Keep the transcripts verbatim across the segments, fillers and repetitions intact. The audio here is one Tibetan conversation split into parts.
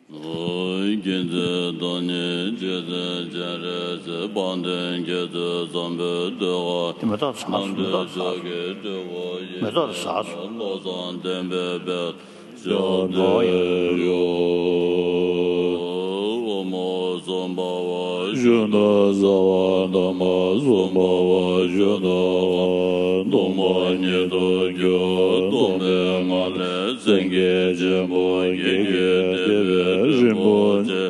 མཁྱེན་བརྩེ་དང་ནི་རྗེ་བཙུན་སྤྱན་རས་གཟིགས། དཔལ་ལྡན་རྒྱ་མཚོའི་ཟམ་པའི་ཐོག་ཁ། དེ་མེ་ཏོག་ཟ། རྣམ་མེ་ཏོག་ཟ། ཐོས་ཀྱི་སྤྲུལ་སྐུ་ཡི། མེ་ཏོག་ཟ། བློ་བཟང་བསྟན་པའི་དཔལ། ཞབས་བརྟན་ཡོད། ཨོཾ་སྭ་བྷཱ་ཝ་ཤུདྡྷ་སྭ་བྷཱ་དྷརྨ། སྭ་བྷཱ་ཝ་ཤུདྡྷ་སྭ་བྷཱ་སྟོང་པ་ཉིད་དུ་གྱུར། སྟོང་པའི་ངང་ལས་སེང་གེ་ཆེན་པོ་བརྒྱད་ཀྱིས་བཏེགས་པའི་རིན་པོ་ཆེ།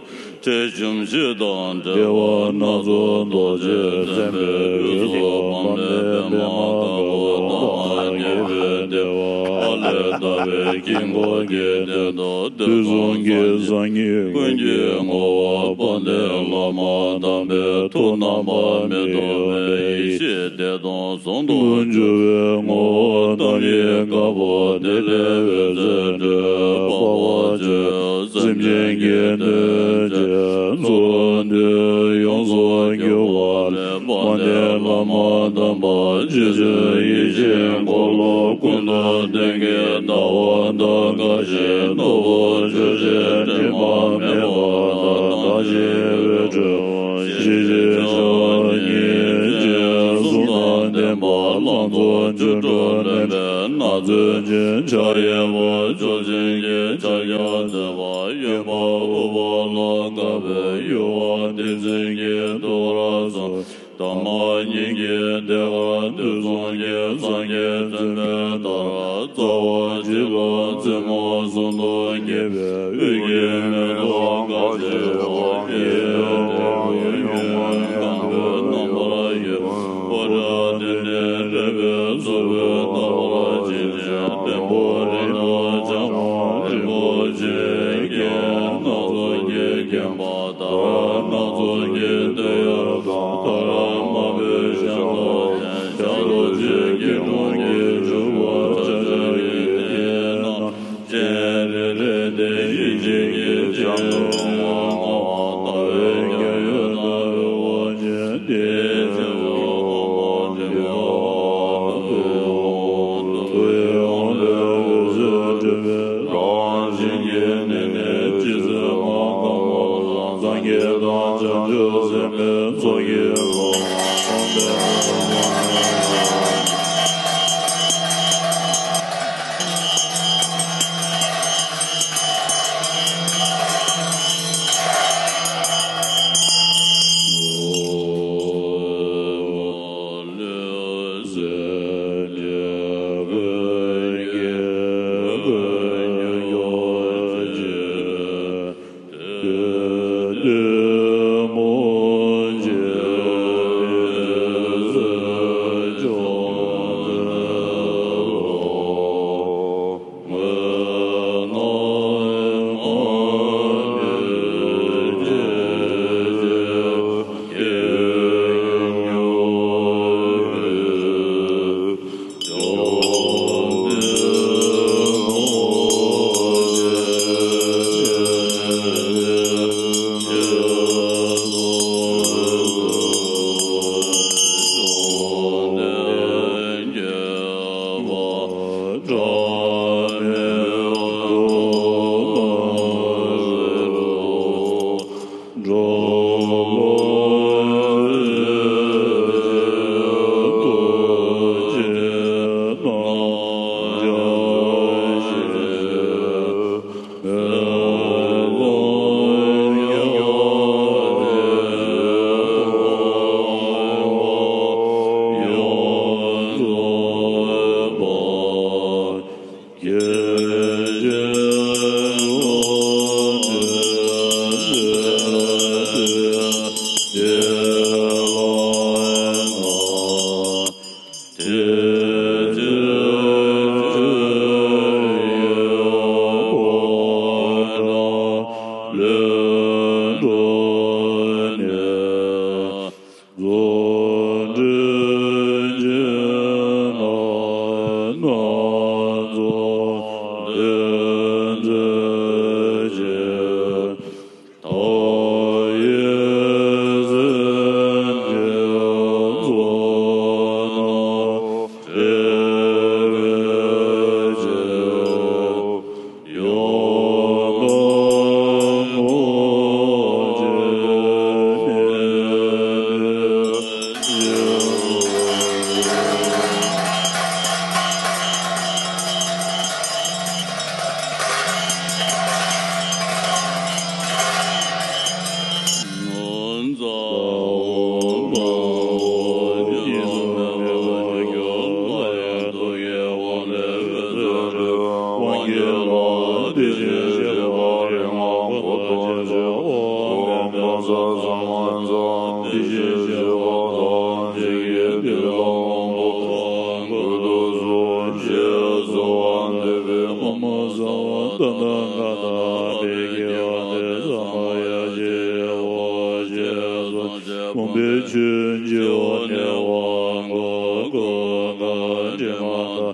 ཁྲི་བཞུམ་བཞི་དང་བྲལ་བ་སྣ་ཚོགས་རྡོ་རྗེས་མཚན་པའི་དབུས་སུ་འཕགས་པའི་པདྨ་དཀར་པོ་དང་མ་སྐྱེས་པའི་བདེ་བ། ཨ་ལས་ལྟ་བུའི་དཀྱིལ་འཁོར་གྱི་སྟེང་དུ། དུས་གསུམ་གྱི་སངས་རྒྱས་ཀུན་གྱི་ངོ་བོ་དཔལ་ལྡན་བླ་མ་དམ་པའི་ཐུགས་རྣམ་པར་མི་རྟོག་པའི་ཡེ་ཤེས་བདེ་སྟོང་ཟུང་དུ་འཇུག་པའི་ངོ་བོ་ཐམས་ཅད་དཀར་པོ། དེ་ལས་འོད་ཟེར་འཕྲོས་པ། དཔའ་བ་ཆེ་སེམས་ཅན་གྱི་དོན་བྱེད། ཚོགས་འདུས་ཡོངས་སུ་གྱུར་པ་ལས། དཔལ་ལྡན་བླ་མ་དམ་པ་རྗེ་བཙུན་ཡེ་ཤེས་འཁོར་ལོ་ཀུན་ཏུ་སྟོན་གྱི་ཟླ་བ་དང་། དགའ་བཞིའི་ནོར་བུ་ཆུ་སྲིན་དྲི་མ་མེད་པ་དང་། དག་ཞིང་འོད་འཕྲོས་ཞིང་གཤེགས་ཕྱག་གཉིས་ཅན། གསུང་དང་ལྡན་པ་ལང་ཚོ་སྒྱུ་འཕྲུལ་ལེན་པའི་སྣང་མཛད་ཅན། ཕྱག་གཡས་པ་མཆོག་སྦྱིན་གྱི་ཕྱག་རྒྱ་མཛད་པ། གཡོན་པ་ཨུཏྤ་ལ་དཀར་པོས་ཡུ་བ་ཏི་སེང་གེའི་ཐུགས་ཀར་སོགས། ཐ་མ་སྙིང་གའི་ཐད་ཀར་དུས་གསུམ་གྱི་སངས་རྒྱས་བཙུན་མོའི་ལྟར། རྩ་བ་བྱི་ལ་རྩེ་མོ་ཟུང་དུ་བརྒྱན་པའི། དབུས་ཀྱི་མེ་ཏོག་དཀར་ཕྱེ་འོད་ཀྱི་ཏེ། ཡུམ་གང་བུས་རྣམ་པར་གཡོ། འོད་ཀྱི་ཏེ་ནི་རལ་པའི་ཚོགས་ཀྱིས་བརྡལ་བ་ཇི་བཞིན། བེམ་པོ་རི་དྭགས་ལྕང་མ་རིན་པོ་ཆེའི་རྒྱན། སྣ་ཚོགས་ཀྱིས་བརྒྱན་པ་ལྟར་སྣ་ཚོགས་ཀྱི་སྟོད་གཡོགས་དང་། ཏཱ་ར་དམར་པོའི་ཞབས་ཏོག་ཅན། ཞབས་ཏོག་གཅིག་སྐྱིལ་ཀྲུང་གིས་བྱུག་པ། ཕྱག་ཕྱག་གི་སྟེང་ན་སྤྱན་རེ་རེ་སྟེ། ཡིད་ཆེས་ཀྱི་སྤྱན་སྔོ་བ། ཟླ་བའི་རྒྱ་ཡུལ་ལྟ་བུའི་དབང་ཆེན་ཏེ། ཕྱག་གཡོན་པ་ཐུགས་ཀའི་ཧཱུྃ་ལས་འོད་ཟེར་འཕྲོས་པས། རང་བཞིན་གྱིས་གནས་ནས་རྗེ་བཙུན་མ་དཀར་མོ་དང་། སངས་རྒྱས་དང་བྱང་ཆུབ་སེམས་དཔའི་ཚོགས་ཀྱིས་གང་བ་དང་པོ་ ཆོས་སྤྱི་བོ་ནས་དབང་བསྐུར་གོ་གང་དྲི་མ་དང་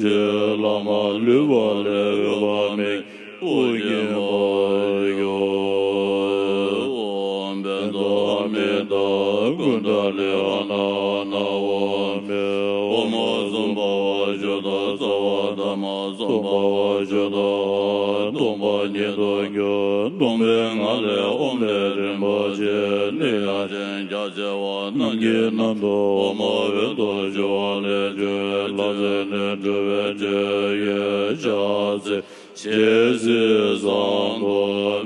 ཆོས་ལྷག་མ་ལུས་པ་ལས་འོད་དཔག་མེད་ཀྱི་དབུ་བརྒྱན་པར་ཤོག་ཨོཾ་བཛྲ་མི་ཏྲ་ཀུན་ཏ་ལི་ཨ་ན་ཨ་ན་ཨོཾ་མེ་ཨོཾ་སུམ་པ་བ་ཤུདྡྷ་ཙཱ་བ་དྷརྨ་སུམ་པ་བ་ཤུདྡྷ་སྟོང་པ་ཉིད་དུ་གྱུར། སྟོང་པའི་ངང་ལས་ཨོཾ་ལས་རིན་པོ་ཆེ་ནི་ཡང་ཅན་རྒྱ་ཆེ་བ་རྣམས་ཀྱི་རྣམ་རྟོག་འོད་དུ་ཞུ་བ་ལས་བྱུང་བའི་ལྷ་རྫས་ནས་གྲུབ་པའི་ཆོས་ཡོད་ཕྱག་འཚལ། ཞལ་གཟིགས་བཟང་པོ་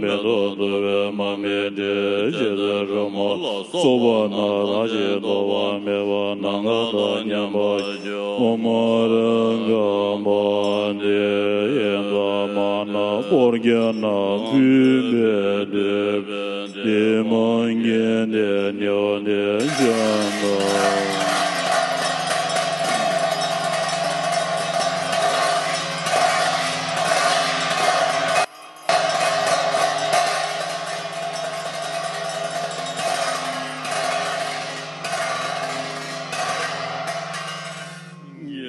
མེ་ཏོག་དུ་བའི་མར་མེ་དྲི་ཞལ་ཟས་རོལ་མོ་ལ་སོགས་པ་རྣམས་རང་བཞིན་དོགས་པ་མེད་པར་ནམ་མཁའ་དང་མཉམ་པར་སྤྱོད། ཨོཾ་མ་ར་ག་མ་ཏི་ཡེ་ད་མ་ན་པོར་གྱ་ན་ཕུས་པའི་མདུད་པས་དེ་མང་གི་དེ་ནེའུ་དེ་ཤ་ན།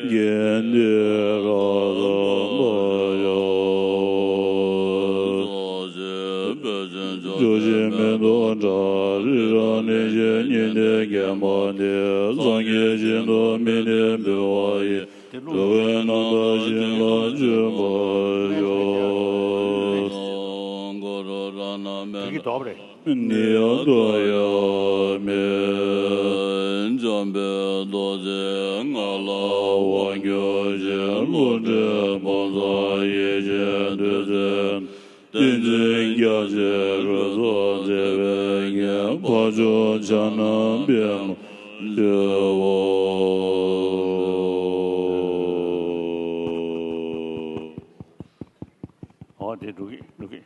དགེ་འདུན་ག་ས་པ་ཡ། ཕྱོགས་བཞིར་མེ་ཏོག་བཀྲ། རི་རབ་གནས་བཞི་ཉི་ཟླས་བརྒྱན་པ་འདི། སངས་རྒྱས་ཞིང་དུ་མི་ནི་འབུལ་བ་ཡི། འགྲོ་བའི་རྣམ་དག་ཞིང་ལ་སྤྱོད་པར་ཤོག་ནི་ཡ་དོ་ཡ་མེ། འཇམ་དཔལ་རྡོ་རྗེ་ང་ལ་དབང་བསྒྱུར་ཞིང་། བློ་གྲོས་ཕུན་སུམ་ཡེ་ཤེས་བདུད་རྩིའི་བསྟན་འཛིན་རྒྱ་ཆེར་རོལ་མཚོ་མཛད་པའི་རྒྱན། འཕགས་མཆོག་ཕྱག་ན་པདྨོ་མཆོད་འོ། ཨོ་དེ་འགྲོ་གི་འགྲོ་གི།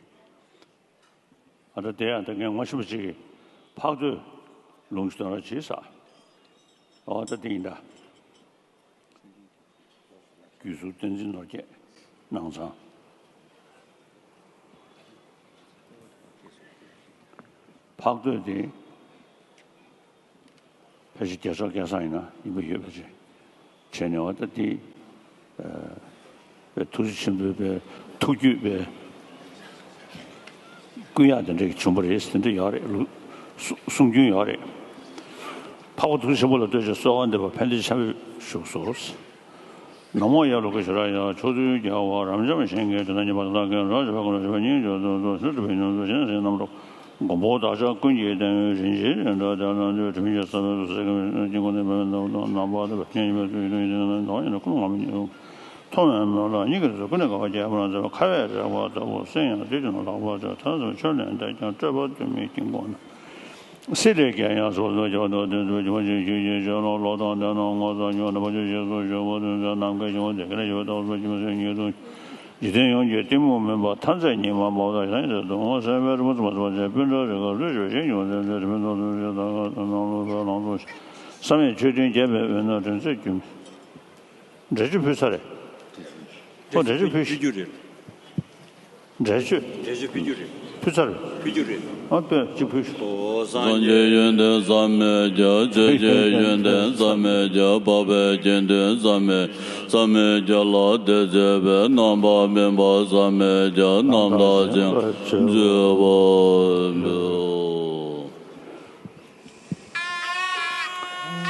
ཨ་ད་དེ་ཡང་ད་ངས་ངོ་ཤེས་པ་ཅིག་གིས་འཕགས་བསྟོད་ལུང་གི་དོན་ར་བྱེད་ས། ཨོ་ད་དེ་ཡིན་ད། རྒྱུད་ཟུར་བསྟན་འཛིན་ནོར་རྒྱས་ནང་ཚང་། འཕགས་བསྟོད་དེ་ཕལ་ཆེར་རྒྱལ་ཚོགས་སྐལ་བཟང་ཡིན་ན་ཡིན་པ་ཡོད་པ་རེད། བྱས་ནས་འོ་ད་དེ་པའི་ཐུགས་རྗེ་ཆེན་པོའི་པའི་ཐུགས་རྒྱུད་པའི་ཀུན་ཡག་དེ་འདྲ་བྱུང་བ་རེད། དེ་འདྲ་ཡོད་རེད། ལུ་གསུང་རྒྱུན་ཡོད་རེད། འཕགས་པ་ཐུགས་རྗེ་ཆེན་པོ་ལ་བསྟོད་ཅིང་གསོལ་བ་འདེབས་པ་ཕན་བདེ་ཆེན་པོས་བཞུགས་སོ། ན་མོ་ཡ་ལོ་ཀེ་ཤྭ་ར་ཡ། མཆོག་ཐུན་རྒྱལ་བ་རབ་འབྱམས་ཞིང་གི་དོན་ཉན་པ་དང་། ཀུན་རང་བཞིན་པ་ཀུན་ལ་བཞག་པའི་སྙིང་རྗེ་དང་། སེམས་ཀྱི་ཉམས་སུ་བཞེས་ནས་རྣམ་རོལ་མགོན་པོ་བདག་ཅག་ཀུན་གྱི་དོན་ཡོད་རིན་ཆེན་གཞན་དག་དེ་ལ་འདུད་དྲི་མེད་ཀྱི་ས་བོན་དུ་སེར་ཁ་དཀྱིལ་འཁོར་ནས་མེ་འབར་ནམ་མཁའ་དང་བར་ཐེངས་ཉི་མའི་ཚུལ་གྱིས་ཀུན་ནས་ཀུན་ལ་ངང་པ་ཉིད་མཐོང་བའི་མོད་ལ་སྙིང་གི་རྩེ་ཀུན་ནས་དགའ་བ་སྐྱེས་པ་ལ་མཛད་པ་ཁ་བས་རེག་པ་ལྟ་བུ་སེམས་ཡང་དེ་བཞིན་ལྷག་པར་མཛད། ཐབས་གསུམ་ཆོས་ལས་འདས་ཀྱང་སྤྲོས་པ་དུ་མའི་དཀྱིལ་འཁོར་ན། སྲིད་ལས་རྒྱལ་ཡང་སོ་སོ་ཀྱང་དོན་དུ་འཇུག་པ་ཞིག་ཞུ་ཞིང་གཞན་ལ་བློ་དང་ལྡན་ན་ངོ་ཚ་ཉོན་དང་ཕར་ཕྱིན་ཞེས་སུ་ཞུ་བ་དོན་ཚན་ནམ་མཁའི་ཞིང་པ་དེ་ཀ་ལས་ཡོད་ལྟ་བུ་སོགས་ཀྱི་མི་སེམས་ཉིད་དུ་འཇིག་རྟེན་ཡོངས་ཀྱི་གཏི་མུག་མུན་པ་མཐའ་མཛད་ཉི་མ་མ་བབས་ཟང་ཟིང་དུ་ངོ་ཚ་བའི་རི་མོ་ཚོ་མ་ཚོ་བྱས་སྤུན་གྲོགས་རེ་ག་ལུས་ཤོར་ཞིང་ཡོངས་འཛིན་དུ་དྲི་མེད་རྡོ་རྗེ་ཞེས་བཏགས་ནང་ལུགས་པའི་ལང་ཚོ་བསམ་ཡས་མཆོད་རྟེན་རྒྱས་པའི་འོད་སྣང་དྲན་ཚད་ཀྱི། འགྲེལ་བརྗོད་ཕུལ་ཚར་རེད། ཁོ་འགྲེལ་བརྗོད་ཕུལ་ཕུལ་རྒྱུ་རེད། འགྲེལ་བརྗོད། འགྲེལ་བརྗོད་ཕུལ་རྒྱུ་རེད། ཕུལ་ཚར་རེད། ཕུལ་རྒྱུ་རེད། ཨ་ཕུལ་གཅིག་ཕུལ་ཤོག་སངས་རྒྱས་ཡོན་ཏན་བསམ་མེད་ཀྱང་། ཆོས་ཀྱི་ཡོན་ཏན་བསམ་མེད་ཀྱང་། འཕགས་པའི་དགེ་འདུན་བསམ་མེད། བསམ་མེད་ཀྱང་ལ་དེ་བྱེད་པའི། རྣམ་པར་སྨིན་པ་བསམ་མེད་ཀྱང་། རྣམ་དག་ཅིང་མཛེས་པ་འབུལ།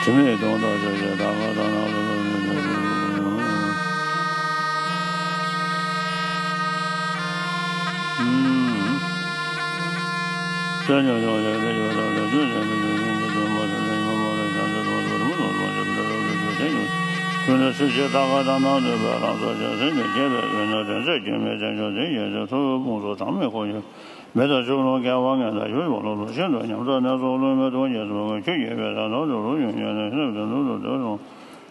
དྲི་མེད་སྟོང་དང་ཕྱོགས་བཅུའི་མཐའ་ཁ་དང་ནང་ལ། མེ་དང་ཆུ་བོ་རླུང་མེ་དང་ཡོན་ཏན་ཅན་ཞིང་དེ་ཡི་ཚེ་ཐུབ་པའི་དཔུང་ཚོགས་གྲངས་མེད་འཁོར་ཡོད། མེ་དང་ཆུ་བོ་རླུང་རྒྱལ་བ་ངན་དང་ཡུལ་དཔུང་ལོ་ལོ་ཤིན་ཏུ་ཉམས་དག་ནད་སོགས་ཀླུ་མེ་དུག་གཉན་སྲིན་མ་ཁྱོད་ཡོད་པའི་ས་ནང་དུ་རུ་ཡོད་ཉན་ནས་སེམས་དང་ནུབ་ཏུ་སྡོད་རུང་།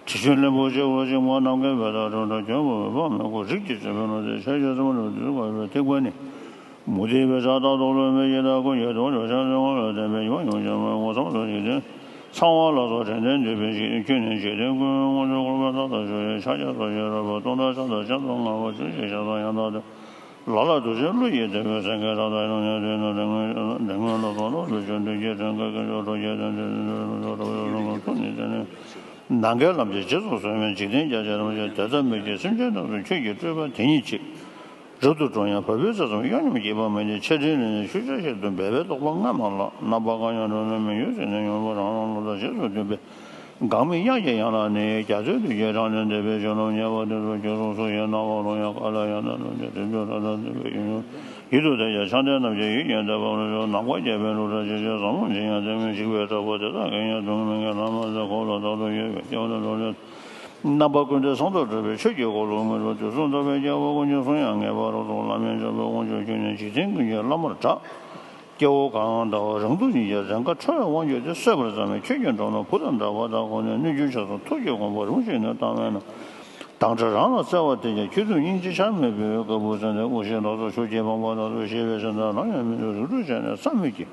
དྲི་ཆུའི་རློན་པོ་ཆེ་བོ་གཅིག་མ་ནམ་མཁའི་བལ་དང་འགྲོ་འགྲོ་འགྱོད་པ་བས་དཔག་མེད་སྐོར་རིགས་ཀྱི་བྱེད་པོའི་ལོ་ཟེར་ཆ་ཤས་སུ་མ་ལུས་དུས་སུ་བཀའ་བའི་ཐེག་པ་ནི། མུ་སྟེགས་པའི་ཕྱག་རྟག་ཏུ་ལུས་མེད་ཡི་དྭགས་ཀུན་གྱི་དོན་དུ་ཕྱག་འཚལ་དབང་ལ་བརྟེན་པའི་ཡིད་དབང་ཡོངས་ཀྱི་མོས་གུས་ཚངས་པ་འཇིག་རྟེན་ཚངས་དབང་ལ་སོགས་དྲན་རྟེན་འདུས་པའི་ཞིང་ཁྱོད་ནི་འཇིག་རྟེན་ཀུན་དངོས་གྲུབ་འཁོར་བའི་མཐའ་དག་བཞུགས་ཡོད་ཕྱག་རྒྱ་སོགས་ཀྱི་རོལ་པ་སྟོང་ཕྲག་ཕྱག་དང་ཕྱག་རྫོགས་ལྔ་པོ་ཆུ་སྐྱེས་ཞག་དང་ཡང་དག་ཏུ། ལ་ལ་དུ་ཆེན་ཀླུ་ཡི་དེ་བོད་སེང་གེ་ར་ད་ཡོང་ནས་དེ་ནི་རིང་མོའི་རིང་མོའི་ལོ་ཐོག་ལོ་ལུས་ཆོས་འདུས་ཀྱི་དྲན་སྐལ་ཀུན་སྤྱོད་གྲོགས་ཀྱི་དོན་དེ་ནི་ཐུགས་ནི་དེ་ནི་ནམ་མཁའི་ལམ་གྱི་རྗེས་སུ་བཟུང་བའི་འཇིག་རྟེན་རྒྱ་ཆེར་རིན་པོ་ཆེ་དེ་ལྟ་མོད་ཀྱི་སེམས་ཅན་རྣམས་སུ་ཁྱོད་ཀྱི་སྤྲུལ་པ་དེ་ཉིད་ཅིག་རབ་ཏུ་དྲངས་ཡང་བ་སྤུའི་རྩ་ཙམ་གཡོ་ཉམས་སྐྱེས་པ་མ་ཡིན་ཏེ། ཆེར་དྲན་ལས་ནི་ཆོས་ཅན་ཞིག་ཏུ་འབད་པའི་རྟོགས་པ་སྔར་མ་ལགས། རྣམ་པ་གང་ཡང་གྲོལ་ནས་མི་འགྱུར་ཟེར་ནས་ཡོངས་སུ་རང་རང་བློ་ལྟར་རྗེས་སུ་མཐུན་པའི། འགག་མེད་དབྱངས་ཀྱི་ཡན་ལག་ནི། རྒྱ་མཚོའི་རྡུལ་གྱིས་དྲངས་ནས་འདས་པའི་གཞོན་ནུ་ཉེ་བར་དུ་སུ་ཁྱོད་གསུང་སུ་ཡི་རྣ་བར་རོལ་ཡང་། ག་ལ་ཡང་ན་ལུས་ཀྱི་རིམ་གྲོ་ལྟར་དུ་འདས་པའི་ཡུལ་ཡུལ་དུ་བསྡད་ཀྱང་ཕྱག་མདའ་རྣམས་ཀྱིས་ཡིད་ཀྱིས་འདེབས་པ་ལ་སོགས། ནམ་མཁའ་རྒྱས་པའི་འབྲུག་སྒྲ་ཇི་བཞིན་ཟབ་མོ་འབྱིན་ཡང་། ལྟད་མོའི་འཇིགས་པས་སྐྲག་པ་དེ་དག་གིས་ཡང་དུང་མི་འགལ། ལྷ་མ་ཟེར་འཁོར་ལོ་ལྟར་དུ་ཡོད་པའི་སྐྱེ་བོ་ལ་འགྲོ་ལས། རྣམ་པ་ཀུན་ཏུ་སངས་རྒྱས་སྤྲུལ་པའི་ཆོས་ཀྱི་འཁོར་ལོ་མི་རུ་དུས་གསུམ་རྟོག་པའི་རྒྱལ་པོ་ཀུན་གྱི་གསུང་ཡང་ངེས་པར་རྟོགས། བླ་མེད་འཇམ་པའི་དབང་ཕྱུག་ཁྱོད་ནི་འཇིག་རྟེན་ཀུན་གྱི་བླ་མར་གྲགས། སྐྱེ་བོ་གང་ལྟ་བུ་རང་སྡུག་ཉིད་ཀྱི་རེས་འགའ་ཁྲོ་བའི་དབང་གྱུར་ཏེ་གསོད་པར་བརྩམས་པའི་ཁྱོད་ཀྱི་འགྲོ་ལ་བུ་དང་འདྲ་བ་དག་གོ་ནས་གནོད་གྱུར་ཕྱོགས་སུ་ཐུགས་ཀྱི་དགོངས་པ་རུང་ཞིག་ནི་བཏང་བས་ན། དང་སྒྲ་རང་ལ་གསལ་བ་དེ་ཀྱང་ཁྱོད་ཐུགས་སྙིང་རྗེ་ཆགས་མེད་པའི་བཀའ་བསྒོ་ཟིན་ཏེ་དབུགས་ཤིང་ལྡོག་སོགས་ཆུ་སྐྱེས་ཕོངས་པ་དག་ཏུ་ཤེས་པའི་ཕྱིར་ན། རང་ཡང་མི་འདོད་རིགས་དྲུག་བྱས་ནས་བསམ་མོད་ཀྱི།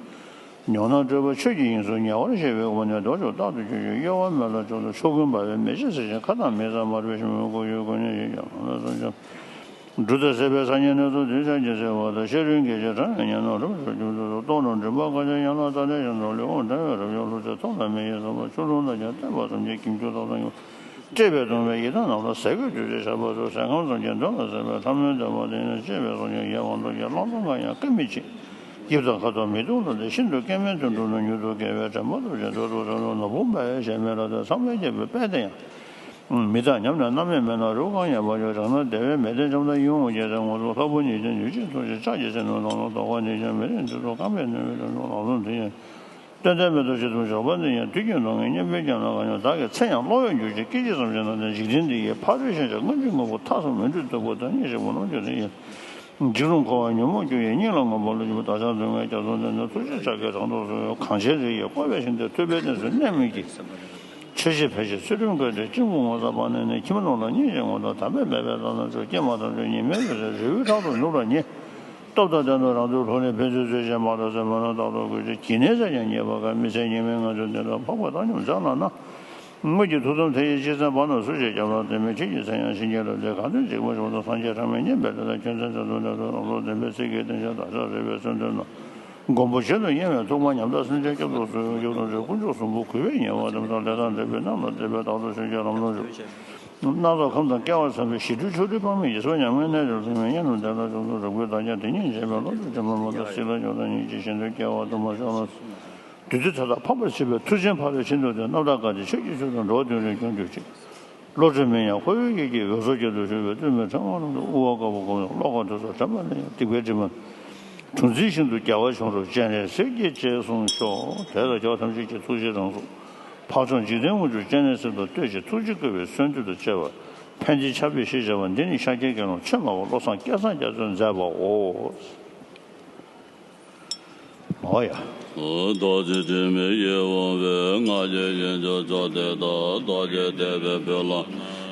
ཉོན་མོངས་སྤྲོས་པ་ཆོས་ཀྱི་དབྱིངས་སུ་ཉེ་བར་ཞི་བའི་སྒོ་ནས་ལྡོག་ཕྱོགས་རྟག་ཏུ་སྤྱོད་ཕྱིར་གཡོ་བ་མེད་ལ་མཆོག་ཏུ་ཕྱོགས་ཀུན་འབར་བའི་མེ་ལྕེ་སེར་ཞིང་ཁ་དང་མིག་རྩ་དམར་པོའི་ཞིང་པའི་སྐུ་ཡི་སྐུ་ཉིད་ཡིན་ཀྱང་ལམ་ལ་སོགས་ཀྱང་། འབྲུ་དང་ཟད་པའི་སངས་རྒྱས་ནི་ཚོགས་འདུས་ཕྱག་རྒྱ་ཆེ་བ་དང་། ཤ་རུས་འགལ་ཞིང་གྲང་ཡང་ཉམ་ནོག་རིམ་གྲོ་རྒྱུན་དུ་སྟོང་ལོ་མགྲིན་པ་དཀར་ཆ་ཡན་ལག་ཏ་ཏའི་ཞིང་དུ་ལུས་འོང་འདྲ་བའི་རབ་ཡོད་ལུས་རྩལ་ཐོག་ལ་མེ་ཡིས་ཟིན་པ། ཆུ་ཀླུང་དང་ཀྱང་བསྟན་པ་གསུམ་གྱི་གྱིམ་ཆུ་ཐོག་ཏུ་ཡོད། བཀྲེས་པས་གདུང་བའི་ཡི་དྭགས་རྣམས་ལ་ཟས་གོས་བྱུག་ཅིང་བཤགས་པ་སོགས་ཟས་ཁམས་གསུམ་གྱི་དོན་ལ་ཟད་པའི་ལྷ་མོའི་འདོད་པ་དེ་ནི་གཅེས་པའི་སྲོག་ཆགས་ཡ་ཝང་ཏོག་གི་བླང་དོར་འགའ་ཡང་སྐད་མི་གཅིག། དབྱིབས་དང་ཁ་དོག་མི་མཐུན་ལ་ལྟོས། ཤིན་ཏུ་སྐྱེ་དམན་དུད་འགྲོ་ནི་མྱུར་དུ་བརྒྱལ་བའི་དྲན་པ་སྟོབས་ཆེན་འདོད་དོ་འདོད་ལ་ནོར་བུ་འབར་བའི་གཞལ་མེད་ལ་ལྟོས། ཚངས་པའི་རྒྱལ་པོའི་དཔལ་དེ་ཡང་། མི་རྟག་སྙམ་ནས་རྣམ་གཡེང་མེད་ན་རེའུ་ཁང་ཡངས་པ་ཡོད། རང་སྣང་བདེ་བའི་མལ་སྟན་འཇམ་དང་ཡིད་འོང་བརྒྱད་དང་ངོ་ཚུགས་ལྷ་བུ་ཉིད་ཀྱང་མྱུར་ཕྱིན་ཐུགས་རྗེ་ཕྱག་རྒྱ་ཆེ་ནོ་ལག་ལེན་ལྡོག་པ་ཉིད་ཀྱང་མི་རིང་དུས་སུ་རྐང་པའི་ནུས་པའི་དོན་དུ་ལག་ལེན་དེ་ཡང་སྟོན་ལྡན་མེ་ཏོག་བཞི་འཛུམ་འཇོག་པ་འདི་ཡང་དུས་ཀྱི་སྣང་བས་སྙན་པའི་རྒྱན་ལ་གང་ཡང་བདག་གི་མཚན་ཡང་ཀློག་པའི་འགྱུར་གྱིས་སྐད་ཅིག་ཙམ་ཞིག་ན་ནི་འཇིག་རྟེན་འདི་ཡི་ཕ་རོལ་ཕྱིན་ཅིག་སྔོན་གྱི་དངོས་པོ་མཐའ་གསུམ་མུན་སྤྲིན་སྟུག་པོ་དང་གཉིས་ཤིག་མུན་ནག་གྱུར་ཏེ་ཡིན། འཇིགས་རུང་འཁོར་བ་ཉོན་མོངས་སྐྱོ་བའི་སྙིང་ལ་མངོན་པར་བློ་སྦྱོང་བ་བདག་ཅག་སྡུག་བསྔལ་རྒྱ་མཚོ་འདི་ནི་ཐུགས་རྗེའི་ཕྱག་གིས་དྲང་དུ་གསོལ། གངས་ཅན་རི་ཡི་བསྐོར་བའི་ཞིང་དེར་ཐུབ་པའི་གནས་སུ་གནས་མོད་ཀྱི། ཆོས་བཞི་ཕན་ཕྱིར་ཚུལ་ཁྲིམས་བཀོད་དེ་སྐྱེ་དགུའི་ངོ་མཚར་སྤངས་ནས་ནི། ཁྱིམ་ནོར་ལ་སྙིང་རྗེའི་ངོ་ཐག་དམ་པའི་མེ་འབར་ལྟར་ན་སྤྱོད། ཀྱེ་མ་དམ་ཆོས་ཉི་མའི་འོད་ཟེར་རི་བོའི་ཕྲག་དོག་ནུབ་ལ་ཉེ། སྟོབས་དང་ལྡན་དུ་རང་ཚུལ་ལྷུར་ནས་ཕན་ཚུན་རྩོད་བྱེད་མ་ལྟ་སེམས་མ་ནོར་རྟག་ཏུ་དགོད་ཅིང་། ཇི་སྙེད་ཟད་ཀྱང་ཉེས་པ་དཀར། མི་ཚེ་སྙིགས་མའི་ངང་ཚུལ་འདི་དག་འཕགས་པ་བཏང་སྙོམས་མཛད་ལགས་ན། དངོས་ཀྱི་ཐུགས་དམ་མཐའ་ཡས་ཅི་མཚན་བར་ན་སུ་ཞིག་སྐྱབས་ལ་བརྟེན་མེད། ཁྱེད་ཀྱི་མཚན་ཡང་བྱིན་གྱིས་བརླབས་ཏེ་གང་དུ་འཇིགས་པ་བྱུང་དང་སངས་རྒྱས་གྲངས་མེད་བརྙེས་པའི་ལས་དང་ཁྱོད་མཚན་རྩ་ལྟུང་ནས་སུ་རང་ཚུགས་བདེན་པའི་ཚིག་གིས་བསྟན་ཅིང་བདག་ཅག་རེ་བའི་སེམས་དོན་རྣམས་མགོན་པོ་གཞན་དུ་གཡེང་བས་ཐུགས་མ་ཉམས་དང་སེམས་ཅན་སྐྱབས་སུ་གསོལ། སྐྱབས་སུ་མཆི་དཀོན་མཆོག་གསུམ་པོ་གུས་པས་ཉེ་བར་འདེམས་དང་ལས་དང་འབྲེལ་བའི་རྣམས་ལ་བརྩེ་བས་བདག་ཏུ་གཞོལ་ཕྱིར་ལམ་ལྷོང་ཞུ། སྣ་ཚོགས་ཁམས་དང་སྐལ་བ་འཚམ་པའི་ཞི་ཁྲོའི་ཆོ་འཕྲུལ་དཔག་མེད་ཀྱིས་སོ་ཉམས་ངའི་གནས་སུ་ལྷུང་བའི་གཉེན་ལ་བདེ་ལ་ཕྱོགས་སུ་རབ་གུས་བདག་ཀྱང་དེ་ཉིད་བྱེད་པའི་བློ་གྲོས་ཀྱིས་མ་ལོག་སྟེ་སྲིད་ལ་སྐྱོ་དང་སྙིང་རྗེ་བཞིན་དུ་སྐྱེ་བ་དུ་མ་ཤོར་ལ། བདུད་རྩི་ཐ་དད་ཕམ་པར་བྱེད་པའི་མཐུ་ཆེན་ཕ་རོལ་ཕྱིན་དུ་བསྟན། རྣམ་དག་དཀའ་སྟེ་ཆོས་ཀྱི་ཆུ་དང་འགྲོ་བ་དོན་ལས་སྐྱོང་གྱུར་ཅིག། བློ་གྲོས་མི་ཉམས་ཁོ་བོའི་ཡིད་ཀྱིས་འོད་ཟེར་གྱེར་དུ་བཞུར་བའི་སྟོན་མོའི་ཕྲེང་བ་རྣམས་སུ་དབུ་བ་དཀར་པོ་བསྒོམས་ཤིང་ཀློག་སྐོར་དུས་སུ་དྲན་པ་ལ་ཡང་སྡིག་པའི་དྲི་མ་གྲུ་འཛིན་ཤིན་ཏུ་རྒྱལ་བ་བྱུང་རབས་སྤྱན་རས་གཟིགས་ཀྱི་རྗེས་བཟུང་ཤོག། དེ་ལ་རྒྱལ་བ་ཐམས་ཅད་ཀྱི་ཐུགས་རྗེས་དྲངས་སོ། འཕགས་མཆོག་འཇིག་རྟེན་དངོས་གྲུབ་སྤྱན་རས་གཟིགས་དང་བསྟོད་ཅིང་ཐུགས་རྗེ་བསྐུལ་བའི་གསོལ་འདེབས་དང་བཅས་པ་ཕན་བདེའི་ཆར་འབེབས་ཞེས་བྱ་བ་འདི་ནི་ཤཱཀྱའི་དགེ་སློང་ཆོས་སྨྲ་བ་བློ་བཟང་སྐལ་བཟང་རྒྱ་མཚོས་མཛད་པའོ། ཨོ་ཡ། རྡོ་རྗེ་དྲི་མེད་ཡིད་འོང་བའི་མངའ་བདག་ཡོན་མཆོག་མཆོག་ལྡན་དང་། རྡོ་རྗེ་ལྟེ་བའི་བོད་ལ་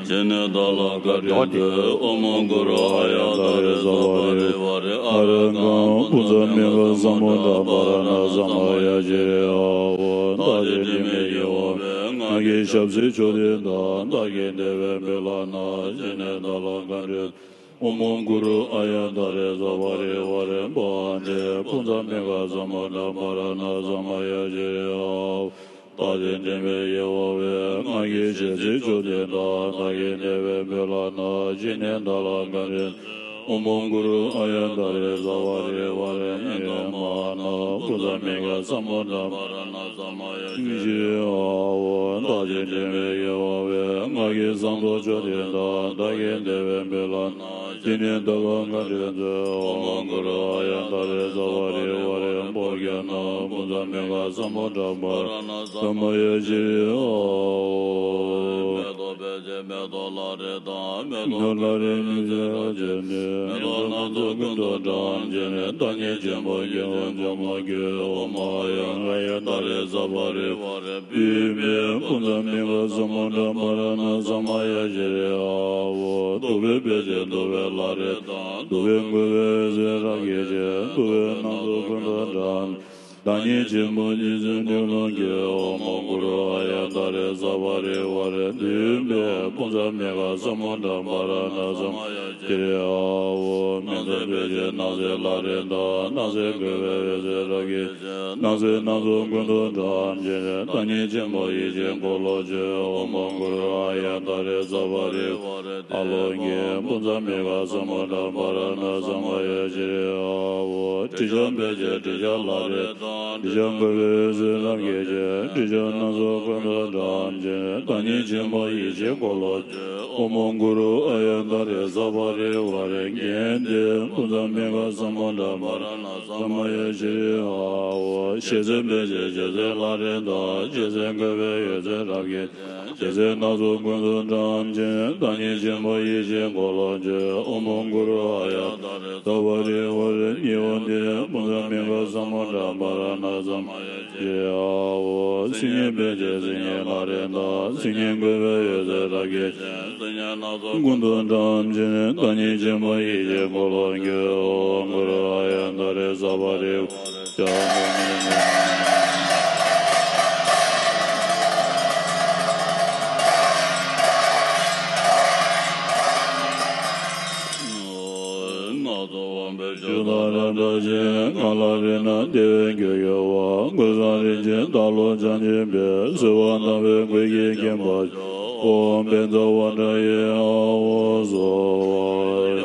སྤྱན་ནས་བདག་ལ་བཀའ་དྲིན་སྩལ། ཨོཾ་གུ་རུ་ཨཱརྱ་ཏཱ་རེ་ཙཱ་བ་རེ་ཝ་རེ་ཨ་ར་ཀཾ་པུཉྩ་མི་ག་ས་མུ་དྲ་པ་ར་ཎ་ས་མ་ཡ་ཤི་རེ་ཨ་ཨོ། རྡོ་རྗེ་དྲི་མེད་ཡིད་འོང་བའི་མངའ་བདག་ཞབས་བསིལ་མཆོག་ལྡན་དང་། རྡོ་རྗེ་ལྟེ་བའི་བོད་ལ་ན་སྤྱན་ནས་བདག་ལ་བཀའ་དྲིན། ཨོཾ་གུ་རུ་ཨཱརྱ་ཏཱ་རེ་ཙཱ་བ་རེ་ཝ་རེ་བྷ་ཝ་ཏེ་པུཉྩ་མི་ག་ས་མུ་དྲ་པ་ར་ཎ་ས་མ་ཡ་ཤི་རེ་ཨ་ཨོ། རྡོ་རྗེ་དྲི་མེད་ཡིད་འོང་བའི་མངའ་བདག་ཞབས་བསིལ་མཆོག་ལྡན་དང་། རྡོ་རྗེ་ལྟེ་བའི་བོད་ལ་ན་སྤྱན་ནས་བདག་ལ་བཀའ་དྲིན། ཨོཾ་གུ་རུ་ཨཱརྱ་ཏཱ་རེ་ཙཱ་བ་རེ་ཝ་རེ་ཨེ་ཏ་མ་ཧཱ་ན་པུཉྩ་མི་ག་ས་མུ་དྲ་པ་ར་ཎ་ས་མ་ཡ་ཤི་རེ་ཨ་ཨོ། རྡོ་རྗེ་དྲི་མེད་ཡིད་འོང་བའི་མངའ་བདག་ཟངས་མདོག་མཆོག་ལྡན་དང་། རྡོ་རྗེ་ལྟེ་བའི་བོད་ལ་ན་སྤྱན་ནས་བདག་ལ་བཀའ་དྲིན་སྩལ། ཨོཾ་གུ་རུ་ཨཱརྱ་ཏཱ་རེ་ཙཱ་བ་རེ་ཝ་རེ་བྷོ་དྷ་ན་པུཉྩ་མི་ག་ས་མུ་དྲ་པ་ར་ཎ་ས་མ་ཡ་ཤི་རེ་ཨ་ཨོ། མེ་ཏོག་སྤོས་ཆེན་མེ་ཏོག་བླ་རེ་དང་། མེ་ཏོག་བླ་རེ་མི་བཟད་རབ་བརྒྱན་ནས། མེ་ཏོག་སྣ་ཚོགས་ཀུན་ཏུ་བཀྲམ། སྤྱན་ནས་བདག་ཉིད་ཆེན་པོ་སྐྱེ་བོ་འཇོམས་མོ་སྐྱེ། ཨོཾ་ཨཱརྱ་ཨཱརྱ་ཏཱ་རེ་ཙཱ་བ་རེ་ཝ་རེ་པུདྡྷི་པུཉྩ་མི་ག་ས་མུ་དྲ་པ་ར་ཎ་ས་མ་ཡ་ཤི་རེ་ཨ་ཨོ། བདུག་པའི་སྤོས་ཆེན་བདུག་པའི་བླ་རེ་དང་། བདུག་པས་བསྐུལ་བའི་འོད་ཟེར་རབ་བརྒྱན་ཅིང་། བདུག་པས་སྣ་ཚོགས་ཀུན་ཏུ་བཀྲམ། བདག་ཉིད་ཆེན་པོ་རྗེ་བཙུན་ཏུན་ལོང་གི་ཨོཾ་གུ་རུ་ཨཱརྱ་ཏཱ་རེ་ས་པ་རི་ཝཱ་རེ་འདུས་པའི་དཔུང་ཚབ་མི་ཁ་ས་མུ་ཌ་པ་ར་ཎ་ས་མ་ཡ་ཤྲཱི་ཨ་ཧོ། སྨན་ཟས་བེ་ཤའི་སྣང་སྲིད་ལྷ་རི་དྭགས། སྣང་སྲིད་བཀོད་པའི་འོད་ཟེར་རབ་བརྒྱས། སྣང་སྲིད་སྣ་ཚོགས་ཀུན་ཏུ་བཀྲམ་ཕྱིར། བདག་ཉིད་ཆེན་པོ་ཡེ་ཤེས་འཁོར་ལོ་བཅུ། ཨོཾ་གུ་རུ་ཨཱརྱ་ཏཱ་རེ་ས་པ་རི་ཝཱ་རེ་ཨ་ལོ་ཀེ་དཔུང་ཚབ་མི་ཁ་ས་མུ་ཌ་པ་ར་ཎ་ས་མ་ཡ་ཤྲཱི་ཨ་ཧོ། དྲི་ཤབ་བེ་ཤའི་དྲི་ཤབ་ལྷ་རི་དྭགས། དྲི་ཤབ་བཀོད་པའི་འོད་ཟེར་རབ་བརྒྱས་བརྒྱ། དྲི་ཤབ་སྣ་ཚོགས་ཀུན་ཏུ་བཀྲམ་ཕྱིར། བདག་ཉིད་ཆེན་པོ་ཡེ་ཤེས་འཁོར་ལོ་བཅུ། ཨོཾ་གུ་རུ་ཨཱརྱ་ཏཱ་རེ་ས་པ་རི་ཝཱ་རེ་གྷནྟི་དཔུང་ཚབ་མི་ཁ་ས་མུ་ཌ་པ་ར་ཎ་ས་མ་ཡ་ཤྲཱི་ཨ་ཧོ། ཞལ་ཟས་བེ་ཤའི་ཞལ་ཟས་ལྷ་རི་དྭགས། ཞལ་ཟས་བཀོད་པའི་འོད་ཟེར་རབ་བརྒྱས། ཞལ་ཟས་སྣ་ཚོགས་ཀུན་ཏུ་བཀྲམ་ཕྱིར། བདག་ཉིད་ཆེན་པོ་ཡེ་ཤེས་འཁོར་ལོ་བཅུ། ཨོཾ་གུ་རུ་ཨཱརྱ་ཏཱ་རེ་ས་པ་རི་ཝཱ་རེ་ཉི་ཝ་ནྟི་དཔུང་ཚབ་མི་ཁ་ས་མུ་ཌ་པ་ར་ཎ་ས་མ་ཡ་ཤྲཱི་ཨ་ཧོ། སིལ་སྙན་བེ་ཤའི་སིལ་སྙན་ལྷ་རི་དྭགས། སིལ་སྙན་བཀོད་པའི་འོད་ཟེར་རབ་བརྒྱས། སིལ་སྙན་སྣ་ཚོགས་ཀུན་ཏུ་བཀྲམ་ཕྱིར། བདག་ཉིད་ཆེན་པོ་ཡེ་ཤེས་འཁོར་ལོ་བཅུ། ཨོཾ་གུ་རུ་ཨཱརྱ་ཏཱ་རེ་ས་པ་རི་ཝཱ་རེ་ཤ་ཆུ་དང་རབ་བཀྲ་ཤིས་གང་ལ་རེག་ན་བདེ་བའི་རྒྱུར་འགྱུར་བ། ཀུན་བཟང་རིན་ཆེན་རྟ་ལོ་ལྗང་ཆེན་པའི། གསོལ་བ་དམ་པའི་སྐུ་བཞིས་བརྒྱན་པར་ཤོག་ཨོཾ་བཛྲ་ཝཱ་ཏྲ་ཡེ་ཨ་ཧོ་སྭཱ་ཧཱ།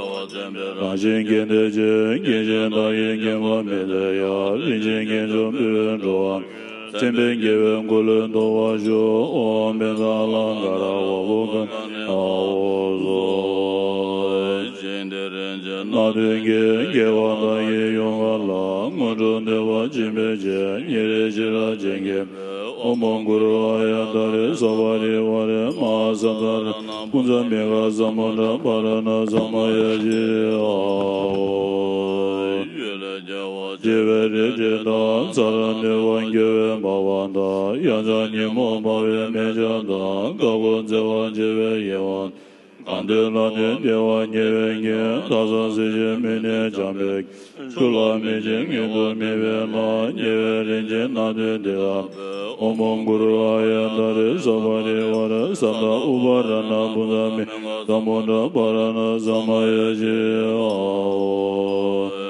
རང་བཞིན་གྱེན་ལྡན་ཅིང་། གྱེན་བཞིན་མཐའ་ཡས་མཁྱེན་པ་མི་ལྡན་ཡང་། རིན་ཆེན་གྱེན་ལྕོག་སྤེལ་བས་འགྲོ་བ་མཚན་དཔལ་རྒྱལ་བའི་འཁོར་ལོས་བསྟོད་པར་ཤོག་ཨོཾ་བཛྲ་ཨ་ལཾ་ཀ་ར་ཝ་པུ་ཀ་ནི་ཨ་ཧོ་སྭཱ་ཧཱ། ཞིང་འདིར་རིན་ཆེན་སྣ་བདུན་གྱི། རྒྱལ་བ་དག་གི་ཡུམ་གང་ལ། དངོས་གྲུབ་བདེ་བ་སྦྱིན་པའི་ཕྱིར། ཉེ་རིང་ཤེས་རབ་ཅན་གྱིས་ཨོཾ་གུ་རུ་ཨཱརྱ་ཏཱ་རེ་ས་པ་རི་ཝཱ་རེ་མ་ཧཱ་སཱ་ཏཱ་ར་ཎ་དཔུང་ཚབ་མི་ཁ་ས་མུ་ཌ་པ་ར་ཎ་ས་མ་ཡ་ཤྲཱི་ཨ་ཧོ། ཆེ་བའི་རིགས་བརྒྱད་དང་། ཚ་ར་མེ་བ་འགྱུར་བའི་འབར་བ་དང་། ཡང་ཆག་ཉོན་མོངས་འབར་བའི་མེ་ལྕེ་དང་། བཀའ་བསྒོ་འཚེ་བ་བྱེད་པའི་གཡེང་བ། གང་འདོད་ལ་ནི་བདེ་བ་ཉེ་བའི་གཉེན། ཐ་ཚང་སྲིད་ཞིའི་མི་ནི་འཇམ་པའི་ཆུ་ལ་མི་འཆིང་མངོན་དུ་མེད་པའི་ལྷ། ཉེ་བའི་རིན་ཆེན་སྣ་བདུན་འདི་དག་ཨོཾ་གུ་རུ་ཨཱརྱ་ཏཱ་རེ་ས་པ་རི་ཝཱ་རེ་ས་ཏྭ་ཨུ་པ་ར་ཎ་པུ་ཛ་མི་ས་མུ་ཌ་པ་ར་ཎ་ས་མ་ཡ་ཤྲཱི་ཨ་ཧོ།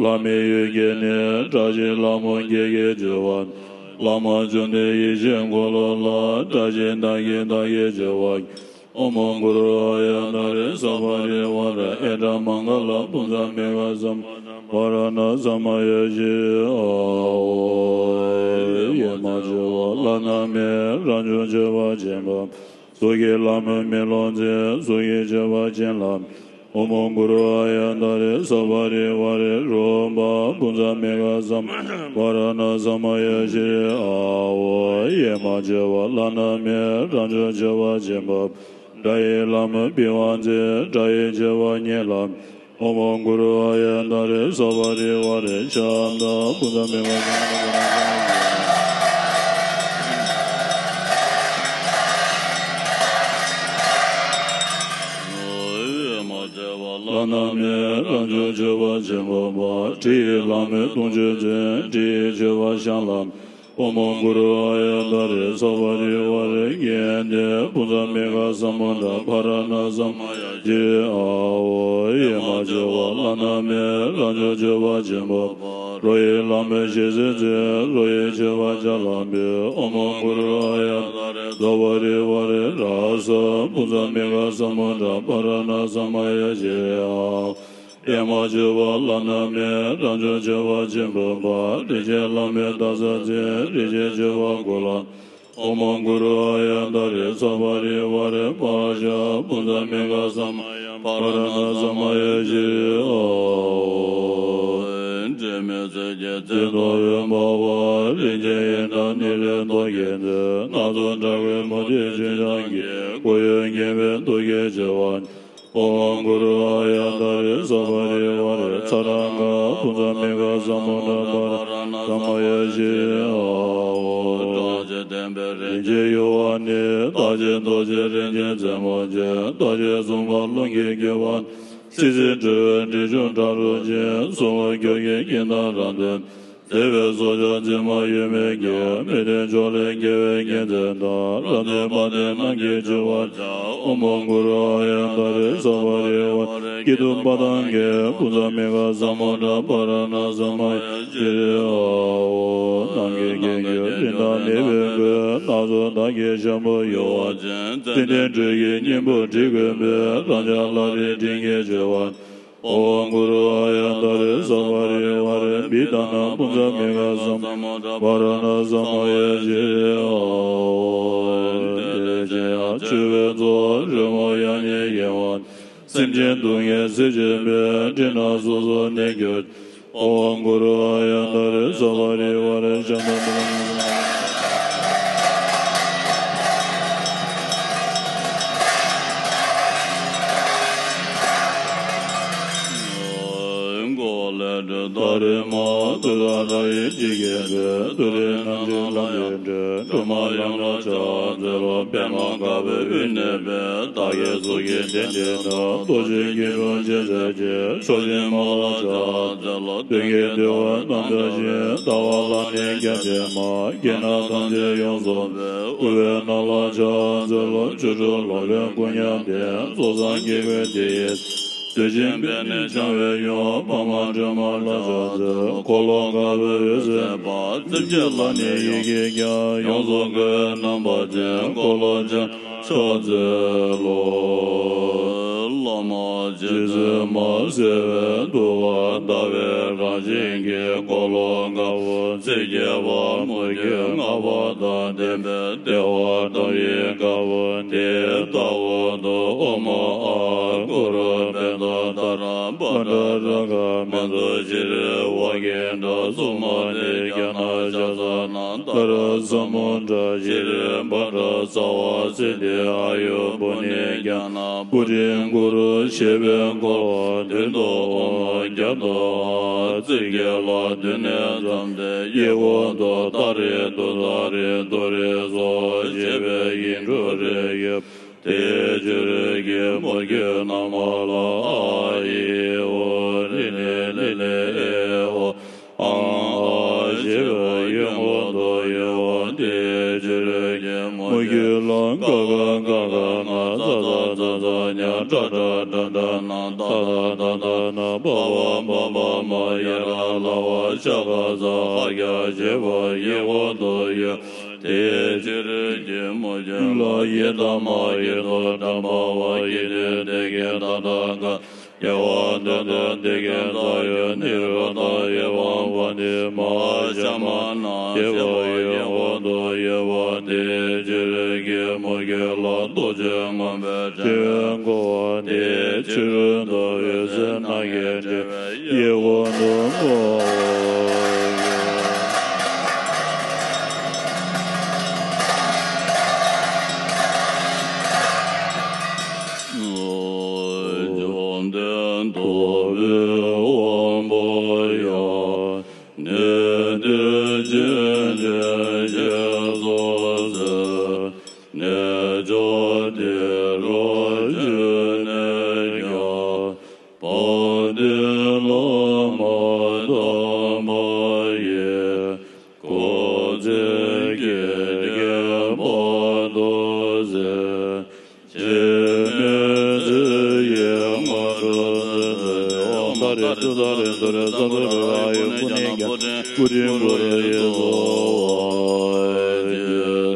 ལྷ་མིའི་ཡུལ་གྱི་ནི། བཀྲ་ཤིས་ལྷ་མོ་བརྒྱད་ཀྱིས་བྱུག་པ། བླ་མ་བཅོམ་ལྡན་ཡེ་ཤེས་འཁོར་ལོ་ལ། བཀྲ་ཤིས་དྷ་ཡེ་དྷ་ཡིས་བྱུག་པ། ཨོཾ་གུ་རུ་ཨཱརྱ་ཏཱ་རེ་ས་པ་རི་ཝཱ་རེ་ཨེ་ཏྲ་མ་ག་ལ་པུ་ཛ་མི་ཁ་ས་མུ་ཌ་པ་ར་ཎ་ས་མ་ཡ་ཤྲཱི་ཨ་ཧོ། ཡེ་མ་བྱི་བ་བླ་ན་མེད་རབ་བྱུང་མཆོད་པ་ཆེན་པོ། གཟུགས་ཀྱི་ལྷ་མོ་མེ་ལོང་མཛེས། གཟུགས་ཀྱི་མཆོད་པ་བྱིན་རླབས། ཨོཾ་གུ་རུ་ཨཱརྱ་ཏཱ་རེ་ས་པ་རི་ཝཱ་རེ་རཱུ་པ་པུ་ཛ་མི་ཁ་ས་མུ་ཌ་པ་ར་ཎ་ས་མ་ཡ་ཤྲཱི་ཨ་ཧོ། ཡེ་མ་བྱི་བ་བླ་ན་མེད་རབ་བྱུང་མཆོད་པ་ཆེན་པོ། དགྲ་ཡི་ལྷ་མོ་པི་ཝང་མཛེས། དགྲ་ཡི་མཆོད་པ་བྱིན་རླབས། ཨོཾ་གུ་རུ་ཨཱརྱ་ཏཱ་རེ་ས་པ་རི་ཝཱ་རེ་ཤ་མདའ་པུ་ཛ་མི་ཁ་ས་མུ་ཌ་པ་ར་ཎ་ས་མ་ཡ་ཤྲཱི་ཨ་ཧོ། ཡེ་མ་བྱི་བ་བླ་ན་མེད་རབ་བྱུང་མཆོད་པ་ཆེན་པོ་པ། དྲི་ཡི་ལྷ་མོ་དུང་ཆོས་མཛེས། དྲི་ཡི་མཆོད་པ་བྱིན་རླབས། ཨོཾ་གུ་རུ་ཨཱརྱ་ཏཱ་རེ་ས་པ་རི་ཝཱ་རེ་གྷནྟི་པུ་ཛ་མི་ཁ་ས་མུ་ཌ་པ་ར་ཎ་ས་མ་ཡ་ཤྲཱི་ཨ་ཧོ། ཡེ་མ་བྱི་བ་བླ་ན་མེད་རབ་བྱུང་མཆོད་པ་ཆེན་པོ་པ། རོ་ཡི་ལྷ་མོ་ཞལ་ཟས་མཛེས། རོ་ཡི་མཆོད་པ་བྱིན་རླབས་པའི། ཨོཾ་གུ་རུ་ཨཱརྱ་ཏཱ་རེ་ས་པ་རི་ཝཱ་རེ་ར་ས་པུ་ཛ་མི་ཁ་ས་མུ་ཌ་པ་ར་ཎ་ས་མ་ཡ་ཤྲཱི་ཨ་ཧོ། ཡེ་མ་བྱི་བ་བླ་ན་མེད་རབ་བྱུང་མཆོད་པ་ཆེན་པོ་པ། རིན་ཆེན་ལྷ་མོ་སྟག་རྩལ་མཛེས། རིན་ཆེན་མཆོད་པ་གོ་ལ། ཨོཾ་གུ་རུ་ཨཱརྱ་ཏཱ་རེ་ས་པ་རི་ཝཱ་རེ་པཱ་ཤ་པུ་ཛ་མི་ཁ་ས་མ་ཡ་པ་ར་ཎ་ས་མ་ཡ་ཤྲཱི་ཨ་ཧོ། འབྲལ་མེད་ཚེ་གཅིག་ཚེ་རྟོག་འོད་འབར་བ། རིན་ཆེན་ཡི་དམ་ནི་ལས་མདོག་གིས་མཛེས། སྣ་ཚོགས་དྲ་བའི་མུ་ཏིག་ཆུ་རྐྱང་གིས། སྐུ་ཡོན་བརྒྱན་པའི་སྟོབས་ཀྱིས་བྱེ་བ། ཨོཾ་གུ་རུ་ཨཱརྱ་ཏཱ་རེ་ས་པ་རི་ཝཱ་རེ་ཚ་ཏྲ་ག་པུ་ཛ་མི་ཁ་ས་མུ་ཌ་པ་ར་ཎ་ས་མ་ཡ་ཤྲཱི་ཨ་ཧོ། རིན་ཆེན་ཡུ་བ་ནི། རྟགས་ཅན་རྡོ་རྗེ་རིན་ཆེན་རྩེ་མོ་ཅན། རྟགས་ཅན་གསུམ་པ་རླུང་གིས་བསྒྱིངས་པ། སྲིད་རྩེ་སྤྲུལ་པའི་འབྲས་ཆུང་ཁྲ་རུ་ཅན། གསུང་ལ་སྐྱོ་གི་སྐད་དང་རབ་འདོན། བདེ་བའི་གསོལ་ཇ་འཛིན་མ་ཡོད་མེད་ཀྱི། མི་ལྡན་ཕྱོགས་ལས་རྒྱལ་བའི་མཁྱེན་བརྩེ་དང་། ལྷ་འདུས་དཔལ་ལྡན་རྣམས་ཀྱིས་མཆོད་པར་བྱ། ཨོཾ་གུ་རུ་ཨཱརྱ་ཏཱ་རེ་སརྦ་རི་ཝཱ་རེ། ཀི་ཏུ་པ་ཏང་གི་པུ་ཛ་མི་ག་ས་མུ་དྲ་པ་ར་ཎ་ས་མ་ཡ་ཤི་རི་ཨ་ཧོ། ནམ་མཁའི་རྒྱན་གྱི་སྤྲིན་དང་ནི་བུས་བསྐོར། ནགས་ཚལ་དག་གི་ཤམ་བུ་གཡོ་བ་ཅན། ཙནྡན་སྦྲུལ་གྱི་སྙིང་པོ་དྲིས་བསྐོར་བའི། ལྷ་ལྕམ་ལྷ་རིའི་སྤྲིན་གྱིས་མཆོད་པར། ཨོཾ་གུ་རུ་ཨཱརྱ་ཏཱ་རེ་སརྦ་རི་ཝཱ་རེ། བི་ཏ་ན་པུ་ཛ་མི་ག་ས་མུ་དྲ་པ་ར་ཎ་ས་མ་ཡ་ཤི་རི་ཨ་ཧོ། དེ་ལས་ཕྱི་ཡང་མཆོད་པའི་རྫོགས། རོལ་མོ་ཡང་སྙན་གཡེང་བ། སེམས་ཅན་སྡུག་བསྔལ་སེལ་བྱེད་པའི། སྤྲིན་ནག་སོ་སོར་གནས་གྱུར། ཨོཾ་གུ་རུ་ཨཱརྱ་ཏཱ་རེ་སརྦ་རི་ཝཱ་རེ། ཤཱནྟ་མི་ལ་མི་ལ། འགོག་ལས་སྒྲོལ་ཏཱ་རེ་མ། ཏུ་ཏྲ་ཡི་འཇིགས་བརྒྱད་སྒྲོལ། ཏུ་རེ་རྣམ་འདྲེན་ལམ་ཡིག་སྒྲོལ། སྒྲོལ་མ་ཡུམ་ལ་ཕྱག་འཚལ་ལོ། པདྨ་དཀར་པོའི་དབུས་གནས་པའི། བདག་གི་གཟུགས་ཀྱི་རྟེན་འདི་དག་ཏུ་ཏྲའི་སྐྱིལ་ཀྲུང་བཞེས་མཛད་ཅིང་། མཆོག་སྦྱིན་མ་ལ་ཕྱག་འཚལ་ལོ། གདོན་བགེགས་བདེ་བ་རྣམས་བྲལ་ཞིང་། ལྟ་བ་ལ་ནི་རྒྱ་ཆེན་མ། སྐྱེ་རྣམས་ཐམས་ཅད་ཡོངས་སུ་སྤངས། དབུལ་བའི་ནང་ལ་ཕྱག་འཚལ་ལོ། བཅུ་དྲུག་ལོ་ལོན་སྐུ་མཉམ་ལྡན། རྫོགས་སངས་རྒྱས་ཀུན་དེ་ཡི་མཛོད། བདེ་ཆེན་པད་ནི་འཆང་བའི་ཡུམ། འཕགས་མ་སྒྲོལ་མ་ལ་ཕྱག་འཚལ། འཁོར་ལོ་དཀར་པོའི་འོད་ཟེར་འབར། རྩིབས་བརྒྱད་ལ་ནི་ཡི་གེ་བརྒྱ། ཡོངས་སུ་བསྐོར་བའི་རྣམ་པ་ཅན། འཁོར་ལོ་ཆེན་ཕྱག་འཚལ་ལོ། བླ་མ་རྗེ་བཙུན་མ་གསལ་བའི་ཐུགས་ཀར་ཟླ་བའི་རང་བཞིན་གྱི་འཁོར་ལོ་དཀར་པོ་རྩིབས་བརྒྱད་པ་མུ་ཁྱུད་ལྔ་པ་དང་ལྡན་པའི་བདེ་བ་དང་ཡི་དཀར་པོ་དེ་ལྟ་བུ་དུ་ཨོཾ་ཨཱཿུ་རུ་བེ་ཏ་ཏཱ་ར་བྷ་དྲ་རཀྵ་མནྡྷོ་ཤྲཱི་ཝཱ་གི་ཎྡྲ་སུ་མ་ཏི་ཛྙཱ་ན་ཛྙཱ་ས་ན་ཏཱ་ར་ས་མུ་དྲ་ཤྲཱི་བྷ་དྲ་སརྦ་སིདྡྷི་ཨཱ་ཡུ་པུ་ཎྱ་ཛྙཱ་ན་པུ་ཊིཾ་ཀུ་རུ་ཞེས་པས་འཁོར་བ་མདུན་དུ་ཨོཾ་བརྒྱ་ཐོག་རྩིབས་བརྒྱད་ལ་མདུན་ནས་བརྩམས་ཏེ་གཡས་སྐོར་དུ་ཏཱ་རེ་ཏུཏྟཱ་རེ་ཏུ་རེ་སྭཱ་ཧཱ་ཞེས་པའི་ཡིག་འབྲུ་རེ་ཡོད། དེའི་ཕྱི་རོལ་གྱི་མུ་ཁྱུད་རྣམས་ལ་ཨཱཿཧཱུྃ་ཧཱུྃ་ཧྲཱིཿལ་ལེ་ལེ་ཨེ་ཧོ། ཨཾ་ཨཱཿཞེས་པ་གཡོན་སྐོར་དུ་ཡོད་པ་དེའི་ཕྱི་རོལ་གྱི་མུ་ཁྱུད་ལ་ཀ་ཁ་ག་གྷ་ང་ཙ་ཚ་ཛ་ཛ་ཛྙ་ཏྲ་ཏྲ་ཏྲ་ཏྲ་ན་ཏ་ཏ་ཏ་ཏ་ན་པ་བ་བ་བ་མ་ཡ་ར་ལ་བ་ཤ་ཁ་ས་ཧ་ཀྱ་ཞེས་པ་གཡས་སྐོར་དུ་ཡོད། དེའི་ཕྱི་རོལ་གྱི་མུ་ཁྱུད་ལ་ཡི་དམ་ཡེ་ཏོ་ཏམ་བ་བ་ཀི་ཏི་དེ་ཀི་ཏ་ཏ་ག་ཡ་ཝ་ཏོ་ཏོ་ཏེ་ཀེ་ཙ་ཡོ་ནི་རོ་ཏ་ཡེ་ཝ་བ་ནི་མ་ཧཱ་ཤ་མ་ན་ཞེས་པ་གཡོན་སྐོར་དུ་ཡོད་པ་དེའི་ཕྱི་རོལ་གྱི་མུ་ཁྱུད་ལ་རྡོ་རྗེ་སྔོན་པོའི་ཕྲེང་བས་བསྐོར་བ་དེའི་ཕྱི་རོལ་དུ་འོད་ཟེར་སྣ་བརྒྱའི་ཕྲེང་བས་གཡས་སྐོར་དུ་བསྐོར་བར་གྱུར། བཅོམ་ལྡན་ཐུབ་པའི་དབང་པོ་ཡང་ནི་དེ་ཅི་ནས་ཞེས་སོགས་ཟེར། གནས་མཆོག་དེ་རུ་བྱོན་ནས་ཀྱང་། དཔལ་ལྡན་བླ་མ་དམ་པ་ཡི། སྐུ་ཚེ་ཀྱེ་ཀྱེ་བར་དུ་གསལ། འཆི་མེད་མཚན་ཡི་དངོས་གྲུབ་སྩོལ། ཨོཾ་ཏཱ་རེ་ཏུཏྟཱ་རེ་ཏུ་རེ་སྭ་ཏུ་རེ་ཨཱ་ཡུ་པུ་ཎྱ་ཛྙཱ་ན་པུ་ཊིཾ་ཀུ་རུ་ཡེ་སྭཱ་ཧཱ། ཇི་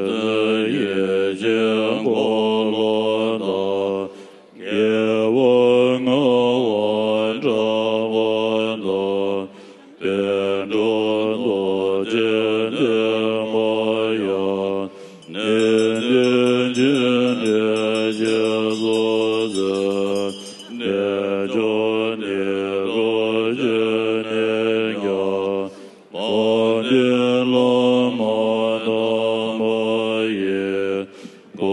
ལྟར་ཡེ་ཤེས་འཁོར་ལོ་དང་། དགེ་བ་ལྔ་པ་བསྒྲགས་པ་དང་། པཎ་གྲུབ་རྡོ་རྗེ་ཐེག་པ་ཡང་། ནི་དེ་ཅི་ནས་ཞེས་སོགས་ཟེར། གནས་མཆོག་དེ་རུ་བྱོན་ནས་ཀྱང་། དཔལ་ལྡན་བླ་མ་དམ་པ་ཡི། སྐུ་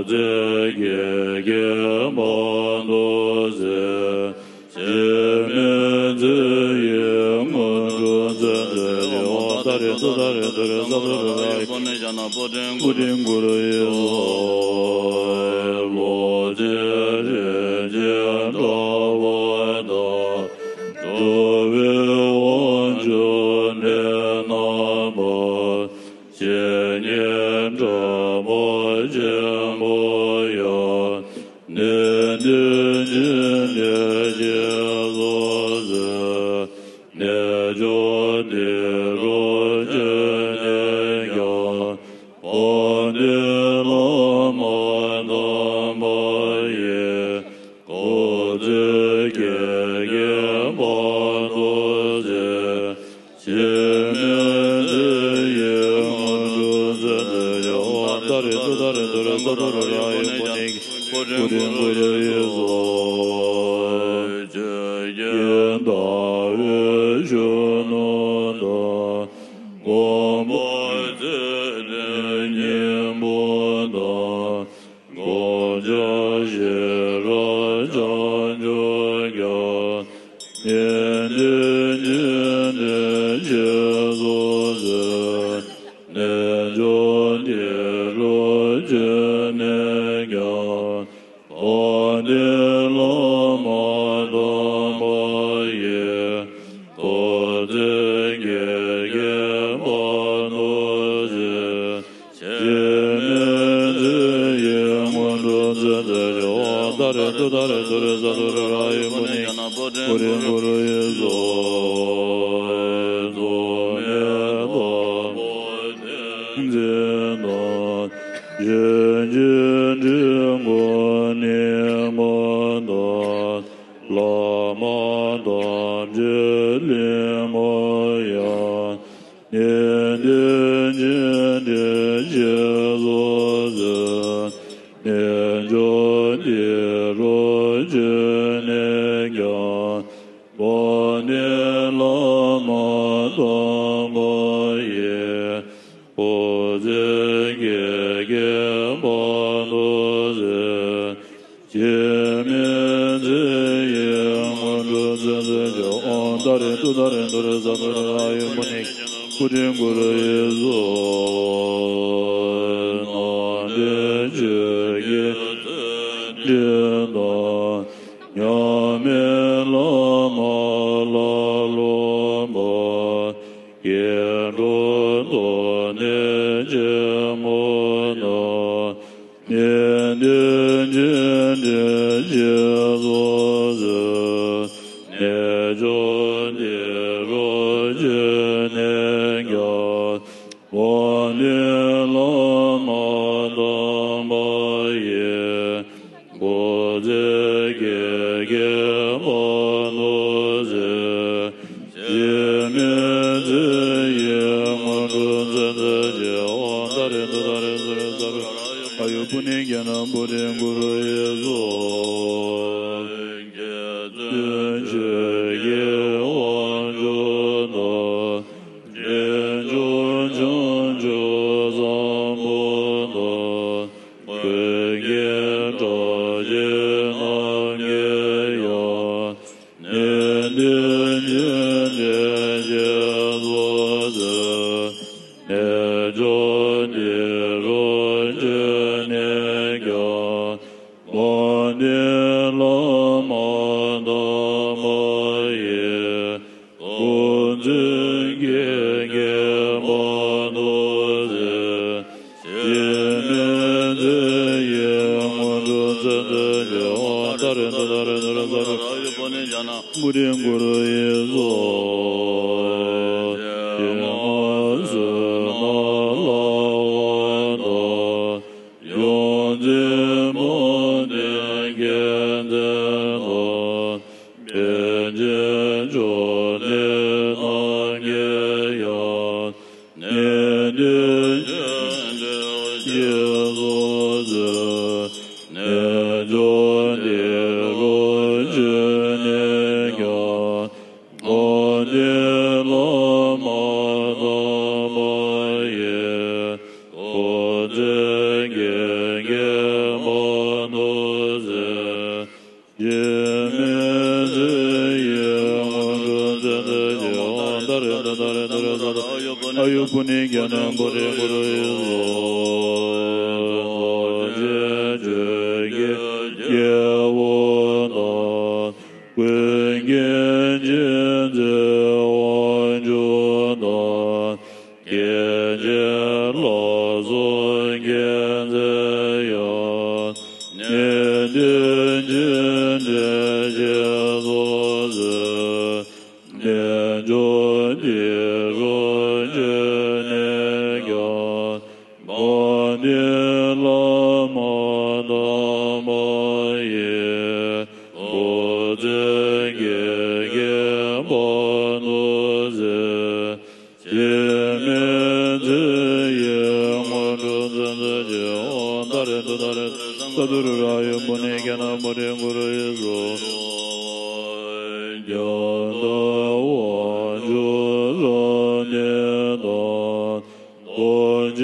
ཚེ་ཀྱེ་ཀྱེ་བར་དུ་གསལ། འཆི་མེད་མཚན་ཡི་དངོས་གྲུབ་སྩོལ། ཨོཾ་ཏཱ་རེ་ཏུཏྟཱ་རེ་ཏུ་རེ་སྭ་ཏུ་རེ་ཨཱ་ཡུ་པུ་ཎྱ་ཛྙཱ་ན་པུ་ཊིཾ་ཀུ་རུ་ཡེ་སྭཱ་ཧཱ། རྡོ་རྗེ་རིན་ཆེན་འདྲ་བ་དང་། འགྲོ་བའི་དབང་ཕྱུག་གནས་ དམ་པ་ཡི། སྐུ་ཚེ་ཁྱེད་རྒྱས་པ་ཐུགས་རྗེ་ཆེ། གོ་ཆ་ཤེས་རབ་བྱང་ཆུབ་ཀྱང་། ནད་མེད་ཅིང་འདི་ཕྱི་སོ་སོའི་ནད་མཆོག་འདི་རུ་འབྱུང་ནས་ཀྱང་། དཔལ་ལྡན་བླ་མ་དམ་པ་ཡི། ཐུགས་རྗེ་ཁྱེད་རྒྱས་པ་ཐུགས་རྗེ་ཆེ། མི་ཚེ་ཡི་སྔོན་འགྲོ་ཚེ་ཚེ་ཞིག་འོང་། ཏཱ་རེ་ཏུཏྟཱ་རེ་ཏུ་རེ་ས་ཏུ་རེ་ར་ཡི་མུ་ནི་གུ་རུ་གུ་རུ་ཡི་སོ། གཙོ་མེད་དམ་པ་ཏིང་འཛིན་དང་། གཞན་གྱི་དྲིན་ཀུན་ནི་མངོན་མཐོ། བླ་མ་དམ་ཅན་ལྷ་མོ་ཡང་། ནད་མེད་ཅིང་འདི་ཕྱི་སོ་སོའི། ནད་མཆོག་འདི་རུ་འབྱུང་ནས་ཀྱང་། དཔལ་ལྡན་བླ་མ་དམ་པ་ཡི། ཐུགས་རྗེ་ཁྱེད་རྒྱས་པ་ཐུགས་རྗེ་ཆེ། མི་ཚེ་ཡི་སྔོན་འགྲོ་ཚེ་ཚེ་ཞིག་འོང་། ཏཱ་རེ་ཏུཏྟཱ་རེ་ཏུ་རེ་ས་ཏུ་རེ་ར་ཡི་མུ་ནི་གུ་རུ་གུ་རུ་ཡི་སོ། ནང་པའི་ཆོས་ཀྱི་མཛད་འཕྲིན་དང་། མཉམ་མེད་བླ་མ་ལ་སློབ་པ། སྐྱེ་འགྲོ་དོན་ནི་ཆེན་མོ་ན། ནད་མེད་ཅིང་འདི་ཕྱི་སོ་སོའི། ནད་མཆོག་འདི་རུ་འབྱུང་ནས་ཀྱང་། དཔལ་ལྡན་བླ་མ་དམ་པ་ཡི། སྐུ་ཚེ་ཁྱེད་རྒྱས་པ་ཐུགས་རྗེ་ཆེ། མི་ཚེ་ཡི་སྔོན་འགྲོ་ཚེ་ཚེ་ཞིག་འོང་། ཏཱ་རེ་ཏུཏྟཱ་རེ་ཏུ་རེ་ས་རུ་ཨ་ཡུ་པུ་ནི་གྱ་ནམ་བུ་རི་གུ་རུ་ཡི་སོ། རྗེ་བཙུན་ཆོས་ཀྱི་དབང་ཕྱུག་དང་། འབྲིང་ཆུང་བྱང་ཆུབ་སེམས་དཔའ་དང་། ཀུན་མཁྱེན་གྲགས་ཆེན་རྣམས་ཀྱིས་ཡང་། ནད་མེད་ཅིང་འདི་ཕྱི་སོ་སོའི། ནད་མཆོག་འདི་རུ་འབྱུང་ནས་ཀྱང་། དཔལ་ལྡན་བླ་མ་དམ་པ་ཡི། སྐུ་ཚེ་ཁྱེད་རྒྱས་པ་ཐུགས་རྗེ་ཆེ། མི་ཚེ་ཡི་སྔོན་འགྲོ་ཚེ་ཚེ་ཞིག་འོང་། ཏཱ་རེ་ཏུཏྟཱ་རེ་ཏུ་རེ་ས་རུ་ཨ་ཡུ་པུ་ནི་གྱ་ནམ་བུ་རི་གུ་རུ་ཡི་སོ། ཞི་མ་བསོད་ནམས་ལྷ་དབང་དང་། ཡོངས་འཛིན་དཔལ་ལྡན་མཁྱེན་བརྩེ་དང་། པཎ་ཆེན་འབྱུང་གནས་རྣམས་ཀྱིས་ཡང་། ནད་མེད་ཅིང་འདི་ཕྱི་སོ་སོའི། ནད་མཆོག་འདི་རུ་འབྱུང་ནས་ཀྱང་། དཔལ་ལྡན་བླ་མ་དམ་པ་ཡི། ཐུགས་རྗེ་ཁྱེད་རྒྱས་པ་ཐུགས་རྗེ་ཆེ། མི་ཚེ་ཡི་སྔོན་འགྲོ་ཚེ་ཚེ་ཞིག་འོང་། ཏཱ་རེ་ཏུཏྟཱ་རེ་ཏུ་རེ་ས་རུ་ཨ་ཡུ་པུ་ནི་གྱ་ནམ་བུ་རི་གུ་རུ་ཡི་སོ། རྡོ་རྗེ་ཆོས་ཀྱི་རྒྱལ་པོ་དང་། ཀུན་མཁྱེན་མཁྱེན་བརྩེ་དབང་ཕྱུག་དང་། སྐྱེས་ཆེན་ལ་སོགས་མཁྱེན་བརྩེ་ཡང་། ནད་མེད་ཅིང་འདི་ཕྱི་སོ་སོའི། ནད་མཆོག་འདི་རུ་འབྱུང་ནས་ཀྱང་། དཔལ་ལྡན་བླ་མ་དམ་ མ་ཡིན། བུ་འཛིན་གྱི་རྒན་པ་ནོར་འཛིན། སྐྱེ་མེད་མཛེས་ཡི་སྔོན་འགྲོ་མཛད་མཛད་ཀྱི། ཨོཾ་ཏཱ་རེ་ཏུཏྟཱ་རེ་ཏུཏྟཱ་རེ་ཏུཏྟཱ་རེ། ས་ཏུ་རུ་ར་ཡུ་བུ་ནི་གྱ་ན་བུ་རི་གུ་རུ་ཡེ་སྭཱ་ཧཱ། ཀྱང་དག་དབང་ཕྱུག་རབ་གནས་དང་། ཐམས་ཅད་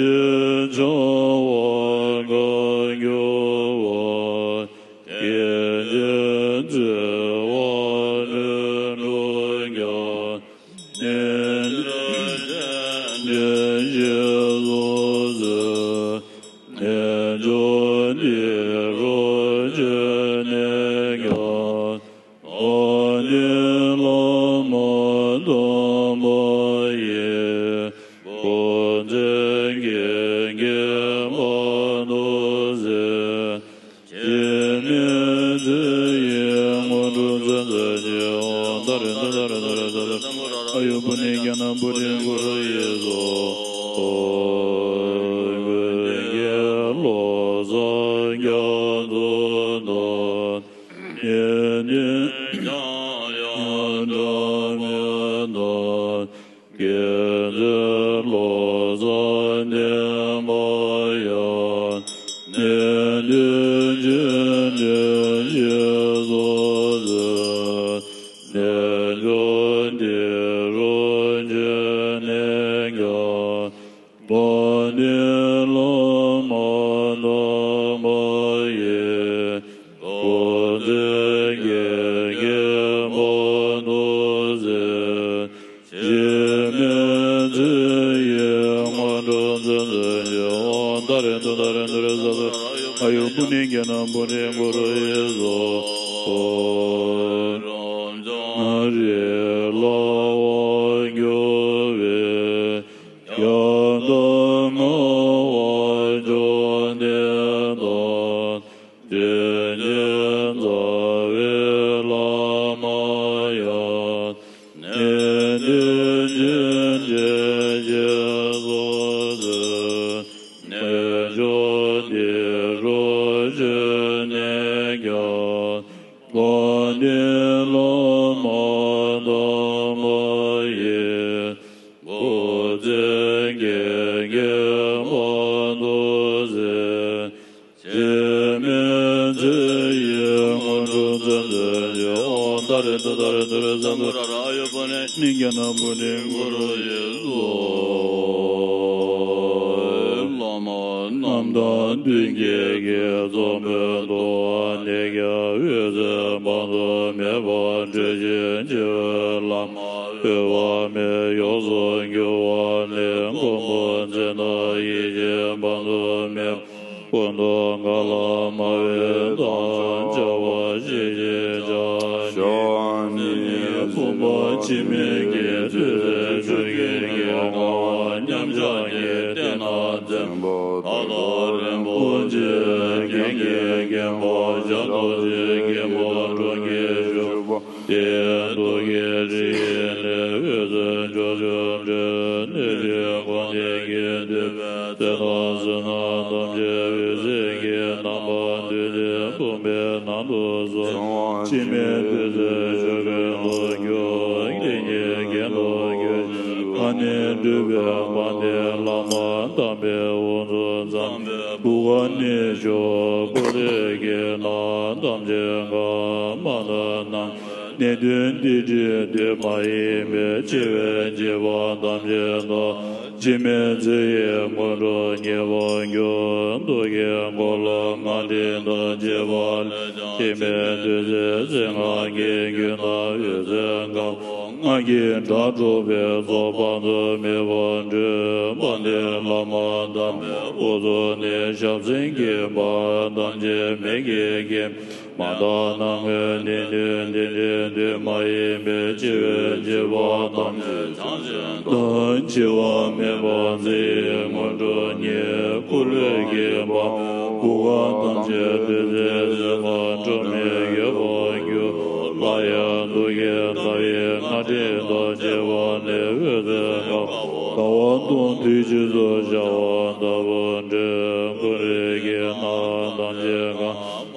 འཆང་བ་གང་འགྱུར་བ། སྐད་ཅིག་བརྩེ་བ་ལྷུན་གྲུབ་ཀྱང་། གནས་འདིར་སྤྱན་འདྲེན་ཞེས་སུ་གསོལ། རྣལ་འབྱོར་འདི་རུ་བྱོན་ནས་ཀྱང་། མ་ཎི་བླ་མ་དམ་པ་ཡི། བུ་འཛིན་གྱི་རྒན་པ་ནོར་འཛིན། སྐྱེ་མེད་མཛེས་ཡི་སྔོན་འགྲོ་མཛད་མཛད་ཀྱི། ཨོཾ་ཏཱ་རེ་ཏུཏྟཱ་རེ་ཏུཏྟཱ་རེ་ཏུཏྟཱ་རེ་ཏུཏྟཱ་རེ། ཨ་ཡུ་བུ་ནི་གྱ་ན་བུ་རི་གུ་རུ་ཡེ་སྭཱ་ཧཱ། ཀུན་དགའ་བློ་བཟང་རྒྱ་མཚོ་དང་། གནས་འདིར་འཆང་ཡང་སྒྲ་མེད་དང་། དགེ་ཚུལ་བློ་བཟང་བསྟན་པ་ཡང་། གནས་འདིར་སྤྱན་འདྲེན་ཞེས་སུ་གསོལ། རྣལ་འབྱོར་འདི་རུ་བྱོན་ནས་ཀྱང་། མ་ཎི་བླ་མ་དམ་པ་ཡི། བུ་འཛིན་གྱི་རྒན་པ་ནོར་འཛིན། སྐྱེ་མེད་མཛེས་ཡི་སྔོན་འགྲོ་མཛད་མཛད་ཀྱི། ཨོཾ་ཏཱ་རེ་ཏུཏྟཱ་རེ་ཏུཏྟཱ་རེ་ཏུཏྟཱ་རེ། ཨ་ཡུ་བུ་ནི་གྱ་ན་བུ་རི་གུ་རུ་ཡེ་སྭཱ་ཧཱ། རབ་འབྱམས་རིགས་ལ་དབང་བསྒྱུར་བའི། ཡང་དག་ངག་དབང་བཅོམ་ལྡན་དང་། དྲིན་ཅན་རྩ་བའི་བླ་མ་ཡང་། གནས་འདིར་སྤྱན་འདྲེན་ཞེས་སུ་གསོལ། རྣལ་འབྱོར་འདི་རུ་བྱོན་ནས་ཀྱང་། མ་ཎི་བླ་མ་དམ་པ་ཡི། བུ་འཛིན་གྱི་རྒན་པ་ནོར་འཛིན། སྐྱེ་མེད་མཛེས་ཡི་སྔོན་འགྲོ་མཛད་མཛད་ཀྱི། ཨོཾ་ཏཱ་རེ་ཏུཏྟཱ་རེ་ཏུཏྟཱ་རེ་ཏུཏྟཱ་རེ། ཨ་ཡུ་བུ་ནི་གྱ་ན་བུ་རི་གུ་རུ་ཡེ་སྭཱ་ཧཱ། བླ་མ་རྣམས་དང་མཐུན་རྐྱེན་གྱིས་འཛོམས་པའི་ཐུབ་པ་གནས་བརྒྱད་འོད་ཟེར་དཔག་ཏུ་མེད་པ་འཕྲོ་ཞིང་འཆི་བའི་ལམ་འོད་དཔག་མེད་ཡོངས་སུ་གྱུར་པ་ལས་མགོན་པོ་མཚན་དང་ཡེ་ཤེས་དཔག་ཏུ་མེད་པ་ཀུན་ཏུ་དགའ་ལ་མ་བས་དམ་བཅའ་བ་ཞིག་ཞིག་བྱ། ཞལ་ནས་ནི་བུམ་པ་འཆི་མེད་ཀྱི་བདུད་རྩིའི་ཆུ་རྒྱུན་གྱིས་གང་བ་མཉམ་བཞག་གི་སྟེང་ན་འཛིན་པ་ཐག་དང་རིན་པོ་ཆེ་རྒྱན་གྱིས་བརྒྱན་པ་ཞབས་རྡོ་རྗེའི་སྒྲེང་བུ་དྲུང་གིས་བཞུགས་པ། དེའི་ཐུགས་ཀྱི་རིགས་ལས་འོད་ཟེར་ཕྱོགས་བཅུར་འཕྲོས། གནས་འདིར་དགོངས་ཏེ་དགེ་འདུན་པའི་ཚེ་དང་བསོད་ནམས་ཐམས་ཅད་འོད་ཟེར་གྱི་རྣམ་པ་བདུད་རྩི་བུམ་པའི་ནང་དུ་སོང་། འཆི་མེད་བདུད་རྩིའི་ཆུ་རྒྱུན་དུ་གྱུར། ལྷས་ཀྱི་རྒྱན་དུ་གྱུར་ཅིང་། ཁ་ནི་སྤྲུལ་པའི་དཔལ་ལྡན་བླ་མ་དམ་པའི་དབུ་གཙུག་བརྩམས། བུ་ག་ནི་མཆོག་སྐུ་ལས་སྐྱེས་ལ་ཐམས་ཅད་འགག། མ་དང་ནམ་མཁའི་གནས་བདུན་སྡེ་བྲིས་ཏེ། མ་ཡིན་པའི་འཆི་བའི་འཇིགས་པ་ཐམས་ཅད་དག། འཆི་མེད་མཛེས་ཡི་སྔོན་འགྲོ་ཉེ་བར་གྱུར། མདོ་རྒྱུད་འཁོར་ལོ་ལྔ་སྡེ་དང་བཅས་པ་ལས་ཀྱང་། འཆི་མེད་བདུད་རྩིའི་རྩེ་ལྔ་གི་རྒྱུད་ན་འོད་ཟེར་དཀར་པོ་ལྔ་གིས་སྒྲ་སྒྲོགས་པའི་ཚོགས་དཔག་ཏུ་མེད་པ་འཕྲོས། དཔལ་ལྡན་བླ་མ་དམ་པའི་དབུ་གཙུག་ནས་ཞབས་སེན་གྱི་བར་ཐམས་ཅད་མེ་གིས་སྐྱེས། མ་དང་ནམ་མཁའི་གནས་བདུན་སྡེ་བྲིས་ཏེ། མ་ཡིན་པའི་འཆི་བའི་འཇིགས་པ་ཐམས་ཅད་བྱང་ཞིང་དག། འཆི་བ་མེད་པ་མཛེས་ཡི་སྔོན་འགྲོ་ཉེ། སྐུ་ལས་སྐྱེས་པ་བུ་ག་ཐམས་ཅད་བདུད་རྩིའི་རྩེ་ལྔ་ཁྲོ་མོའི་རྒྱལ་པོར་གྱུར། སླར་ཡང་གདུལ་དཀའི་རྟ་ཡི་རྔ་སྒྲ་དང་བཅས་པ་ལས་འོད་ཟེར་དཀར་པོ་ཟླ་བ་སྟོང་དུས་གཅིག་ཏུ་ཤར་བ་ལྟ་བུ་འཕྲོས། ཀུན་རིག་གི་སྣང་བ་ཐམས་ཅད་གང་།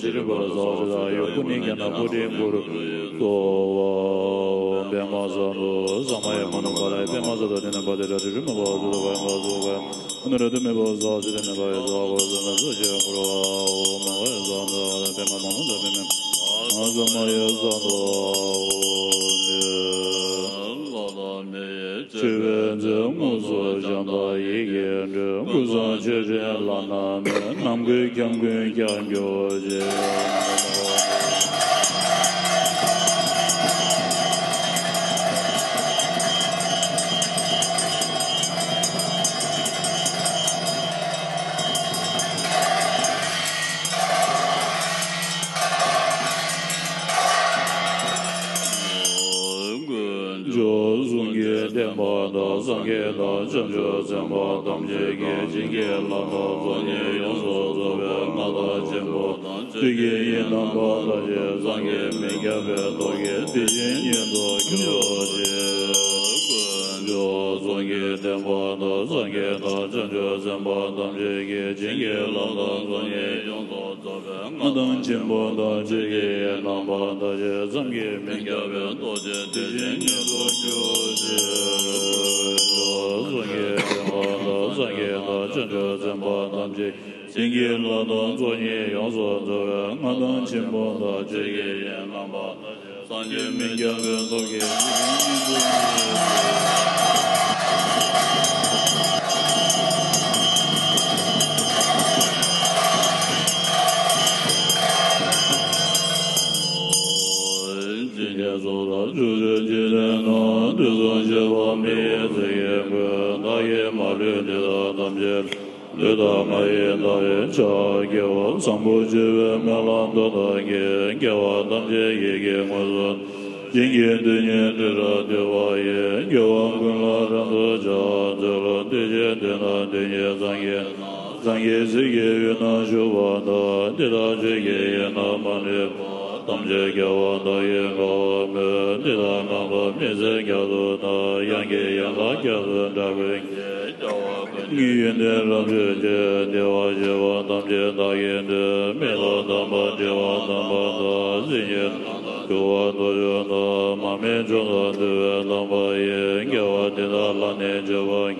ནས་ཕྱི་རོལ་པ་ལ་ཟ་བར་བྱེད་དང་། ཡུལ་ཀུན་ནས་ཀྱང་ན་སྤུ་གྲིའི་གུར་དུ་བ། པདྨ་སརྦ་ཚང་མ་ཡི་མ་ནུ་བ་ལ་པདྨ་སརྦ་ཚང་དེ་ནས་བ་དེ་ར་དེ་རུ་མེ་བ་སུ་དུ་བ་ཡང་བ་སུ་བ་ཡང་ཨ་ནུ་ར་དུ་མེ་བ་ཟ་ཚེ་དེ་ནས་བ་ཡི་ཟ་བ་ཟ་ན་ཟ་ཅེ་གུ་རུ་བ་འོ་མ་བ་ཡི་ཟ་ན་བ་ལ་པདྨ་མ་མ་ཟ་པདྨ་མ་ཟ་མ་ཡི་ཟ་ན་བ་འོ་མེ། ཆོས་པའི་མཛོད་དངོས་སུ་བྱོན་དང་ཡི་གེ་འབྲི། ཀུན་བཟང་ཆོས་འཕྲིན་བླ་ན་མེད། ནམ་མཁའི་ཁྱབ་ཀུན་ཁྱབ་འགྱུར་ཅིག། ཀུན་སྦྱོར་གསུང་གི་བསྟན་པ་དང་། སངས་རྒྱས་དང་བྱང་ཆུབ་སེམས་དཔའ་ཐམས་ཅད་ཀྱིས། བྱིན་གྱིས་བརླབས་པ་སོགས་ནི་ཡོངས་སུ་རྫོགས་པའི་མངའ་བདག་ཆེན་པོ་དང་ ཐུགས་ཀྱི་དབྱིངས་རྣམ་པར་དག་ཅིང་། སངས་རྒྱས་མི་འགྱུར་བའི་ཐུགས་ཀྱི་དེ་བཞིན་ཉིད་དུ་གྱུར་ཅིག། དཀོན་མཆོག་གསུམ་གྱི་བསྟན་པ་དང་། སངས་རྒྱས་དང་བྱང་ཆུབ་སེམས་དཔའ་ཐམས་ཅད་ཀྱིས། བྱིན་གྱིས་བརླབས་དང་ཚོགས་གཉིས་ཡོངས་སུ་རྫོགས་པའི། མངའ་ཐང་ཆེན་པོ་དང་། ཆོས་ཀྱི་དབྱིངས་རྣམ་པར་དག་ཅིང་། བསམ་གྱིས་མི་ཁྱབ་པའི་ཐུགས་རྗེ་དེ་བཞིན་ཉིད་དུ་གྱུར་ཅིག། དཀོན་མཆོག་གསུམ་གྱི་བསྟན་པ་དང་། སངས་རྒྱས་དང་བྱང་ཆུབ་སེམས་དཔའ་ཐམས་ཅད། བྱིན་གྱིས་བརླབས་དང་ཚོགས་གཉིས་ཡོངས་སུ་རྫོགས་པའི། མངའ་ཐང་ཆེན་པོ་དང་། ཆོས་ཀྱི་དབྱིངས་རྣམ་པར་དག་ཅིང་། བསམ་གྱིས་མི་ཁྱབ་པའི་ཐུགས་རྗེ་དེ་བཞིན་ཉིད་དུ་གྱུར་ཅིག། ཇི་སྙེད་སུ་དག་ཕྱོགས་བཅུའི་འཇིག་རྟེན་ན། དུས་གསུམ་གཤེགས་པ་མི་ཡི་ཚིག་གིས་བསྐུལ། བདག་གིས་མ་ལུས་འདི་དག་ཐམས་ཅད། ལུས་དང་ངག་ཡིད་བདག་གིས་བྱ། དགེ་བ་བཟང་པོ་བྱེད་པའི་སྨོན་ལམ་མཐུ་དང་བགྱི། དགེ་བ་ཐམས་ཅད་ཡིད་ཀྱིས་མངོན་སུམ། བྱིན་གྱིས་དེ་ཉིད་འགྲུབ་པར་འདོད་པ་ཡིས། དགེ་བ་ཀུན་ལ་རབ་ཏུ་བྱ། ཚེ་རབས་འདི་ཕྱི་དེ་ན་དེ་ཉིད་སངས་རྒྱས། སངས་རྒྱས་སྲས་ཀྱི་འོད་སྣང་བཞུགས་པ་དང་། འདི་དག་ཆོས་ཀྱི་དབྱིངས་རྣམ་པར་གནས་པ། ཐམས་ཅད་རྒྱལ་བ་དག་གིས་གང་བར་མོས། འདི་དག་གང་དག་མི་ཟད་རྒྱ་མཚོ་ལྟར། དབྱངས་ཀྱི་ཡན་ལག་རྒྱ་མཚོའི་སྒྲ་ཀུན་གྱིས། རྒྱལ་བ་ཀུན་གྱི་ཡོན་ཏན་རབ་བརྗོད་ཅིང་། བདེ་བར་གཤེགས་པ་ཐམས་ཅད་བདག་གིས་བསྟོད། མི་ལ་དམ་པ་བདེ་བ་དམ་པ་དང་། སྲིད་ཞིའི་དགྲ་དང་འདུལ་བ་དོ་ཅོག་དང་། མ་རྨོས་ཕྱོགས་དང་བྲལ་བའི་དམ་པ་ཡིས། དགེ་བ་འདི་དག་ལ་ནི་སྤྱོད་པར་བགྱི།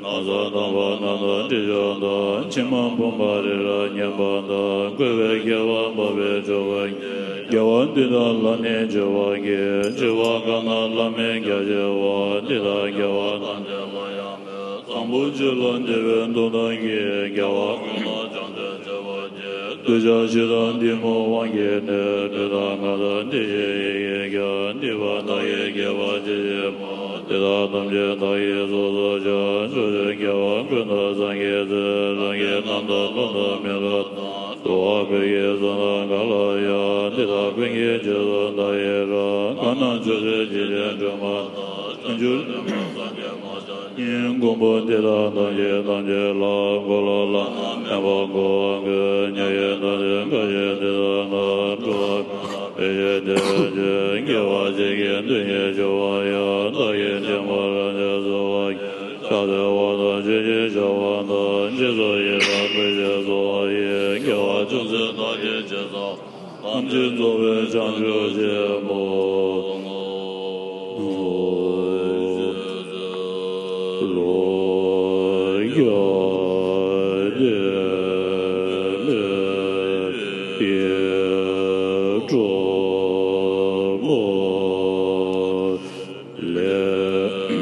ན་བཟའ་དམ་པ་རྣམས་དང་དྲི་མཆོག་དང་། མཆིལ་མ་ཕུང་པོ་རི་རབ་མཉམ་པ་དང་། བཀོད་པའི་ཁྱད་པར་འཕགས་པའི་མཆོག་ཀུན་གྱིས། དགེ་བ་འདི་དག་ལ་ནི་སྤྱོད་པར་བགྱི། སྤྱོད་པ་གང་རྣམས་བླ་མེད་རྒྱ་ཆེ་བ། འདི་དག་དགེ་བ་ཐམས་ཅད་ལ་ཡང་མོས། བཟང་པོ་སྤྱོད་ལ་བདེ་བའི་མཐུ་ཐམས་ཀྱིས། དགེ་བ་ཀུན་ལ་བྱང་ཆུབ་སྤྱོད་པར་བགྱི། འདོད་ཆགས་ཞེ་སྡང་གཏི་མུག་དབང་གིས་ནི། ལུས་དང་ངག་དང་དེ་བཞིན་ཡིད་ཀྱིས་ཀྱང་། སྡིག་པ་མཐའ་ཡས་བགྱིས་པ་ཅི་མཆིས་པ། དེ་དག་ཐམས་ཅད་བདག་གིས་སོ་སོར་བཤགས། ཕྱོགས་བཅུའི་རྒྱལ་བ་ཀུན་ཏུ་སངས་རྒྱས་ཚེ། རང་གི་རྣམ་ཐར་ཀླུ་དང་མི་འདྲ་དང་། འགྲོ་བ་ཀུན་གྱི་བསོད་ནམས་གང་ལ་ཡང་། འདི་དག་ཀུན་གྱི་རྗེས་སུ་བདག་ཡི་རང་། གང་རྣམས་ཕྱོགས་བཅུའི་འཇིག་རྟེན་སྒྲོན་མ་དང་། བྱང་ཆུབ་སེམས་དཔའ་སངས་རྒྱས་མ་ཆགས་ཉིད། མགོན་པོ་འདི་དག་ཐམས་ཅད་ཐམས་ཅད་ལ། འཁོར་ལོ་བླ་ན་མེད་པ་བསྐོར་བར་བསྐུལ། མྱ་ངན་འདའ་སྟོན་ག་ཞིག་དེ་ལྟར་ན། འགྲོ་བ་ཀུན་ལ་ཕན་ཕྱིར་དེ་བས་ཀྱང་། དགེ་བ་བྱེད་ཀྱི་དོན་ཉིད་ཆེ་བ་ཡང་། བདག་གིས་བསྟན་པ་རབ་འབྱམས་སྩོལ་བར་བགྱི། ཕྱག་འཚལ་བ་དང་མཆོད་ཅིང་བཤགས་པ་དང་། རྗེས་སུ་ཡི་རང་བསྐུལ་ཞིང་གསོལ་བ་ཡི། དགེ་བ་ཅུང་ཟད་བདག་གིས་ཅི་བསགས་པ། ཐམས་ཅད་རྫོགས་པའི་བྱང་ཆུབ་ཆེན་པོ། ལོ་བརྒྱ་བདེ་ལེགས་སྒྲོལ་མ། ལས་འགྲོ་བ་འདི་དག་ཀུན་བྱང་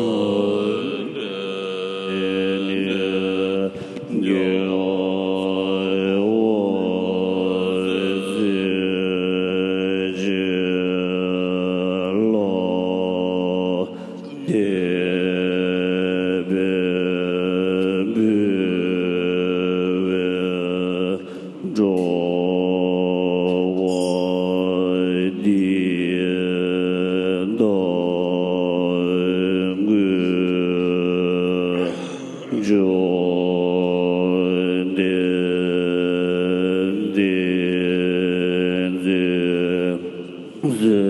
ཆུབ་བདེ་གཤེགས་ཐམས་ཅད་ལ།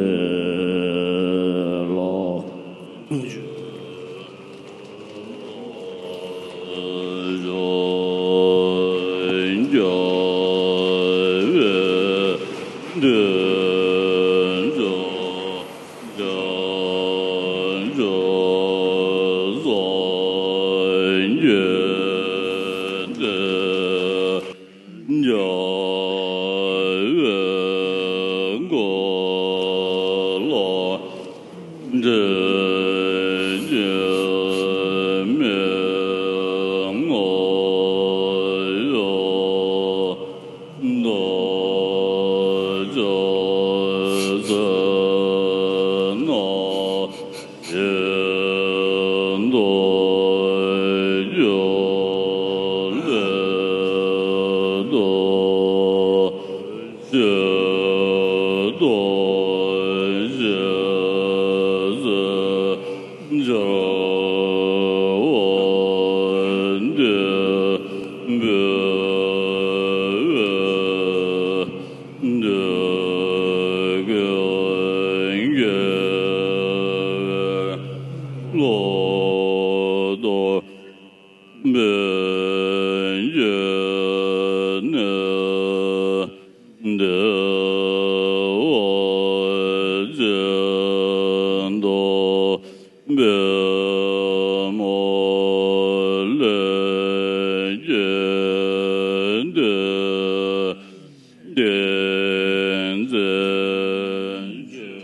བསྟན་འཛིན་ཆོས་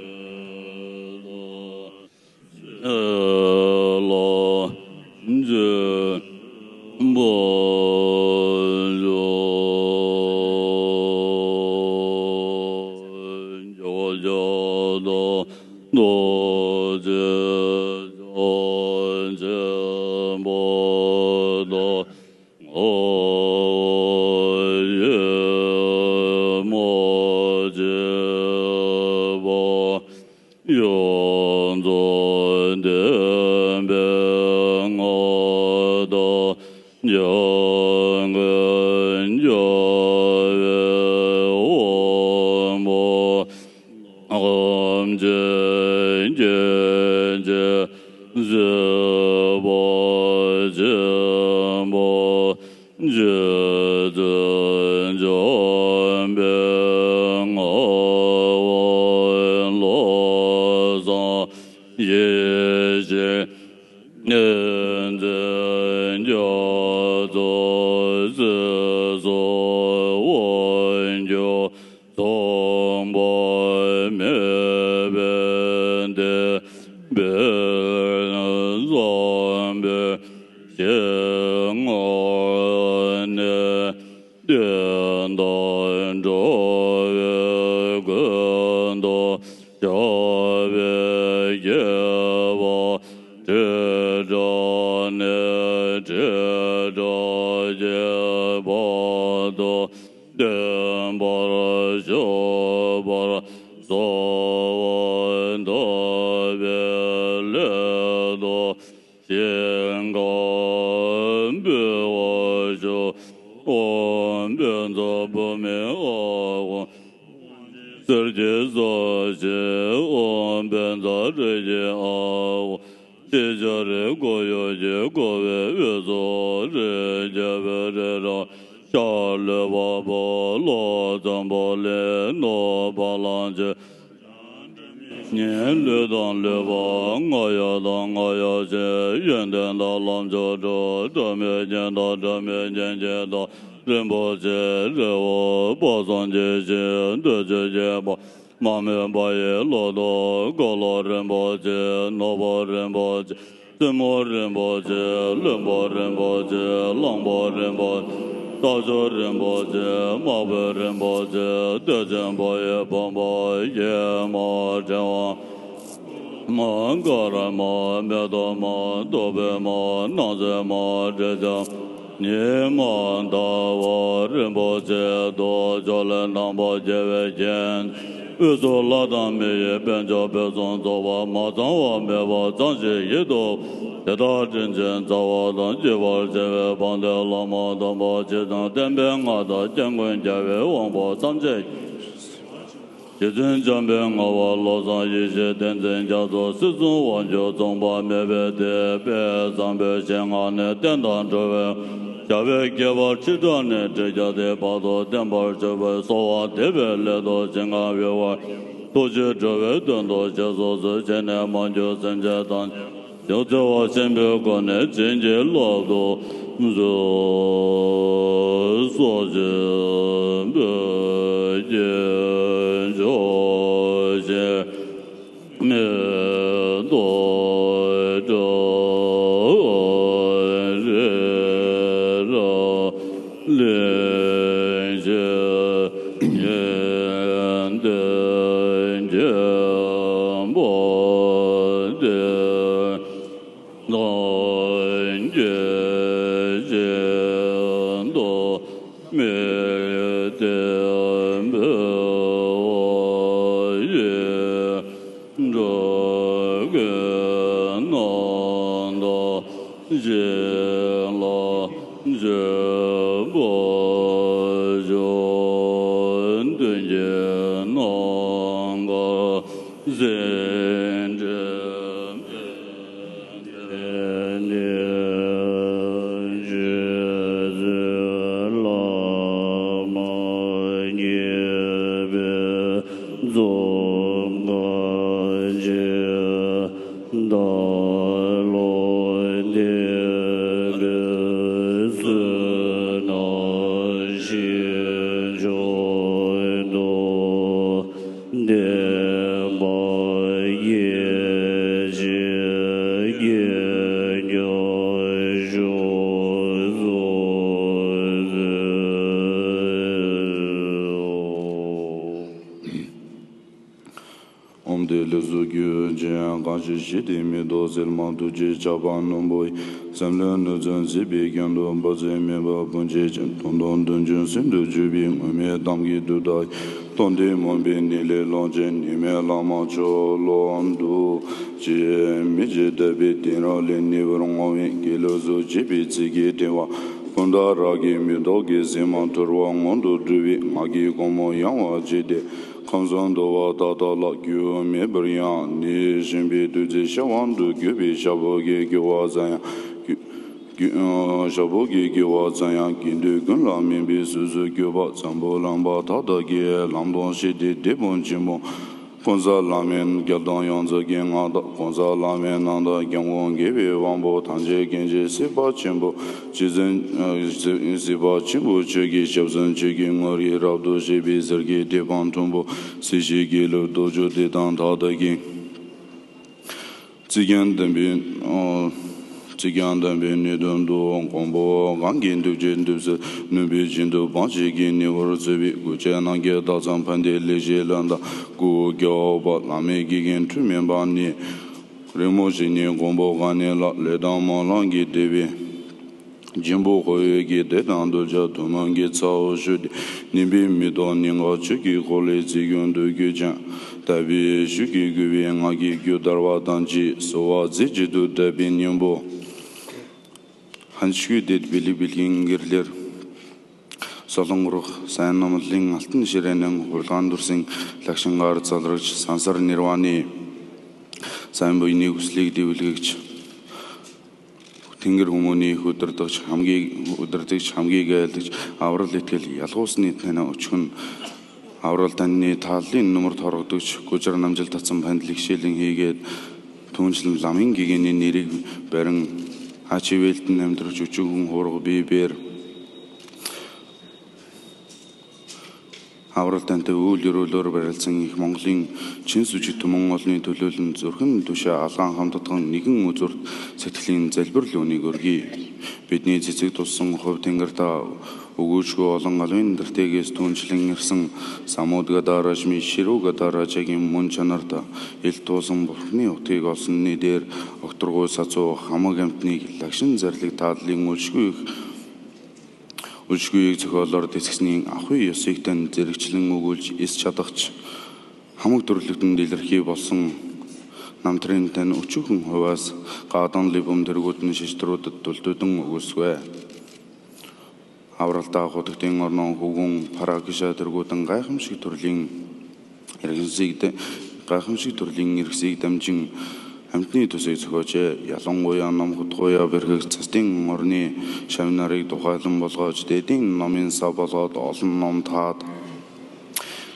དང་། ལ་འཇུག་པ་ལ་འཇུག་པ་དང་རྡོ་རྗེ་འཆང་ཆེན་པོ་དང་། ང་ཡི་མ་བྱས་པ་ཡོངས་རྫོགས་བསྟན་པའི་མངའ་བདག་འཇམ་མགོན་རྒྱལ་བའི་དབང་པོ། ཐམས་ཅད་མཁྱེན་ཅིང་གཟིགས་པ་ཆེན་པོ་རྗེ་བཙུན་འཇམ་དཔལ་ངག་དབང་བློ་བཟང་ཡེ་ཤེས་བསྟན་འཛིན་རྒྱ་མཚོ་སྲིད་གསུམ་དབང་ཕྱུག་དང་པོ་མེས་པའི་གཏེར་དཔེ་བསམ་པའི་ཞིང་ནས་བསྟན་དང་འགྲོ་བའི་མགོན་དུ་ཞབས་པད་བསྐྱེད་པ། དྲིལ་བསྒྲགས་ནས་དྲིལ་བསྒྲགས་ཀྱི་བར་དུ་བརྟན་པར་བཞུགས་པར་གསོལ་བ་འདེབས་པའི་སླད་དུ་ཞིང་ཁམས་འབུལ་བར་ཞུ། ཨོཾ་བཛྲ་བྷཱུ་མི་ཨཱཿཧཱུྃ། གསེར་གྱི་ས་གཞི་ཨོཾ་བཛྲ་རཀྵི་ཨཱཿཧཱུྃ། ཤེས་བྱ་རིག་འཁོར་ཡུལ་གྱིས་བསྐོར་བའི་དབུས་སུ་རིགས་བརྒྱད་པའི་རི་རབ་ཤར་ལུས་འཕགས་པོ་ལྷོ་འཛམ་བུ་གླིང་ནུབ་བ་ལང་སྤྱོད། ཉིན་ལུས་དང་ལུས་འཕགས་རྔ་ཡབ་དང་རྔ་ཡབ་ཆེན། ཡོན་ཏན་དང་ལམ་མཆོག་དྲུག་སྒྲ་མི་སྙན་དང་སྒྲ་མི་སྙན་ཆེན་དང་རིན་པོ་ཆེ་རི་བོ་དཔག་བསམ་གྱི་ཞིང་བདུད་རྩི་བཞད་པ་མ་རྨོས་པ་ཡི་ལོ་ཏོག་འཁོར་ལོ་རིན་པོ་ཆེ་ནོར་བུ་རིན་པོ་ཆེ་བཙུན་མོ་རིན་པོ་ཆེ་བློན་པོ་རིན་པོ་ཆེ་གླང་པོ་རིན་པོ་ཆེ་རྟ་མཆོག་རིན་པོ་ཆེ་དམག་དཔོན་རིན་པོ་ཆེ་བདེ་ཆེན་པ་ཡི་བུམ་པ་ཡེ་མ་ཕྲེང་བ། མ་དཀར་མ་མེ་ཏོག་མ་རྡོ་པད་མ་སྣང་མཛད་མ་འབྲས་ལྗང་ཉི་མ་ཟླ་བ་རིན་པོ་ཆེ་རྡོ་ཕྱོགས་ལས་རྣམ་པར་རྒྱལ་བའི་རྒྱན། དབུས་སུ་ལྷ་དང་མི་ཡི་དཔལ་མཆོག་ཕུན་སུམ་ཚོགས་པ་མ་ཚང་བ་མེད་པ་ཙམ་ཞིག་བཞུགས་འདུག་དེ་དག་དྲིན་ཅན་རྩ་བ་དང་བརྒྱུད་པར་བྱ་བའི་དཔལ་ལྡན་བླ་མ་དམ་པ་རྗེ་བཙུན་བསྟན་པའི་མངའ་བདག་སྐྱབས་མགོན་རྒྱལ་བའི་དབང་པོ་ཐམས་ཅད། རྗེ་བཙུན་འཇམ་དཔལ་ངག་དབང་བློ་བཟང་ཡེ་ཤེས་བསྟན་འཛིན་རྒྱ་མཚོ་སྲིད་གསུམ་དབང་ཕྱུག་མཚུངས་པ་མེད་པའི་དེད་དཔོན་བཟང་པོའི་ཞལ་སྔ་ནས་བསྟན་དང་འགྲོ་བའི་ཞབས་པད་བསྐྱེད་པ་ཁྲི་ཕྲག་ནས་ཁྲི་བརྒྱ་དེ་བར་དུ་བརྟན་པར་གྱུར་པའི་གསོལ་བ་འདེབས་པའི་སླད་དུ་ཞིང་ཁམས་ཡུལ་བར་ཐུགས་རྗེས་འགྲོ་བའི་དོན་དུ་ཞབས་སོར་གཟིགས་བྱས་ནས་མ་གྱུར་སེམས་ཅན་ཐམས་ཅད། ཡང་བརྩེ་བ་ཆེན་པོའི་སྒོ་ནས་བྱིན་གྱིས་བརླབ་ཏུ་གསོལ། སོགས་ཀྱི་བོད་ཀྱི་ཕྱོགས་བཞིར་མེ་ཏོག་བཀྲ་རི་རབ། ལེགས་བཤད་ཡོན་ཏན་ཁྱད་པར་ལྡན། ཐམས་ཅད་བཞིན་དུ་མི་བསྟན་པའི་དབང་ཡིན། འགྲོ་ཀུན་སྣང་དང་བཞིན་ལ་སྤྱོད་པ་སྦྱོར། དོན་གྱི་རྣམ་དཀར་ཟིན་བྲིས་མེད། དེ་ལས་སུ་གྱུར་ཅན་གང་ཞིག་ཞི་བདེ་མེ་ཏོག་སིལ་མ་དུག་ཅན་ཆགས་པ་རྣོན་པོ་ཡི། སེམས་ལས་གནོད་འཚེ་མཛད་པའི་གྱེན་དུ་འབད་རྩོལ་མེད་པར་ཕུང་བྱེད་ཅིང་། དོན་དམ་དོན་ཆེན་ཟིན་དུ་གྱུར་པའི་མུ་མེད་གཏམ་གྱི་དུག་དག་ཡིས། སྟོང་སྟེ་མུན་པའི་གནས་ལས་ལོངས་སྤྱོད་ཉི་མའི་ལམ་མ་ཕྱོགས་ལ་འདུག་ཅེས་མི་ཕྱེད་དད་པའི་གདེང་རབ་ལས་ནད་པར་བསྔོ་བའི་དགེ་ལེགས་སུ་བྱེད་པའི་ཚིག་གི་ཕྲེང་བ། ཀུན་ཏུ་རབ་དགའི་མེ་ཏོག་གི་ཟེགས་མ་འཐོར་བ་སྔོན་དུ་འགྲོ་བའི་ངག་གི་གུང་མོ་ཡངས་པར་བརྗིད་དེ། ཁམས་གསུམ་འདུལ་བ་མཐའ་དག་ལ་གྱུར་མེད་པར་ཡང་ནི་ཞེན་པའི་བདུད་རྩི་ཤ་བ་འདུ་གྱུར་པའི་ཞབས་པོ་གི་དགེ་བ་ཙམ་ཡང་གྱུར། ཞབས་པོ་གི་དགེ་བ་ཙམ་ཡང་དགེ་འདུན་ཀུན་ལ་སྨིན་པའི་གཟུགས་སུ་གྱུར་པ་འཛམ་བུ་གླིང་པ་མཐའ་དག་གི་ལམ་སྟོན་ཞི་བདེའི་དེད་དཔོན་ཆེན་པོ། ཀུན་བཟང་བླ་མའི་རྒྱལ་དང་ཡོངས་འཛིན་གྱི་མངའ་བདག་ཀུན་བཟང་བླ་མའི་རྣམ་དག་སྐྱབས་མགོན་དགེ་བའི་དབང་པོ་ཐམས་ཅད་མཁྱེན་ཅིང་གཟིགས་པ་ཆེན་པོ་རྗེ་བཙུན། གཟིགས་པ་ཆེན་པོ་ཆོས་ཀྱི་ཞབས་ཟུང་ཆོས་ཀྱི་ངོ་རིས་རབ་ཏུ་ཞི་བའི་ཟེར་གྱི་དེད་དཔོན་མཐོན་པོ་སྲིད་ཞིའི་དགེ་ལུགས་རྡོ་རྗེ་དེ་དང་མཐའ་དག་གི། ཚིག་རྐྱང་བདེན་པའི། ཚིག་རྐྱང་བདེན་པའི་གནད་དོན་དུ་མགོན་པོ་གང་གིས་འདུལ་བྱེད་འདུལ་ཟེར་ནུས་པའི་བཞིན་དུ་བང་ཞིག་གི་ནི་བོར་བརྩེ་བའི་སྐུ་ཆེ་རྣམས་ཀྱི་བདག་ཚང་ཕན་བདེ་ལེགས་བཤད་ལ་བདག་སྐུ་རྒྱལ་བ་བླ་མའི་དགེ་རྒན་འཁྲུལ་མེད་པ་ནི། རིང་མོ་ཞིག་ནི་མགོན་པོ་གང་ནི་ལ་ལས་དང་སྨོན་ལམ་གྱི་བདེ་བའི། སྦྱིན་པོ་ཁོ་བོའི་གི་བདེ་དང་གདུལ་བྱ་ཐུན་མོང་གི་ཚ་བོ་ཞུ་སྟེ་ནིམ་པའི་མེ་ཏོག་ནི་འགག་ཆོས་ཀྱི་འཁོར་ལོའི་རྩིས་རྒྱུན་དུ་གྱུར་ཅིང་། དད་པའི་ཤུགས་ཀྱིས་བསྐུལ་བའི་ངག་གི་རྒྱུད་དར་བ་དང་བཅས་གསོལ་བ་མཛད་བྱེད་དུ་བཏབ་པའི་སྙིང་པོ། ཧན་ཤུ་དེ་བི་ལི་བི་ལིང་གིར་ལེར། སོ་ལོང་རོག་སན་ནམ་ལིང་ང་ལྟན་ཤི་རེ་ནང་ཧུལ་ཁང་དུར་སིང་ལག་ཤང་གར་ཙལ་རག་སན་སར་ནིར་བ་ནི། སན་བུ་ནི་གུ་སི་ལིག་དེ་བི་ལིག་ཆ། ཐིང་གིར་ཧུ་མོ་ནི་ཧུ་དར་དག་ཆ་ཧམ་གི་ཧུ་དར་དག་ཆ་ཧམ་གི་གལ་དག་ཆ་ཨ་བར་ལི་ཐེལ་ཡལ་ཧོ་སི་ནི་ཐེ་ན་ཨུ་ཆུན། ཨ་བར་ལི་ཐན་ནི་ཐ་ལི་ནུ་མར་ཐོ་རག་དག་ཆ་གོ་ཆར་རྣམ་འགྱུར་ཐ་ཚམ་ཕན་ལིག་ཤེ་ལིང་ཧི་གེ། ཐུང་ཆིལ་ལམ་ཡིན་གི་གི་ནི་ནི་རིག་བེ་རང་། ཨ་ཆི་ཝེལ་ཏི་ནམ་ཐར་ཆུ་ཆུ་ཧུང་ཧོ་རོག་བི་བེར། ཨ་བར་ལྟན་ཏེ་འུ་ལི་རུ་ལོར་བར་ཚང་ཡིག་མོང་གླིང་ཆིན་སུ་ཆི་ཐུ་མོང་ངོ་ལ་ནི་ཐུ་ལུ་ལིན་ཛུར་ཁན་དུ་ཤ་ཨ་ལང་ཧམ་ཏོ་ཐང་ནི་གིང་ངུ་ཙུར་ཚེ་ཐི་ལིན་ཛལ་བུར་ལུ་ནི་གོར་གི། བེད་ནི་ཚེ་ཚིག་ཏོ་སང་ཧོབ་ཐེང་གར་ཏ། འུ་གུ་ཆུ་ཨ་ལང་ཨ་ལོ་ཡིན་དར་ཏེ་གེ་སྟོན་ཆི་ལིང་ངེར་སང་ས་མོ་དགའ་ད་ར་ཞི་མི་ཤི་རུ་དགའ་ད་ར་ཅ་གི་མུན་ཆ་ནར་ཏ། ཨིལ་ཏོ་སང་བོར་ནི་ཨོག་ཐེ་གོ་སང་ནི་དེར་ཨོག་ཏོར་གོ་ས་ཚོ་ཧ་མ་གམ་ནི་ལག་ཤིན་ཛར་ལིག་ཏ་ལི་ངུ་ཆུ། འུ་ཆུ་ཡིག་ཚུ་ཁ་ལར་ཏེ་ཚིགས་ནི་ཨ་ཁུ་ཡོད་སིག་ཏན་ཛེ་རིག་ཆི་ལིང་ངུ་གུལ་གྱི་ཨིས་ཆ་དག་ཆི། ཧ་མུག་ཏུར་ལིག་ཏན་དི་ལར་ཁེ་བ་སང་། ནམ་ཐར་ཡིན་ཏན་འུ་ཆུ་ཁུང་ཧོ་བ་སི། ཀ་ཏང་ལི་བུམ་དིར་གོ་ཏན་ཤེ་ཤི་ཏུ་རོ་ཏུ་ཏུལ་ཏུ་ཏང་ངུ་གུ་སུ་ཝེ། ཨ་བར་ལྟ་ཁོ་ཐུག་ཏེ་ངོར་ནང་ཧུ་གུང་ཕ་ར་ཀི་ཤ་དིར་གོ་ཏང་གའི་ཧམ་ཤིག་ཏུར་ལིང་། རིག་གཟིགས་ཏེ། བཀའ་ཁམས་ཤིག་ཐུར་ལིང་ངེར་གཟིགས་དམ་ཅིང་། ཨམ་ཏི་ཐུ་སེ་ཚུ་ཁོ་ཆེ་ཡ་ལོང་གོ་ཡང་ནམ་ཁོ་ཐོ་ཡ་བེར་ཁག་ཚ་སྟེང་ངོར་ནི་ཤམ་ན་རིག་དོ་ཁ་ལུམ་བོ་ལ་ཅི་དེ་སྟེང་ནམ་ཡིན་ས་བོ་ལ་དོ་ལུམ་ནམ་ཐ་ད།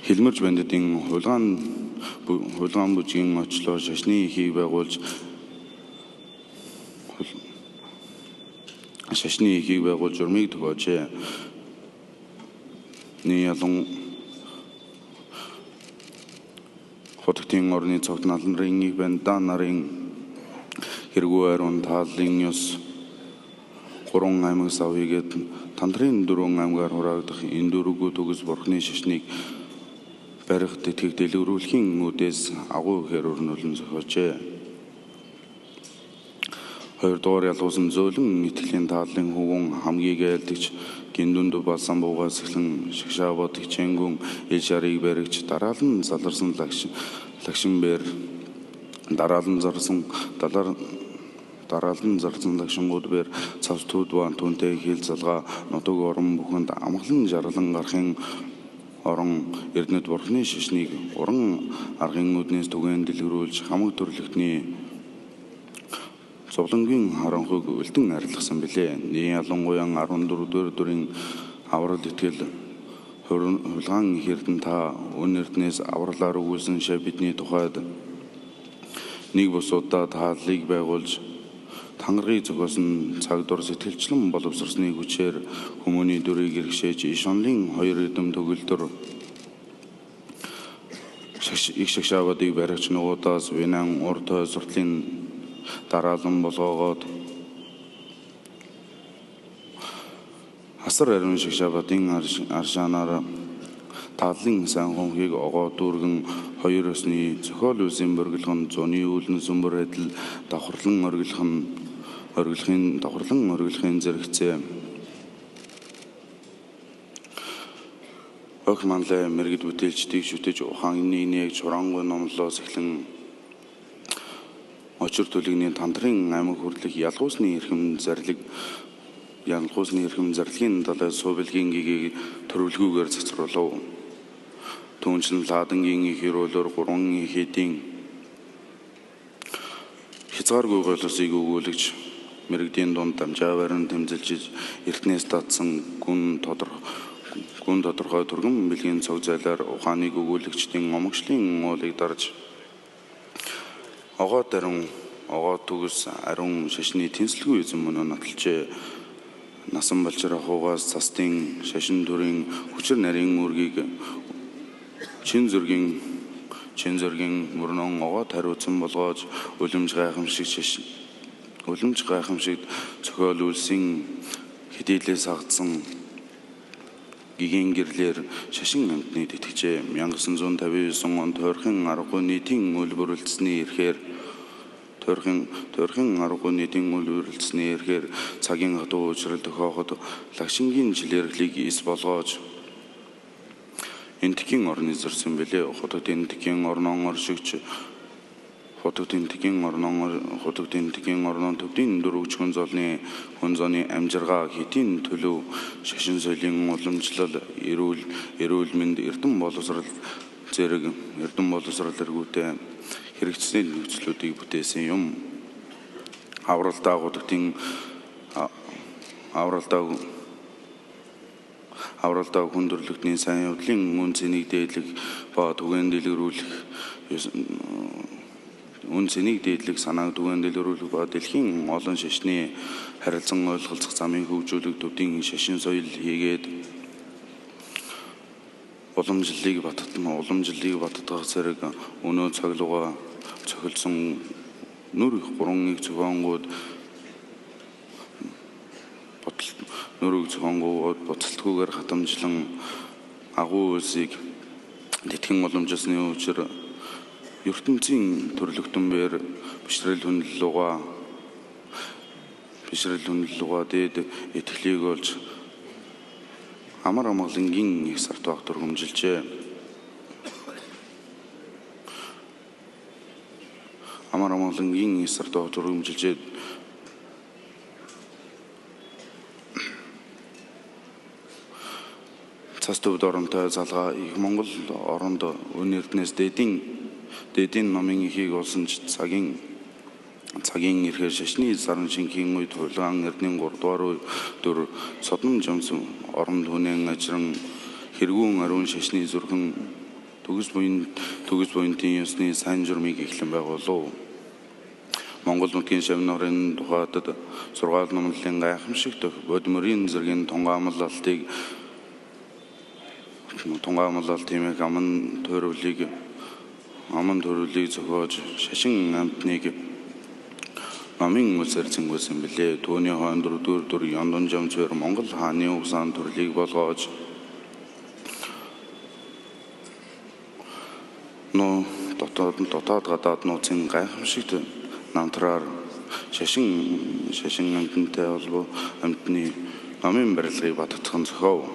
ཧིལ་མུར་ཅི་བན་དེ་སྟེང་ཧུལ་ཁང་བུ་ཧུལ་ཁང་བུ་ཅིང་ང་ཆུ་ལོ་ཞ་ཤི་ནི་ཤིག་བེ་གོལ་ཅི། ཞ་ཤི་ནི་ཤིག་བེ་གོལ་ཅོར་མིག་ཐུ་ཁོ་ཆེ། ནི་ཡ་ལོང་། ཧོ་ཐུག་ཐིང་ངོར་ནི་ཚོགས་ན་ལན་རིང་ངིག་པན་ཏ་ན་རིང་། ཧིར་གུ་ཨ་རོན་ཐ་ལིང་ཉོས། ཁོ་རོང་ངའི་མིག་ས་བི་གེ་ཐན་ཐ་རིན་དུ་རོ་ངའི་མགར་ཧོ་རག་དག་ཨིན་དུ་རུ་གུ་ཐུག་གི་སྦོར་ནི་ཤ་ཤི་ནིག་པེ་རག་ཏི་ཐིག་ཏི་ལུག་རུ་ལྷིང་ངུ་ཏེས་ཨ་གོ་ཧེ་རུར་ནུ་ལིན་ཟི་ཧོ་ཆེ། ཧོར་ཏོ་ར་ལོ་སུན་ཛོ་ལིང་ནི་ཐིག་ལིན་ཐ་ལིང་ཧུ་གོང་ཧམ་གི་གེ་ལ་ཏིག་ཆ་གིན་དུན་དུ་པ་སམ་བོ་ག་སིག་ལིང་ཤིག་ཤ་བ་ཏིག་ཆེན་གུང་ཨེ་ཤ་རིག་བེ་རིག་ཆ་ད་ར་ལིན་ཟ་ལར་སིན་ལག་ཤིང་ལག་ཤིང་བེར། ད་ར་ལིན་ཟར་སིན་ད་ལར་ད་ར་ལིན་ཟར་སིན་ལག་ཤིང་གོ་ཏུ་བེར་ཚབ་སྟུ་དུ་བ་ཐོན་ཏེ་ཧིལ་ཟ་ལ་ནོ་ཏུ་གོ་རམ་བུ་ཁན་ད་ཨ་མག་ལིན་ཇ་ར་ལིན་གར་ཁེང་ཨོ་རང་ཨིར་ནེ་ཏུ་བོར་ནི་ཤི་ཤི་ནི་གི་ཨོ་རང་ཨར་ཁེང་ངུ་ནི་སྟུ་གན་དི་ལིག་རུལ་ཆ་ཧ་མག་ཏུར་ལིག་ནི། ཚོགས་ལུང་གིས་ང་རང་ཁོ་གི་འུལ་ཏིང་ངར་ལག་སམ་བི་ལེ་ནི་ཡ་ལོང་གོ་ཡང་ང་རང་དུར་དུར་དུ་རིང་ཨ་བར་ལི་ཐེལ་ཧུར་ཧུར་ལྷང་ངི་ཧིར་ཏིན་ཐ་འུ་ནིར་ཏིནེས་ཨ་བར་ལ་རུ་གུ་སིན་ཤ་བིད་ནི་དོ་ཧད་ནིག་བུ་སོ་ད་ཐ་ལིག་བེ་གོལ་ཆ་ཐང་རི་ཚུ་གོ་སིན་ཚག་དོར་སི་ཐིལ་ཆི་ལམ་བ་ལུབ་སར་སི་ནི་གུ་ཆེར་ཧུ་མུ་ནི་དུ་རི་གིར་ཤེ་ཅི་ཤོན་ལིང་ཧོ་ཡི་རི་དུམ་དུ་གུལ་དུར། ཤག་ཤག་ཤག་ཤ་བ་དིག་བེ་རག་ཆི་ནོ་ཏཱས་བེ་ནང་ཨོར་ཐོ་ཟུར་ལིན་ད་ར་ལམ་བོ་ལོ་གོ་ཏུ། ཨ་སར་ར་རུན་ཤག་ཤ་བ་ཏིང་ཨར་ཤ་ཨར་ཤ་ན་ར། ད་ལིང་སན་ཧོང་ཧིག་ཨོ་གོ་ཏུར་གང་ཧོ་ཡུར་སི་ནི་ཚུ་ཁོ་ལུ་སིམ་བུར་གི་ལྷོན་ཛོ་ནི་ཨུལ་ནི་སུམ་བུར་ཧེ་ཏལ་ད་ཧོར་ལང་ཨོར་གི་ལྷོན་ཨོར་གི་ལྷན་ད་ཧོར་ལང་ཨོར་གི་ལྷན་ཛེར་ཁི་ཙེ། ཨོ་ཁི་མན་ལེ་མེར་གི་དུ་ཏེལ་ཅི་ཏིག་ཞུ་ཏེ་ཅོ་ཧང་ནི་ནེ་ཁྱོ་རང་གོ་ནོམ་ལོ་སི་ལིང་། ཨོ་ཅུར་ཏུ་ལིག་ནི་ཐང་ཐ་རིང་ངའི་མི་ཁུར་ལིག་ཡལ་ལྷོ་སི་ནི་རིམ་ཛར་ལིག་ཡལ་ལྷོ་སི་ནི་རིམ་ཛར་ལིག་ནི་ད་ལ་སོ་བེལ་གིང་གི་གི་ཐུར་བུལ་གུ་གར་ཚ་ཚུར་ལྷོ། ཐུང་ཆེན་ལྷ་དང་གི་ངི་ཁི་རོ་ལོར་ཀོ་རོང་ངི་ཁི་ཏིང་། ཁི་ཚར་གོ་གོ་ལྷོ་སི་གུ་གུ་ལིག་མི་རིགས་བསྟན་དོན་དམ་བཅའ་བར་རིན་ཐིམ་ཚལ་གྱི་ཡིར་གནས་ལྟ་ཚང་ཀུན་ཐོ་ཐར་ཀུན་ཐོ་ཐར་ཁ་ཐུར་གུམ་བིལ་ཡིན་ཚོགས་མཛད་ལར་ཨོ་ཁ་ནི་གུ་གུ་ལིག་ཅི་ཏིང་ངོ་མོག་ཤི་ལིང་ངོ་ལིག་དར་ཅི། ཨོ་ག་ཏེ་རུང་ཨོ་ག་ཐུགས་ཨ་རུང་ཤ་ཤི་ནི་ཐིན་སི་ལུ་ཡོད་ཙམ་མོ་ནོ་ན་ཐལ་ཅེ། ན་སམ་བལ་ཅི་ར་ཧོ་ག་ས་སྟེང་ཤ་ཤིན་དུ་རིང་ཧུ་ཅིར་ན་རིང་ངུར་གི་གི་ཆིན་ཟུར་གིང་ཆིན་ཟུར་གིང་མུར་ནོ་ཨོ་ག་ཐ་རུ་ཙམ་བལ་ག་ཨོ་ལིམ་ཅི་ག་ཁམ་ཤིག་ཤ་ཤི་ཨོ་ལིམ་ཅི་ག་ཁམ་ཤིག་ཚུ་ཁ་ལུ་སིང་ཁི་ཏི་ལེ་སག་ཙང་། དགེ་རྒན་གྱི་ལེར་ཤ་ཤིང་ངམ་ནི་དེ་ཐིག་ཅེ་མྱང་གི་སུན་ཟོན་ཐ་བའི་སོང་ངོ་ཐོར་ཁེང་ང་རོ་ཀོ་ནི་ཐིང་ངུལ་བུ་རུལ་ཙི་ནི་ཧེར། ཐོར་ཁེང་ཐོར་ཁེང་ང་རོ་ཀོ་ནི་ཐིང་ངུལ་བུ་རུལ་ཙི་ནི་ཧེར། ཚ་གིང་ཧ་ཏོ་ཆུ་རལ་དུ་ཁ་ཧོ་ཏོ་ལག་ཤིང་གིན་ཅི་ལེར་ལིག་ཨིས་པ་ལོ་ཅི། ཨིན་ཐི་ཀིང་ངོར་ནི་ཟུར་སིམ་བེ་ལེ་ཧོ་ཏོ་ཏིན་ཐི་ཀིང་ངོར་ནོ་ངོར་ཤུག་ཅི། ཧོ་ཐུག་ཏིན་ཐི་ཀིང་ངོར་ནང་ངོར་ཧོ་ཐུག་ཏིན་ཐི་ཀིང་ངོར་ནང་ཐུབ་ཏིན་འདུ་རུག་ཆུང་ཛོལ་ནས་ཧུན་ཛོ་ནས་ཨེམ་ཇར་ག་གི་ཏིན་ཐུ་ལུ་ཤ་ཤིན་ཟོལ་ལིང་ངོ་ལུམ་ཅི་ལ་ལ་ཨི་རུལ་ཨི་རུལ་མིན་ཨིར་ཏུམ་བོ་ལོ་སར་ཙེ་རིག་ཨིར་ཏུམ་བོ་ལོ་སར་ལ་རུ་ཏེ་ཧི་རིག་ཙེ་ནུག་ཚུ་ལུ་ཏིག་བུ་ཏེ་སེ་ཡོམ། ཨ་བ་རལ་ཏ་ཧོ་ཐུག་ཏིང་ཨ་ཨ་བ་རལ་ཏ་ཧོ། ཨ་བ་རལ་ཏ་ཧུན་དུར་ལུག་ནི་སན་ཡོད་ལིང་སྔོན་ཚེ་ནིག་དེ་ལིག་པ་ཐུག་ཡོན་དེ་ལིག་རུ་ལིག་ཡོད། སྔོན་ཚེ་ནིག་དེ་ལིག་ས་ནག་ཐུག་ཡོན་དེ་ལིག་རུ་ལིག་པ་དེ་ལིང་ངོ་ལོན་ཤེས་ནི་ཧེ་རལ་ཚང་ངོ་ལྷག་ཚག་ཙམ་མི་ཁུག་ཅུ་ལིག་ཐུབ་ཏིང་ཤེས་ཤིན་སོ་ཡིལ་ཧི་གེད། ཨོ་ལོམ་ཇི་ལིག་པ་ཐ་ཏམ་ཨོ་ལོམ་ཇི་ལིག་པ་ཐ་ཐག་ཚེ་རིག་ཨུ་ནོ་ཚག་ལོག་ཚག་ལ་ཚང་ནུ་རིག་ཁོ་རང་ངིག་ཚུགས་ཨང་གོད། ནོར་བུ་ཚོ་ཁང་གོ་བོ་ཚལ་ཐུག་གར་ཁ་ཏམ་ཅི་ལང་ཨ་གོ་ཟིག་དེ་ཐིང་ངོ་ལོམ་ཅི་སྣེའུ་ཅིར་ཡུར་ཏིན་ཙིང་ཐུར་ལུག་ཏུམ་བེར་པི་ཤི་རི་ལྷུན་ལོ་བ་པི་ཤི་རི་ལྷུན་ལོ་བ་དེ་དེ་ཨི་ཐི་ལི་གོལ་ཨ་མ་ར་མག་ལིང་གིང་ངེ་སར་ཏོག་ཏུར་གོམ་ཅིལ་ཅེ། ཨ་མ་ར་མ་ལིང་གིང་ངེ་སར་ཏོག་ཏུ་རུམ་ཅིལ་ཅེ། ཚ་སྟོབས་རྡོ་རམ་ཐོས་ཚ་ལྷ་ཡིག་མོང་གོལ་ཨོ་རོན་དུ་འུ་ནིར་ནེ་སྟེ་ཏིང་སྟེ་ཏིང་ནོ་མིང་ཡི་ཤེས་གོ་སུན་ཅི་ཚ་གིང་ཚ་གིང་ངེ་ཤེས་ཤེས་ནི་ས་རུང་ཤིང་ཁིང་ངུའི་ཐོས་ལྷ་ངེར་ནིང་གོར་ཏོ་རུ་དུར་སོ་ཏུམ་ཇམ་སུ་ཨོ་རོན་དུ་ནེ་ང་ཅི་རང་ཤེར་གུ་ང་རུང་ཤེས་ནི་ཟུར་ཁང་། ཐུགས་སྤུན་ཐུགས་སྤུན་ཏིན་ཡོད་སནི་སན་འབྱོར་མི་གི་ལྷིམ་པ་གོ་ལོ། མོང་གོལ་ནུ་ཀིན་ཤེབ་ནོ་རིན་དུ་ཧ་ཏད་སོར་ག་ནམ་ལེན་ག་ཡ་ཁམ་ཤིག་ཏུ་བོད་མི་རིན་ཟེར་གིན་ཐོང་ག་མི་ལ་ལྟིག་ཐོང་ག་མི་ལ་ལྟིག་མེ་ག་མན་ཐོ་རུ་ལིག་ཨ་མན་ཐོ་རུ་ལིག་ཚུ་ཧོ་ཆ་ཤ་ཤིང་ངམ་ནི་གི་ནོ་མིང་ངུ་ཟེར་ཚིང་གོ་སིམ་བི་ལེ་ཐོ་ནི་ཧོ་འདུར་དུར་དུར་ཡོན་དོན་འཇམ་ཚོས་མོང་གོལ་ཧ་ནི་འུག་སང་ཐོ་རུ་ལིག་བོ་ལོ་ཆ། ནོ། ཏོ་ཏོ་ཏོ་ཏ་ཏ་ཏ་ནོ་ཚིང་ག་ཡ་ཤིག་ཏུ་ནང་ཐར་ར་ཤ་ཤིང་ཤ་ཤིང་ངན་ཏན་ཏེ་ཨོལ་བོ་ཨམ་ཏི་ནི་ནོ་མིན་བར་ལྷེ་བ་ཏ་ཐང་ཚུ་ཧོ།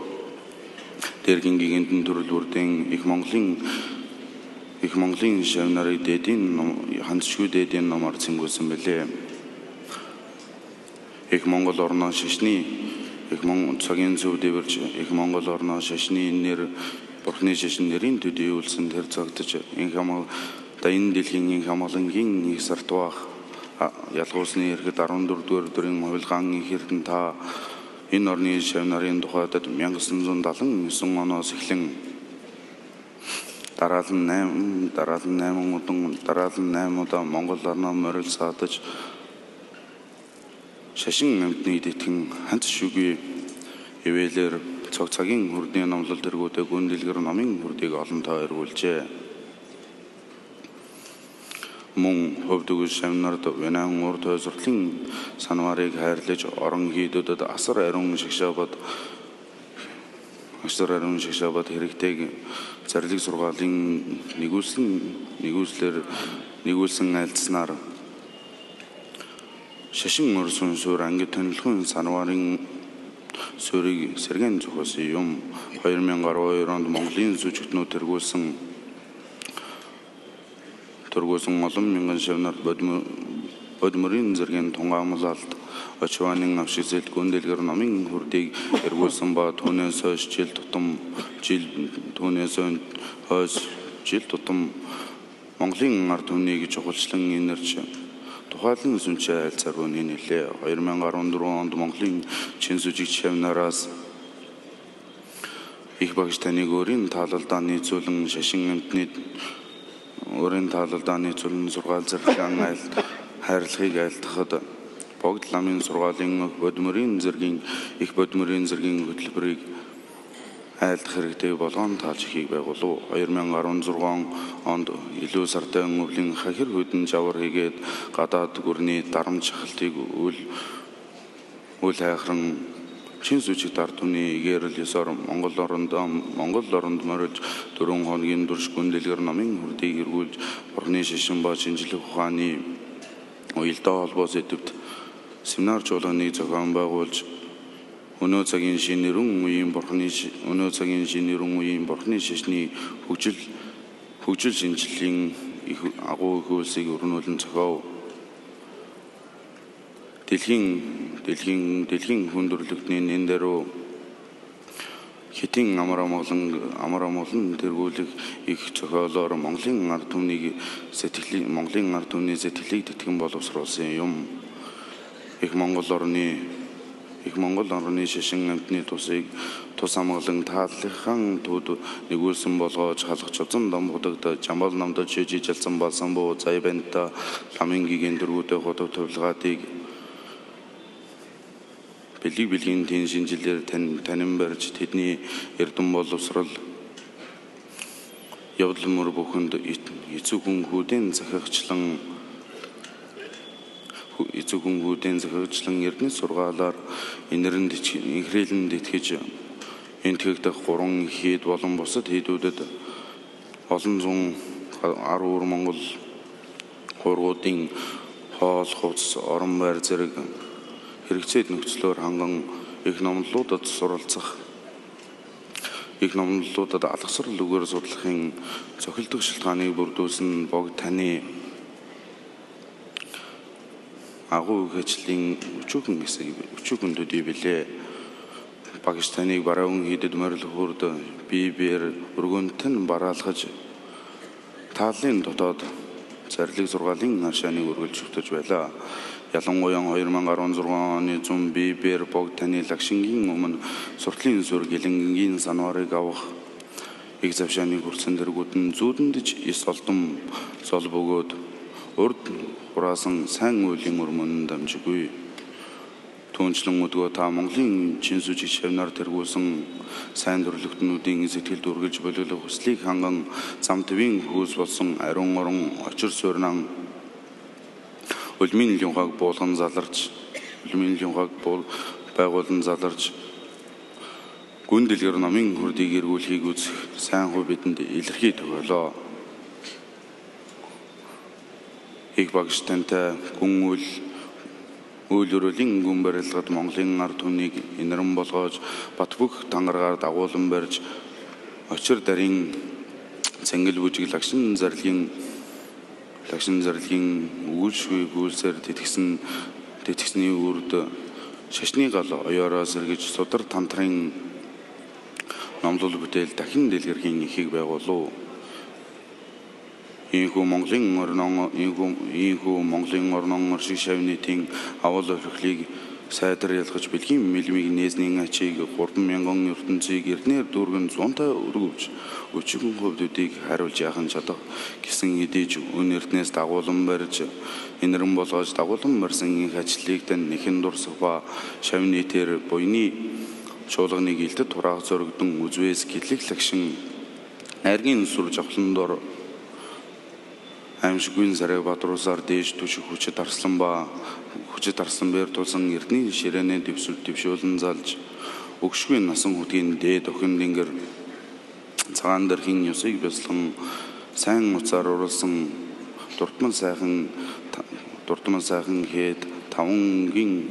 དེར་གིན་གི་གིན་ཏིན་ཐུར་ལུར་ཏེང་ཡིག་མོང་ལིང་ཡིག་མོང་ལིང་ཤེ་ན་རི་ཏེ་ཏིན་ནོ་ཧན་ཤུ་ཏེ་ཏིན་ནོ་མར་ཚིང་གོ་སིམ་བི་ལེ། ཡིག་མོང་གོ་ལོར་ནོ་ཤེས་ནི། ཡིག་མོང་ཚ་གིན་ཚུབ་དེ་བར་ཆེ་ཡིག་མོང་གོ་ལོར་ནོ་ཤེས་ནི་ནིར་པོར་ནི་ཤེས་ནི་རིན་དུ་དེ་ཡུལ་སིན་ཐེར་ཚག་ཏུ་ཆེ་ཡིན་ཁ་མ་ད་ཡིན་དེ་ལྷིང་ཡིན་ཁ་མ་ལིང་གིང་ངིག་སར་ཏོ་ཨ་ཡ་ལྷོ་སི་ནི་ཡར་གི་ད་རུང་དུར་དུར་དུ་རིང་མ་བིལ་ཁང་ངིག་ཧིར་ཏིན་ཐ་ཡིན་ནོར་ནི་ཤེ་ན་རིན་དུ་ཁ་ཏད་མྱང་གི་སིན་ཟོན་ད་ལིང་ངི་སུང་ངོ་ནོ་སིག་ལིང་ད་ར་ལིན་ནེ་ད་ར་ལིན་ནེ་མོ་ངོ་ཏུང་ད་ར་ལིན་ནེ་མོ་ད་མོང་གོ་ལོར་ནོ་མོ་རིལ་ས་ཏུ་ཆེ། ཤ་ཤིང་ངམ་ནི་དེ་ཐིང་ཧན་ཚི་ཤུ་གུའི་ཡེ་བེ་ལེར་ཚོགས་ཚ་གིང་ཧུར་ཏེ་ནམ་ལོ་དེར་གོ་ཏེ་ཀུན་དིལ་གར་ནམ་ཡིང་ཧུར་ཏེ་ག་ལུན་ཐ་ཨེར་གོལ་ཅེ། མོང་ཧོབ་ཏུ་གུ་ཤེམ་ནར་དུ་བེ་ན་ངོར་ཐོས་ཟུར་ཐིང་སན་བ་རེ་ག་ཧེར་ལེ་ཅོ་ཨོ་རང་གི་དུ་དུ་ཨ་སར་ཨེ་རུང་ཤིག་ཤ་བད། ཨ་ཤི་ར་རུང་ཞིག་བྱ་བ་དེ་རིགས་དེ་གི་ཙར་ལིག་ཟུར་བ་གླིང་ནི་གུ་སིང་ནི་གུ་སླེར་ནི་གུ་སིང་ངལ་ཚི་ནར། ཤ་ཤིང་ངུར་སོན་སུ་རང་གི་ཐོན་ལྷུང་ས་ན་བ་རིང་སུ་རིག་སེར་གན་ཚོ་ཁོ་སི་ཡོམ། ཧོ་ཡུར་མེན་གར་བ་ཡུ་རང་དུ་མོང་གླིང་སུ་ཆུག་ནོ་ཐེར་གོ་སིང་། ཐོར་གོ་སོང་ང་ལོམ་མིང་གི་ཞབས་ནར་བོད་མི་བོད་མི་རིགས་འཛིན་མཁན་ཐོང་ག་མི་ལ་ལྟ་ཨ་ཆུ་བ་ནི་ངབ་ཤིག་ཟེར་དགོན་སྡེ་ལ་གར་ནམ་ཡིན་ཧུར་ཏིག་ཨེར་གོ་སོང་པ་ཐོ་ནས་སོ་ཞིག་ལྟོ་ཏམ་ཅིལ་ཐོ་ནས་སོ་ཧོ་ཅིལ་ལྟོ་ཏམ་མང་གླིང་ངར་ཐོན་ནས་ཀྱི་ཆོག་ལ་ལིང་ངེ་ནར་ཆེ་དོ་ཧ་ལིང་སུན་ཆ་ཨལ་ཚར་བོ་ནི་ནི་ལེ་ཨོ་ཡར་མེན་ག་རོན་དུ་རོང་དུ་མང་གླིང་ཆིན་སུ་ཅིག་ཆེབ་ན་ར་སི། ཡིག་པགས་ཐ་ནི་གོ་རིན་ཐ་ལ་ལྟ་ནི་ཚོ་ལང་ཞ་ཤིང་ངམ་ནི། གོ་རིན་ཐ་ལ་ལྟ་ནི་ཚོ་ལང་ཟུར་ག་ཙར་ལང་ངལ་ཧར་ལྷི་གལ་ཐག་ད། བོག་ལ་མིན་ཟུར་ག་ལིང་ངོ་བོད་མི་རིན་ཟིར་གིང་ཡིག་བོད་མི་རིན་ཟིར་གིང་ཧུད་ལི་པ་རིག་ཨལ་ཐག་རིག་དེ་བོ་ལང་ཐ་ཅི་ཤིག་བེ་གོ་ལོ་ཨོ་ཡར་མེན་ག་རོན་ཟུར་གང་ཨོན་དུ་ཡི་ལུ་སར་ཏེ་ངུབ་ལིང་ཧ་ཁིར་ཧུད་ཏིན་ཅ་བར་ཧི་གེད་ཀ་ཏ་དུ་གུར་ནི་ཏར་མ་ཆག་ལྟི་གུ་ཨུལ། འུ་ལྷ་ཧྲང་། ཆིན་སུ་ཅིག་ལྟར་ཐུབ་ནི་ཡི་གེ་རུ་ལི་སོར་མོང་གོལ་ལོ་རུ་འདམ་མོང་གོལ་ལོ་རུ་འདམ་རུ་དུ་རུང་ཧོན་གིན་དུར་ཤ་ཀུན་ལི་ལིར་ནམ་ཡིན་ཧུར་ཏི་གིར་གུལ་བར་ནི་ཤི་ཤིམ་པ་ཆིན་ཅི་ལི་ཧུ་ཧ་ནི། འུ་ཡིལ་ཏ་ཧོལ་པོ་ཟེ་ཏུབ་སིམ་ནར་ཆོ་ལ་ནི་ཚོ་ཁམ་པ་གོལ་ཅི། འུ་ནོ་ཚ་གིན་ཤི་ནི་རུང་འུ་ཡིན་བར་ནི་ཤི་འུ་ནོ་ཚ་གིན་ཤི་ནི་རུང་འུ་ཡིན་བར་ནི་ཤི་ནི་ཧུག་ཅིལ་ཧུག་ཅིལ་ཆིན་ཅི་ལིང་ཨི་ཧུ་ཨ་གོ་ཧུ་སི་གི་རུ་ནོ་ལིན་ཚ་ཁའོ། དེ་ལྷིང་དེ་ལྷིང་དེ་ལྷིང་ཧུན་དུར་ལུག་ནི་ནན་དེ་རོ། ཁྱི་ཐིང་ཨ་མ་ར་མོ་ལིང་ཨ་མ་ར་མོ་ལིང་དེར་གོ་ལིག་ཡིག་ཚོ་ཧ་ལོ་ར་མང་ལིང་ངར་ཐུམ་ནི་གི་ཟེ་ཐིག་ལིག་མང་ལིང་ངར་ཐུམ་ནི་ཟེ་ཐིག་ལིག་དེ་ཐིང་བོ་ལོ་སོ་རོ་སེ་ཡོམ། ཡིག་མང་གོ་ལོར་ནི། ཡིག་མང་གོ་ལོར་ནི་ཤེ་ཤིང་ངམ་ནི་ཏོ་སིག་ཏོ་ས་མག་ལིང་ཐ་ལི་ཧང་ཐོ་ཏུ་ནི་གུ་སིམ་བོ་ལོ་ཆ་ལག་ཆོ་ཙམ་དམ་བོ་དག་ཏུ་ཅམ་བལ་ནམ་ཏུ་ཆོས་ཀྱི་ཅལ་ཙམ་བལ་སམ་བོ་ཙའི་བན་ཏ་ལྷ་མིན་གི་གིན་དུར་གུ་ཏེ་ཧོ་ཏོ་ཐོབ་ལྷ་ཏིག་བི་ལིག་བི་ལིག་ཐེན་བཞིན་གྱི་ལེར་ཐན་ཐན་ནིམ་བར་གྱི་ཐེད་ནི་ཡེར་དུམ་བོ་ལོ་སོ་རལ། ཡབ་ལི་མུར་བུ་ཁུན་དུ་ཡི་ཡི་ཚུ་ཁུང་ཧུ་ཏེན་ཙི་ཁག་ཆི་ལང་། ཧུ་ཡི་ཚུ་ཁུང་ཧུ་ཏེན་ཙི་ཁག་ཆི་ལང་ཡེར་ནི་སོར་ག་ལར་ཡིན་རིན་འདི་ཆི་ཡིན་ཧྲེ་ལིན་འདི་ཐེ་ཆི་ཡིན་ཐེག་ཏག་ཁོ་རང་ཤེད་བ་ལམ་བོ་སི་ཐེ་དུ་དུ་དུ་བ་ལམ་ཟུང་ཨ་རུ་ར་མང་གོལ་ཧོར་གོ་ཏིང་ཧོ་ལ་ཧོ་ཚི་ཨོ་རམ་བར་ཙི་རིག་ཧི་རིག་ཚེ་ནུག་ཚི་ལོ་རང་གང་ཡིག་ནམ་ལོ་དུ་སོར་ལ་ཚག་ཡིག་ནམ་ལོ་དུ་ཨ་ལག་སར་ལུ་གར་སོར་ལྷིང་ཚོ་ཁིལ་ཏུ་ཤིལ་ཐ་ནི་བུར་དུ་སིན་བོག་ཐ་ནི། ཨ་ཧུ་ཁ་ཆི་ལིང་ཨུ་ཆུ་ཀུན་གི་སི་ཨུ་ཆུ་ཀུན་དུ་དུས་བི་ལེ། པ་ཀི་སི་ཐན་ནི་བ་ར་ཝུང་ཧི་དི་དུ་མར་ལུ་ཧུར་དུ་པི་བེར་ཨུར་གུན་ཐན་བ་ར་ལྷ་ཆི། ཐ་ལིན་དོ་ཐོད། ཙར་ལིག་ཟོར་ག་ལིང་ངར་ཤ་ནི་ཨུར་གུལ་ཆུག་ཏུ་ཅུ་བེ་ལ། ཡ་ལོང་གོ་ཡང་ཧོ་ཡུར་མ་ང་རོན་ཟོར་ག་ནི་ཙུམ་པི་བེར་པོག་ཐན་ནི་ལག་ཤིང་གི་ངོ་མན་སོར་ལིན་ཟོར་གི་ལིང་གིན་སན་བ་རི་ག་བ། ཡིག་ཚབ་ཤ་ནི་ཧུར་ཚན་དེར་གོ་ཏུན་ཛུ་ཏུན་དི་ཅི་ཡི་སོལ་ཏུམ། སོལ་བུ་གོ་ཏུ། ཨུར་ཏུ་ཧུ་ར་སང་སན་ངོ་ལི་ངུར་མུན་དམ་ཅི་གུ་ཡི། ཐུང་ཆི་ལང་ངུ་ཏུ་ཐ་མང་ལིང་ཆིན་སུ་ཅི་ཤེབ་ནར་ཐེར་གོ་སང་སན་དུར་ལུག་ཏུ་ནུ་ཏིང་ཟི་ཐིལ་དུར་གི་ཅི་བ་ལུ་ལུ་ཧུ་སི་ལི་ཁང་གང་ཙམ་ཏི་བིང་ཧུ་སོལ་སང་ཨ་རུང་ངོ་རུང་ཨ་ཅུར་སོར་ནང་། ཨུལ་མིན་ལུང་ཁག་པོ་ལྷན་ཛ་ལར་ཅི། ཨུལ་མིན་ལུང་ཁག་པོ་པའི་གོ་ལྷན་ཛ་ལར་ཅི། ཀུན་དི་ལིར་ན་མིང་ཧུར་དི་གིར་གུ་ལྷི་གུ་ཚི་སན་ཧོ་བེ་ཏིན་དི་ཨི་ལྷི་ཁི་ཐུ་བ་ལོ། ཡིག་པག་ཤི་ཐན་ཐ་ཀུང་ཨུལ། ཨུལ་ཡུ་རུ་ལིང་གུམ་བར་ལྷག་མང་ལིང་ངར་ཐུ་ནིག་ཨིན་རམ་བོ་ལྷོ་ཅི་པ་ཐུ་བུག་ཐང་གར་གར་ད་གོ་ལུམ་བར་ཅི། ཨ་ཅིར་ད་རིང་། ཚེང་གིལ་བུ་ཅིག་ལག་ཤིན་ཛར་ལིང་། ལག་ཤིན་ཛར་ལིང་། ཨུལ་ཤུའི་བུ་ཟེར་དེ་ཐིག་སིན། དེ་ཐིག་སིན་ཨུར་དུ། ཤ་ཤི་ནི་ག་ལོ་ཨ་ཡོ་ར་ཟེར་གི་ཅི་སོ་ཐར་ཐམ་ཐ་རིང་། ནམ་ལོ་ལུ་བུ་ཏེལ་ད་ཁིན་དེ་ལིར་གི་ཉི་ཤིག་བེ་གོ་ལོ། ཡིན་ཧུ་མོང་ལིང་ངོར་ནང་ཡིན་ཧུ་ཡིན་ཧུ་མོང་ལིང་ངོར་ནང་ངོར་ཞིག་ཤ་བི་ནི་ཐིང་ཨ་བོ་ལོ་ལུག་ལིག་ས་ཡ་ཐར་ཡལ་ཁ་ཅི་བིལ་ཁིན་མིལ་མིག་ནེ་སི་ནི་ང་ཅིག་གི་ཧོར་པུ་མེན་གོང་ངུར་ཏུན་ཚུའི་གིར་ནེར་དུར་གིན་ཛོན་ཐ་ཨུ་རུག་ཅི་ཨུ་ཅི་གུང་ཧོབ་དུ་ཏིག་ཧ་རོ་ཅ་ཁན་ཅ་ཏག་གི་སིང་ཡི་ཏི་ཅུ་ཨུ་ནེར་ནེ་སི་ད་གོ་ལུམ་བར་ཅི་ཡིན་རིམ་བོ་ལོ་ཅི་ད་གོ་ལུམ་བར་སིང་ཡི་ཁ་ཅི་ལིག་ཏན་ནི་ཁིན་དོར་སོ་པ་ཤ་བི་ནི་ཐེར་པོ་ཡི་ནི་ཆོ་ལག་ནི་གིལ་ཏི་ཐོ་རག་ཚོར་གི་ཏུང་ཨུ་ཛུ་ཨེ་སི་གི་ལིག་ལག་ཤིང་། ཨེར་གིན་སུར་ཅོག་ལིན་དོར། ཨམ་ཤི་ཀུན་ཟ་རེ་བ་ཏོར་ཟར་དེ་ཤི་ཏུ་ཤི་ཧུ་ཆི་ཐར་སམ་བ། ཧུ་ཆི་ཐར་སམ་བེར་ཏོ་སང་ཡིར་ནི་ཤི་རེ་ནེ་དིབ་སུལ་དིབ་ཤོ་ལིན་ཛལ་ཅི། འུག་ཤུགས་ན་སང་ཧུ་ཏིན་དེ་དོ་ཁན་ལིང་གར། ཚ་གན་དར་ཧིང་ཉོ་སིག་བེ་སླང་། སང་ངོ་ཚ་རོ་རོ་སང་། དོར་ཏམ་ས་ཧང་། དོར་ཏམ་ས་ཧང་ཧེད་ཐ་འོང་གིང་།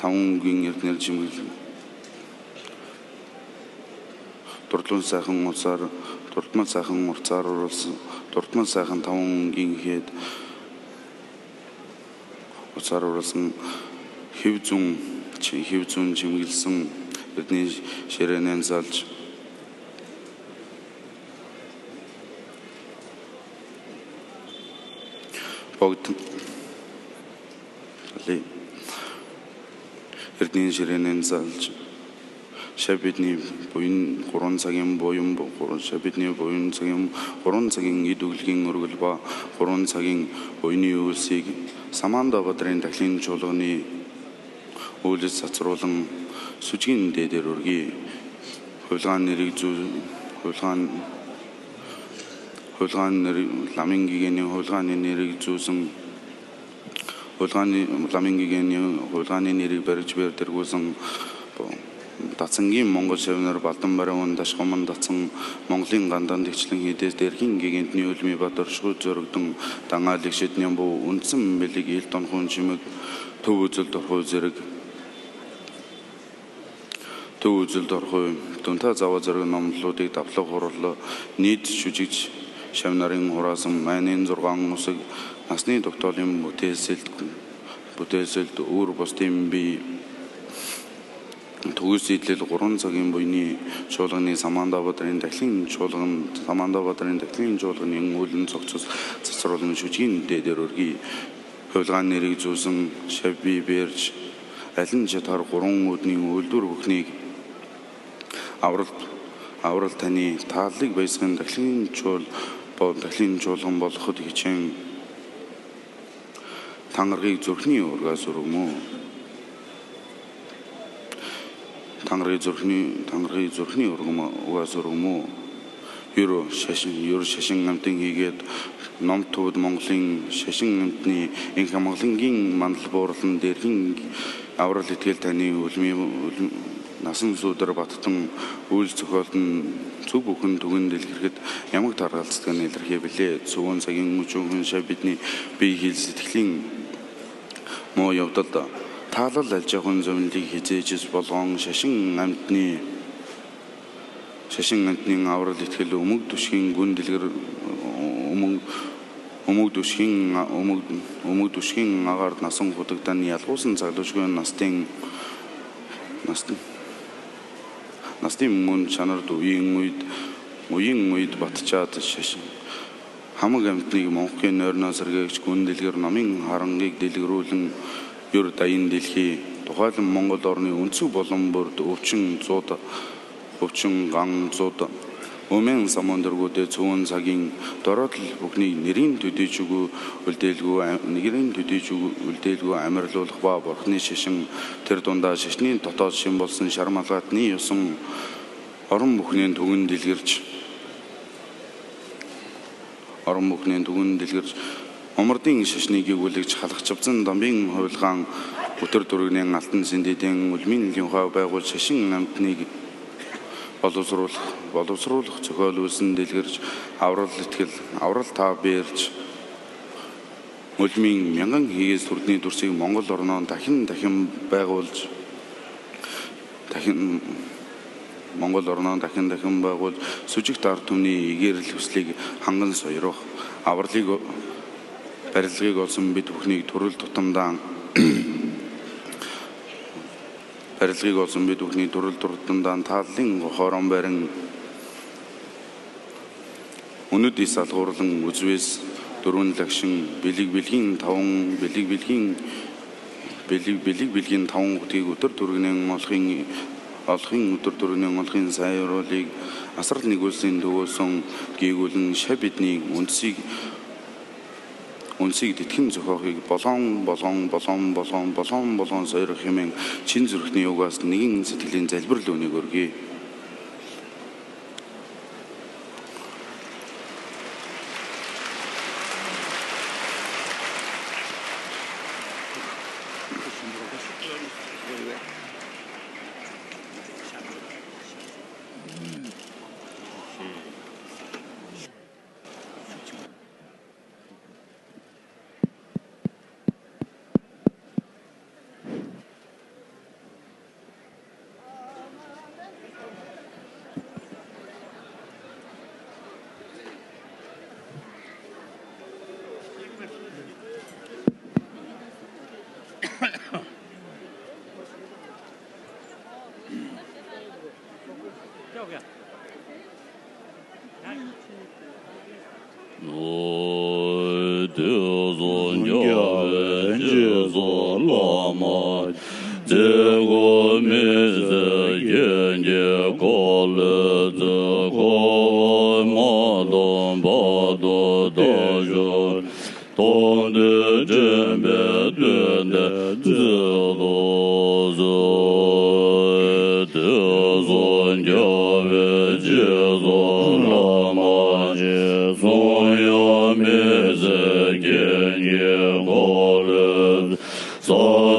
ཐ་འོང་གིང་ཡར་ནེར་ཅིམ་གིལ། དོར་ཏམ་ས་ཧང་ངོ་ཚ་རོ། དོར་ཏམ་ས་ཧང་ངོ་ཚ་རོ་རོ་སང་། དོར་ཏམ་ས་ཧང་ཐ་འོང་གིང་ཧེད། ཨོ་ཚར་བར་སང་། ཧིབ་ཙུང་། ཧིབ་ཙུང་ཆིམ་གིལ་སང་། རིག་གནས་ཤེས་རིག་གནས་ཚལ། པོག་ཐུ། ལེ། རིག་གནས་ཤེས་རིག་གནས་ཚལ། ཤ་བེད་ནི་བོ་ཡིན་ཁོ་རོན་ཚ་གིང་བོ་ཡིན་བོ་ཁོ་རོན་ཤ་བེད་ནི་བོ་ཡིན་ཚ་གིང་ཁོ་རོན་ཚ་གིང་ངི་དུག་ལི་གིང་ངུར་གུལ་པ་ཁོ་རོན་ཚ་གིང་བོ་ཡིན་ཡུ་སི་ས་མ་འདའ་བ་ཏ་རིན་དག་ལིན་ཆོ་ལག་ནི་འུ་ལི་ས་ཚོར་ལང་སུ་ཅིན་དེ་དེ་རུར་གི་ཧོལ་ཁང་ནི་རིག་ཚུ་ཧོལ་ཁང་ཧོལ་ཁང་ནི་རིག་ལ་མིང་གི་གེ་ནི་ཧོལ་ཁང་ནི་ནི་རིག་ཚུ་སང་། ཧོལ་ཁང་ནི་བླ་མིང་གི་རྒན་ནི་ཧོལ་ཁང་ནི་ནི་རིག་པར་ཅི་བེར་དེར་གོ་སང་། ད་ཚང་གི་མོང་གོ་ཆེ་བ་ནར་བལ་དམ་བར་འོན་ད་ཤོ་མན་ད་ཚང་མོང་གླིང་གན་དང་འདེགས་ཆི་ལིང་ཧི་དེ་སྟེར་ཁིང་གི་རྒན་ནི་འུལ་མི་བ་དར་ཤོ་ཙོ་རིག་དང་ད་ང་ལེགས་བཤད་མཉམ་པོ་འོན་ཚམ་མི་ལིག་ཡིལ་དོན་ཁོང་ཆི་མིག་ཐུ་བུ་ཚུལ་དོར་ཧོ་ཟེར་རིག་ཐུ་འུ་ཚུལ་དོར་ཧོ། དོན་ཐ་ཙ་བ་ཙར་གི་ནམ་ལྷོ་ཏིག་ཏབ་ལྷོ་ཧོ་རོ་ལྷོ་ནིད་ཆུ་ཅིག་ཤམ་ན་རིང་ཧོ་ར་སམ་མ་ནིན་ཛོར་གང་ངོ་སིག་ནས་ནི་དོག་ཏོ་ལིམ་བུ་ཏེ་སིལ་བུ་ཏེ་སིལ་དུ་འུར་བོ་སྟིམ་བི་ཐུ་གུ་སི་ཏིལ་གོ་རོན་ཚ་གིན་བུ་ནི་ཆོ་ལག་ནི་ས་མ་འདའ་བ་ཏ་རིན་དག་ལིན་ཆོ་ལག་ས་མ་འདའ་བ་ཏ་རིན་དག་ལིན་ཆོ་ལག་ནི་ངུ་ལིན་ཚོགས་ཚོགས་ཚ་ཚ་རོ་ལིན་ཆུ་ཅིན་དེ་དེ་རོར་གི་ཧོལ་ཁང་ནི་རིག་ཚུ་སང་ཤ་བི་བེར་ཆ་ཨ་ལིན་ཆ་ཐར་གོ་རོང་ངུ་ནི་ངུ་ལྡུར་བུག་ནི། ཨ་བར་ཨ་བར་ཐ་ནི་ཐ་ལིག་བེ་སང་དག་ལིན་ཆོལ་པོ་དག་ལིན་ཆོལ་ལྷམ་པོ་ལྷོ་དིག་ཆེང་། ཐང་རིག་ཛོར་ནི་འོར་ག་ཟོར་མོ། ཐང་རིག་ཛོར་ནི་ཐང་རིག་ཛོར་ནི་འོར་ག་མོ་འོ་ག་ཟོར་མོ། ཡུ་རོ་ཤ་ཤིང་ཡུ་རོ་ཤ་ཤིང་ངམ་ཏིང་ཧི་གེ་ནོམ་ཐུབ་མོང་གླིང་ཤ་ཤིང་ངམ་ནི་ཨིན་ཁ་མང་གླིང་གིང་མན་ལ་བོར་ལྷན་དེ་རིང་ཨ་བར་ལི་ཐེལ་ཐ་ནི་འུལ་མི་འུལ་ན་སང་སུ་དར་བ་ཐ་དང་འུལ་ཚུ་ཁོལ་ཐན་ཚུ་བུ་ཁུན་དུ་གུན་དེ་ལི་ཁིར་ཁེད་ཡ་མག་ཐར་གལ་ཚིག་ནི་ལར་ཁེ་བི་ལེ་ཚུ་བོན་ཚ་གིང་ངུ་ཆུང་ཁུན་ཤ་བིད་ནི་བི་ཧིལ་སི་ཐིག་ལིང་མོ་ཡོབ་ཏལ་ཏ་ཐ་ལ་ལ་ལ་ཅ་ཁུན་ཛོམ་ལི་ཧི་ཙེ་ཅིས་བོ་ལོང་ཤ་ཤིང་ངམ་ནི། ཤ་ཤིང་ངན་ནི་ང་བར་ལི་ཐེལ་འུ་མུག་དུ་ཤིང་དགུན་དིལ་གིར་འུ་མུག་འུ་མུག་དུ་ཤིང་ང་འུ་མུག་འུ་མུག་དུ་ཤིང་ང་གར་ན་སང་ཧོ་ཏུག་ཏན་ཡ་ལོ་སན་ཚག་ལོ་ཤུ་ན་སྟེང་ན་སྟེང་ན་སྟེང་མུན་ཆ་ནར་དུ་ཡིན་ངུས་ངུ་ཡིན་ངུས་བ་ཏི་ཅ་ཏི་ཤ་ཤིང་། ཧ་མ་གམ་ཏིག་མོང་ཁེ་ནོར་ན་སར་གེག་ཀུན་དིལ་གིར་ན་མིང་ཧ་རང་གེག་དིལ་གིར་འུ་ལིང་ཡུར་ད་ཡིན་དིལ་ཁི་དོ་ཧ་ལིམ་མོང་གོ་ལོར་ནི་འུ་ཚུགས་བོ་ལོམ་བུར་དུ་འུ་ཆིང་ཙོ་ཏ། ཨོ་ཆུང་གང་ཙོ་ཏ། ཨོ་མེང་ས་མོ་འདིར་གོ་ཏེ་ཚུ་འོན་ཚ་གིང་དོ་ར་ཏིལ་བུག་ནི་ནི་རིང་དུ་དུ་ཆུ་གུ་འུལ་ཏེ་ལ་གུ་ཨ་ནི་རིང་དུ་དུ་ཆུ་གུ་འུལ་ཏེ་ལ་གུ་ཨ་མེར་ལོ་ལྷག་པ་བོར་ནི་ཤེ་ཤིང་དེར་དོན་དག་ཤེ་ཤིང་ཏོ་ཏོ་ཤིང་བོལ་སིན་ཤར་མ་ལྷ་ནི་ཡོ་སོང་། ཨོ་རམ་བུག་ནི་དུ་གུན་དིལ་གིར་ཆི། ཨོ་རམ་བུག་ནི་དུ་གུན་དིལ་གིར་ཆི། ཨོ་མར་ཏིང་ཤེ་ཤིང་གི་གུ་ལིག་ཆ་ལག་ཆབ་ཙན་དམ་བིང་ཧོལ་ཁང་། ཨུ་ཏར་ཏུར་ནི་ང་ཏིན་སིན་དི་ཏེང་འུལ་མིན་ལིང་ཧ་བའི་གོ་ཤེ་ཤིང་ངམ་ནི་གི། བ་ལོ་སོ་རོ་ལྷག་བ་ལོ་སོ་རོ་ལྷག་ཚུ་ཁ་ལུ་སིན་དིལ་གིར་ཆི། ཨ་བ་རལ་ལི་ཐིལ་ཨ་བ་རལ་ཐ་བེར་ཆི། འུལ་མིང་མྱང་གང་ཧི་གེ་སུར་ནི་དུར་སིག་མོང་གོ་ལོར་ནང་ད་ཧིན་ད་ཧིན་བའི་གོལ་ཆི། ད་ཧིན། མོང་གོ་ལོར་ནང་ད་ཧིན་ད་ཧིན་བའི་གོལ་སུ་ཅིག་ལྟར་ཐུམ་ནི་ཡི་གེ་རི་ལིབ་སི་ལིག་ཧང་གན་སོ་ཡི་རོ། ཨ་བར་ལི་གོ་པེ་རི་ལི་གོ་སུམ་བི་དུག་ནི་ཐུ་རུལ་ཐུ་ཐམ་དང་། པེ་རི་ལི་གོ་སུམ་བི་དུག་ནི་ཐུ་རུལ་ཐུ་ཐམ་དང་ཐ་ལིང་གོ་ཧོ་རམ་བེ་རིང་། འུ་ནུ་ཏི་ས་ལྷོ་རླུང་འུ་ཙུ་བེས་དུ་རུན་ལག་ཤིང་བི་ལིག་བི་ལིག་ཐ་འོང་བི་ལིག་བི་ལིག་བི་ལིག་བི་ལིག་བི་ལིག་ཐ་འོང་ཁུ་ཏི་གུ་ཏུར་ཏུར་གི་ནེ་ངོ་ལྷིང་ཨ་ལྷིང་གུ་ཏུར་ཏུར་གི་ནེ་ངོ་ལྷིང་ས་ཡོ་རོ་ལིག་ཨ་སར་ནི་གུ་སིན་དུ་གོ་སོང་གི་གུ་ལིང་ཤ་བིད་ནི་འུན་སིག་འུན་སིག་དི་ཐིན་ཙུ་ཧོ་ཧིག་བོ་ལྷོང་བོ་ལྷོང་བོ་ལྷོང་བོ་ལྷོང་བོ་ལྷོང་ས་ཡོ་རོ་ཧི་མེང་ཆིན་ཙུ་རིག་ནི་ཡོ་ག་སི་ནི་གིང་སི་ཐི་ལིན་ཛལ་བིར་ལུ་ནི་གོར་གི། དུས་གསུམ་རྒྱལ་བའི་རྗེས་སུ་བླ་མ་རྗེ། འཁོར་མི་ཟད་རྒྱན་གྱིས་འཁོར་ལོ་སྩོལ། འཁོར་བ་མ་དོན་བར་དུ་བདག་བཞུགས། མཐོང་ཐོས་དྲན་པས་བསྟོད་དེ་མཛད་དུ་གསོལ། དུས་གསུམ་རྒྱལ་བའི་རྗེས་སུ་བླ་མ་རྗེ། གསུང་དབྱངས་མི་ཟད་རྒྱན་གྱིས་འཁོར་ལོ། ས་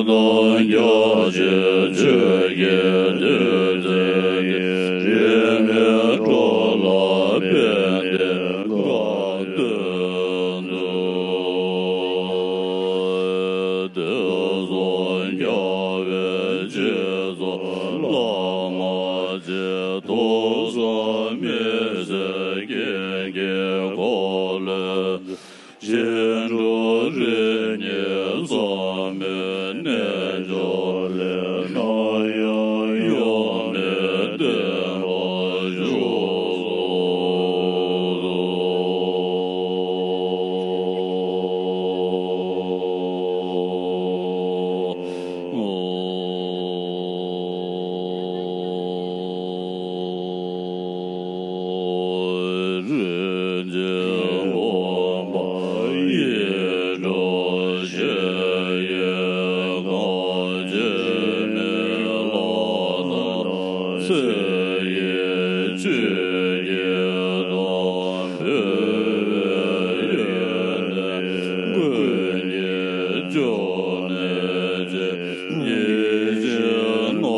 དང་རྒྱ་ཆེ་ཆོས་ཀྱི་བདུད་རྩི་གིས། དྲི་མེད་འགྲོ་ལ་ཕན་བདེའི་བཀའ་སྩལ་དུས། དུས་གསུམ་རྒྱལ་བའི་རྗེས་སུ་བླ་མ་རྗེ། ཐོས་བསམ་མི་ཟད་རྒྱན་གྱིས་འཁོར་ལོ། བཞིན་འགྲོ་རིགས་གཉིས་ཟབ་མོའི་རྣལ་འབྱོར་ལས། ནམ་ཡང་གཡོ་མེད་བརྟན་པར་བཞུགས་སོ། རིན་ཆེན་མགོན་པོ་ཡིད་འཕྲོག་ཞི་བའི་གང་། འཆི་མེད་ལྷ་དང་ཚེ་ཡི་ཆོས་ཀྱི་དང་། འཕོ་བའི་ཡོན་ཏན་ཀུན་གྱི་མཆོག་ནི་རྗེ། ཡེ་ཤེས་སྣང་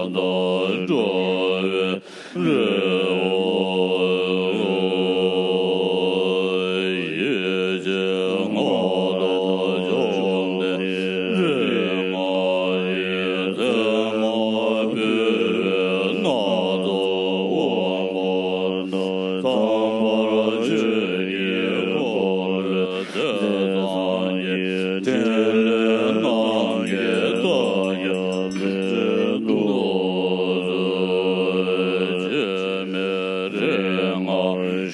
མཐའ་སྤྲོ་བའི་རི་བོ། ཡེ་ཤེས་མངའ་བདག་བཅོམ་ལྡན་རིགས་ལྔ་ཡི། མཚན་མ་འབུལ་བའི་སྣ་ཚོགས་དབང་པོ་རྣམས། ཚངས་པར་སྤྱོད་ཀྱི་འཁོར་ལོས་མཛེས་བཟང་གི། ཕྲིན་ལས་རྣམས་ཀྱིས་བདག་ཀྱང་མཛེས་སུ་གཏུགས་སོ། འཆི་མེད་རིགས་ལྔ་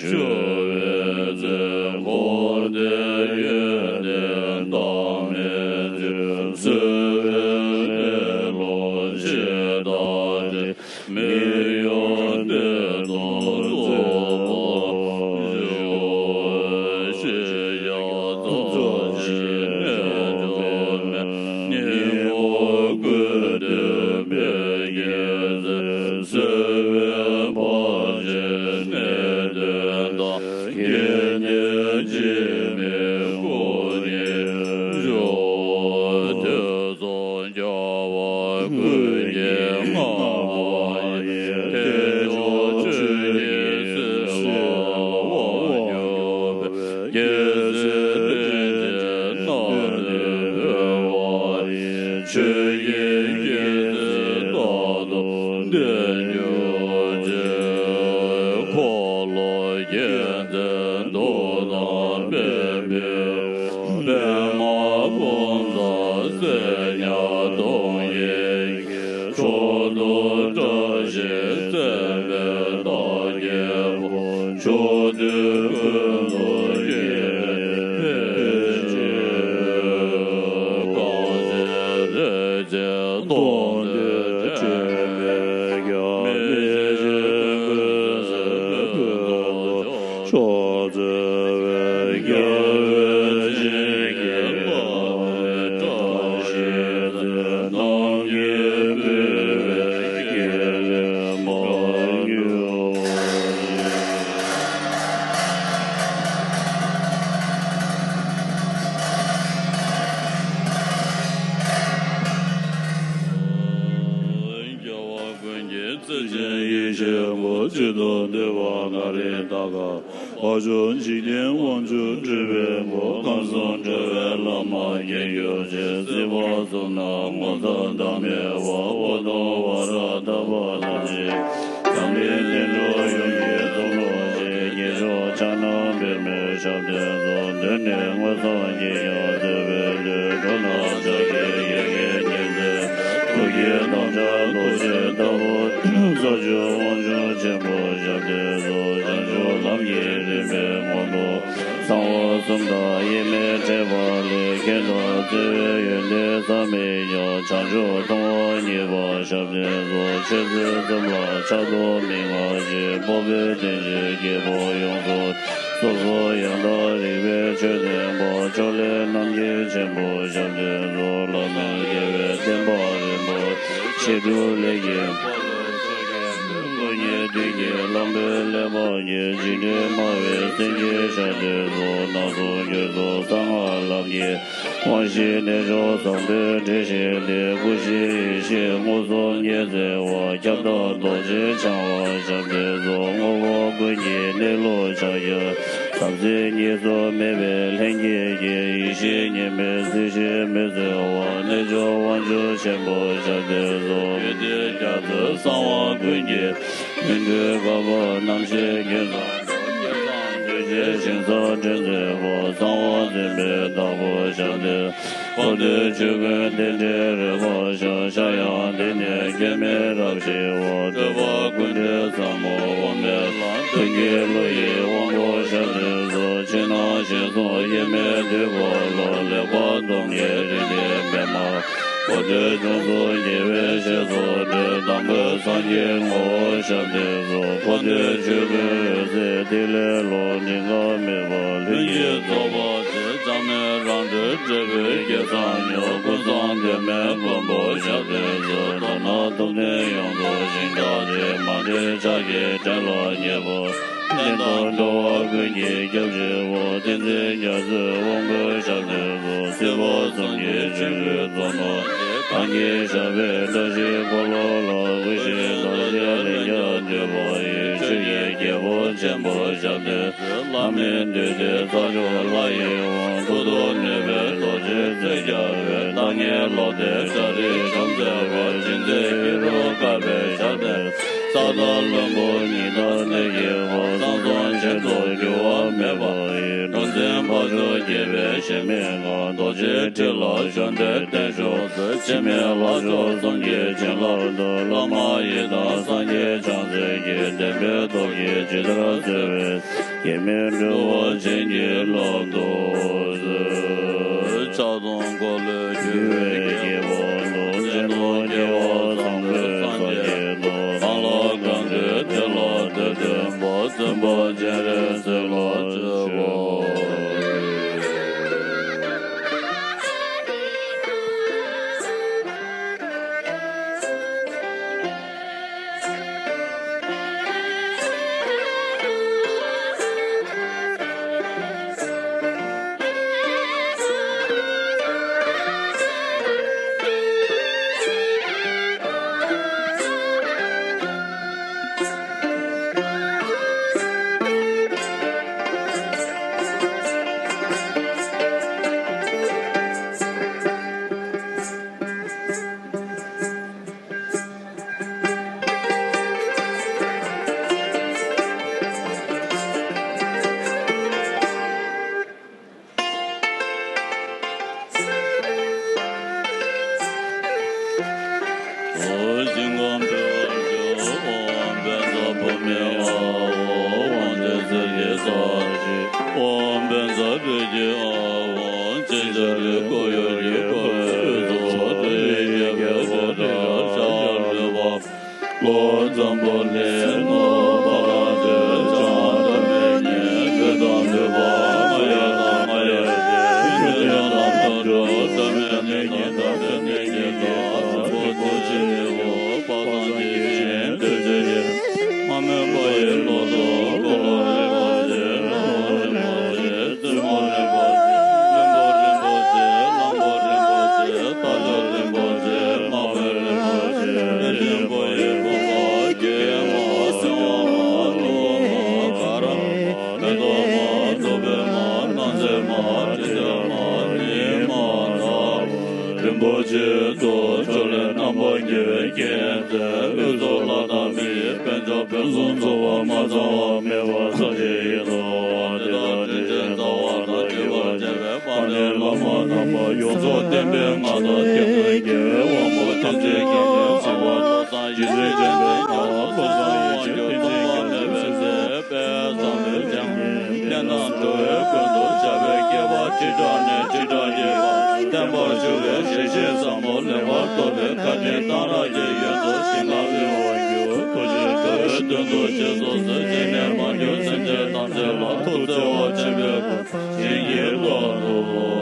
ཞུ་བའི་ཚེ། འཁོར་འདས་ཡོན་ཏན་བདག་མེད་ཕྱིར། གསོལ་བའི་སྤེལ་ལོ་ཇི་ལྟར་བྲིས། མི་གཡོ་བདེ་སྟོང་རྫོགས་པར་ཤོག། ཤེས་བྱ་ཚར་ཞིང་རྣལ་འབྱོར་མའི། སྙིང་པོ་ཀུན་འདུས་དཔལ་གྱི་ཚེ། གསོལ་བའི་བར་ཆད་ནད་གདོན་དང་། སྐྱེ་གནས་འཆི་མེད་སྐུ་གཉིས་ཤོག། དུས་གསུམ་རྒྱལ་བ་ཀུན་གྱི་མངའ་དབང་ཡིན། ཐེག་མཆོག་ཆོས་ཀྱི་སྲིད་ལ་དབང་སྒྱུར་བའི། རྒྱལ་སྲས་སྟེང་གི་རྣམ་ཐོས་པ་ཡིས། ཆོས་ཀྱི་སྐྱེད་ཚལ་རྟག་ཏུ་བརྟན་གྱུར་ཅིག། འཁོར་ལོ་རྒྱལ་མཚན་འདུ་དང་བེམ་པོའི། པདྨ་དཔུང་ཚོགས་སྲས་མྱ་གདོང་བཞི་གིས། མཆོག་ཏུ་བཀྲ་ཤིས་སྩལ་བའི་བདག་རྒྱལ་པོ། ཕྱོགས་དུས་ཀུན་ཏུ་སྐྱེད་པའི་ཕན་བདེའི་ཆོས། གང་ཞིག་རིག་བྱེད་སྟོང་དུ་འདྲེན་པའི་རྒྱ། མི་ཤིགས་ཀུན་གྱི་སྲས་ཀུན་ཏུ་མཆོག། གཙོ་བོ་རྒྱལ་བའི་བྱིན་གྱིས་བརླབས་པའི་བཀྲ་ཤིས་ཚེ། ནམ་མཁའི་སྤྲུལ་པའི་སྐྱེས་ལས་མར་གྱུར་ཅིག། རྒྱལ་བ་ཀུན་གྱི་བརྩེ་ཆེན་ཡེ་ཤེས་སྐུ། གཅིག་ཏུ་བསྡུས་པ་ནཱ་རེ་ད་ག། དབང་ཕྱུག་འཇིག་རྟེན་དབང་ཕྱུག་སྤྲུལ་པའི་སྐུ། ཁམས་གསུམ་འགྲོ་བའི་བླ་མ་མཁྱེན་གྱུར་ཅིག། སྲིད་པ་གསུམ་ན་ངོ་མཚར་ཟླ་མེད་པ། འོད་སྟོང་ཝ་ར་དྷ་བ་ལ་ཞེས། འཛམ་གླིང་ལྷུན་གྲུབ་ཡུམ་གྱི་ཚོགས་རློབ་ཅིག། རྒྱན་མཆོག་ཕྱག་ན་པདྨོའི་ཞབས་རྟེན་སོགས། གདོད་ནས་མངོན་སངས་རྒྱས་ཀྱང་བསྟོད་པའི་ལུས། འགྲོ་རྣམས་ཕྱག་གི་ཡ་གྱལ་ཉི་ཚེ་ཟེར། ཐུགས་བསྐྱེད་དམ་བཅའ་རྡོ་རྗེ་ལྟ་བུ། རྩ་བརྒྱུད་དབང་ཕྱུག་ཆེན་པོའི་ཞབས་རྟེན་སོགས། བྱང་ཆུབ་ལམ་ གསུམ་དང་དབྱེར་མེད་ཕྲད་པ་ལས། ཁྱད་དང་བརྩེ་བའི་ཡོན་ཏན་བསམ་མི་ཁྱབ། བྱང་ཆུབ་མཐོང་བ་བརྙེས་པ་ཞབས་བརྟན་སོགས། ཆོས་ཚུལ་གསུམ་ལ་ཆགས་རྟོག་མི་མངའ་ཞིང་། སྤོབས་པའི་རྟེན་ཅན་རྒྱལ་པོ་ཡོངས་སུ། སོ་སོ་ཡང་དག་རིག་པའི་ཆོས་སྟོན་པ། ཕྱོགས་ལས་རྣམ་མཁྱེན་ཆེན་པོ་ཞབས་བརྟན་སོགས། ལམ་རིམ་རྒྱལ་བའི་བསྟན་པ་རིན་པོ་ཆེ། བཤད་སྒྲུབ་ལས་ཀྱི་དཔལ་ལ་ཕྱག་འཚལ་ལོ། ཀུན་མཁྱེན་བདུད་ཀྱི་ལམ་པའི་གླེགས་བམ་གྱི། འཇིགས་བྲལ་སྨྲ་བའི་སེང་གེ་ཞབས་བརྟན་སོགས། སྣང་གསུམ་རྒྱུད་གསུམ་གསང་སྔགས་ལམ་གྱི། དབང་བཞིའི་རྣལ་འབྱོར་བཟང་པོའི་འགྲེལ་བཤད་ལས། སྐུ་བཞིའི་ཡེ་ཤེས་མངོན་སུམ་ཉིད་གསལ་བ། ཁྱབ་བདག་རྡོ་རྗེ་འཆང་བ་ཞབས་བརྟན་སོགས། དངོས་པོ་ཀུན་གྱི་གནས་ལུགས་ཕྱག་རྒྱ། ཟབ་གསལ་གཉིས་སུ་མེད་པའི་ལྷན་སྐྱེས་ཀྱི། ཡེ་ཤེས་ཉི་མའི་རྩེ་བཞིན་མི་གསལ་བ། རྣལ་འབྱོར་དབང་ཕྱུག་ཆེན་པོ་ཞབས་བརྟན་སོགས། རྒྱུད་སྡེ་རྒྱ་མཚོའི་གསང་བ་ཀུན་གྱི། སྨིན་གྲོལ་གར་པ་རྣམ་ཤེས་ཀུན་བཟང་པོ། སྙན་བཟང་གདུལ་བྱའི་ཞིང་ས་འདྲེན་མཛད་པ། གསང་བ་འཛིན་པའི་བདག་པོ་ཞབས་བརྟན། འཁོར་འདས་ཆོས་ཀུན་རྟེན་འབྲེལ་རོལ་པར་ཤར། ཤར་ཡང་འདི་ནས་སྐྱེ་མེད་རབ་ཞི་བ། སྤྲོས་པ་ཀུན་བྲལ་ཟབ་མོ་དབུ་མའི་ལམ། དོན་གྱི་བློ་ཡི་དབང་པོ་ཞབས་བརྟན་སོགས། ཕྱི་ནང་ཞིང་གསུམ་དབྱེར་མེད་འདུས་པ་ལ། ལེགས་པར་སྡོམ་ཉེས་རིགས་ལྡན་པདྨ། གོ་ཐོས་ལྗོངས་སུ་རྒྱལ་བའི་ཞལ་སོགས་སྒྲོན། དང་པོའི་སངས་རྒྱས་ངོ་བོ་ཞབས་བརྟན་སོགས། འཁོར་འདས་ཆོས་ཀུན་འོད་གསལ་ཐིག་ལེ་ལ། གནས་འགག་མེད་པ་ལྷུན་གྱིས་རྫོགས་པ་སྟེ། ཆགས་མེད་རང་གྲོལ་འབྲས་བུའི་གེགས་སེལ་མྱུར། ཀུན་བཟང་གདོད་མའི་མགོན་པོ་ཞབས་བརྟན་སོགས། མདོར་ན་ཐུབ་བསྟན་ཡོངས་རྫོགས་ཞིང་རྒྱ་ཆེ། མ་འདྲེས་ཕྱག་རྒྱའི་བྲན་ལ་མཉེས་པ། བསྟན་དང་འགྲོ་བ་ཀུན་གྱི་སྐྱབས་ཆེ་བ། བསྟན་འཛིན་རྒྱ་མཚོའི་དབང་པོ་ཞབས་བརྟན་སོགས། སྲིད་པ་གསུམ་གྱི་ཆོས་ཀུན་རྫོགས་སངས་རྒྱས། གང་གིས་བཤགས་པའི་བཀྲ་ཤིས་འཁོར་ལོ་ལ། གུས་ཕྱིར་རྡོ་རྗེ་ལན་བརྒྱར་འདུས་པ་ཡི། ཆོས་ཀྱི་རྒྱལ་པོ་ཆེན་པོ་ཞབས་བརྟན། ལྷ་མིའི་འདུས་སྡེ་རྩ་མཆོག་ལྷ་ཡི་དབང་། ཐུགས་རྡོ་ནུས་པའི་རྡོ་རྗེ་རྩེ་རྒྱལ་བའི། བདག་ཉིད་ལོག་ལྟའི་བྲག་རིའི་ཁྲོམ་བཙན་པ། ཅི་མཛད་ཀྱི་རུ་དཀར་པོས་ཞབས་བརྟན། ས་དང་ལྷུན་པོ་ཉི་ལྟར་གནས་ཀྱི་བ། གསང་གསུམ་ཆོས་མཆོག་འགྱུར་བ་མེད་པ་ཡི། གྲུ་འཛིན་འཕགས་མཆོག་དགྱེས་པའི་གཞལ་མེད་ངང་། རྡོ་རྗེ་ཁྲི་ལ་བཞུགས་ཏེ་བརྟན་བཞུགས་མཛད། འཆི་མེད་ལྷ་མཆོག་གསུམ་གྱི་བྱིན་རླབས་ཀྱིས། བླ་མ་ཡི་དམ་སངས་རྒྱས་བྱང་སེམས་ཀྱི། བདེན་པའི་སྟོབས་ཀྱིས་ཇི་ལྟར་གསལ་བའི། སྐྱེ་མེད་འགྲོ་བ་བྱིན་གྱིས་བརླབ་ཏུ་གསོལ། ཕྱག་སྟོང་འཁོར་ལོས་སྒྱུར་བའི་རྒྱལ་པོ་སྟོང་། སྤྱན་སྟོང་རྒྱལ་བ་དང་པོའི་སངས་རྒྱས་སྟོང་། གང་ལ་གང་འདུལ་དེ་ལ་དེ་སྟོན་པ། བཙུན་པ་སྤྱན་རས་གཟིགས་ལ་མཆོད་པ། ལོ་འཛམ་བུ་གླིང་ནང་བ་ལང་སྟོད་བྱང་སྟོད་མི་གཉིས། བོད་དང་བོད་པ་རྔ་ཡབ་དང་རྔ་ཡབ་རྗེ། ཆོས་དང་ལམ་དུ་འགྲོ་སྟོད་མི་གཉིས་དང་སྟོད་མི་གཉིས་དང་། རིན་པོ་ཆེ་ཆེ་བོ་དཔག་བསམ་གྱི་ཞིང་སྟོད་ཆེ་ཡིན། མ་མོན་པ་ཡི་ལོ་ཏོག་འཁོར་ལོ་རིན་པོ་ཆེ། ལྷ་མོ་རིན་པོ་ཆེ། བཙུན་མོ་རིན་པོ་ཆེ། བློན་པོ་རིན་པོ་ཆེ། རྟ་མཆོག་རིན་པོ་ཆེ། དམག་དཔོན་རིན་པོ་ཆེ། རིན་པོ་ཡི་བུ་པ་སྐྱེས་མ་སྐྱོང་མ་ནུ་མ་གར་མ་མེ་ཏོག་མ་བདུག་སྤོས་མ་སྣང་མཛེས་མ་དྲི་ཟར་མ་ཉི་མ་ནག་པོ། རིན་པོ་ཆེའི་གཙོ་བོ་ཕྱོགས་ལས་རྣམ་པར་རྒྱལ་བའི་རྒྱལ་མཚན། དབུས་སུ་ལྷ་དང་མི་ཡི་དཔལ་འབྱོར་ཕུན་སུམ་ཚོགས་པ་མ་ཚང་བ་མེད་པ་སངས་རྒྱས་ཡི་དམ། དེ་དག་དྲིན་ཅན་རྩ་བ་དང་བརྒྱུད་པར་བྱ་བའི་དཔལ་ལྡན་བླ་མ་རྣམ་པ་ཡོངས་རྫོགས་བསྟན་པའི་མངའ་བདག་ཐེག་དམན་རྒྱལ་བའི་དབང་པོ་ཐམས་ཅད་ཀྱང་ཡང་སྲིད་པ་རྗེ་བཙུན་འཇམ་དཔལ་དབྱངས་ལ་བློ་བཟང་ཡེ་ཤེས་བསྟན་འཛིན་རྒྱལ་པོའི་སྲས་ཀྱི་བསྟན་དང་འགྲོ་བའི་མགོན་དུ་བྱ་བའི་ ཟབ་མོ་ལེགས་པར་རྟོགས་པའི་བཀའ་དྲིན་གཏང་རག་གི་ཡོན་དུ་ཞིང་ཁམས་རིན་པོ་རྒྱུ། ཐུགས་རྗེ་དྲོད་དོན་དུ་རྗེས་སུ་བཟུང་། གཅིག་ནས་མ་གྱུར་སེམས་ཅན་ཐམས་ཅད་ལ་ཐུགས་བརྩེ་བ་ཆེན་པོའི་སྒོ་བྱིན་གྱིས་བརླབ་ཏུ་གསོལ།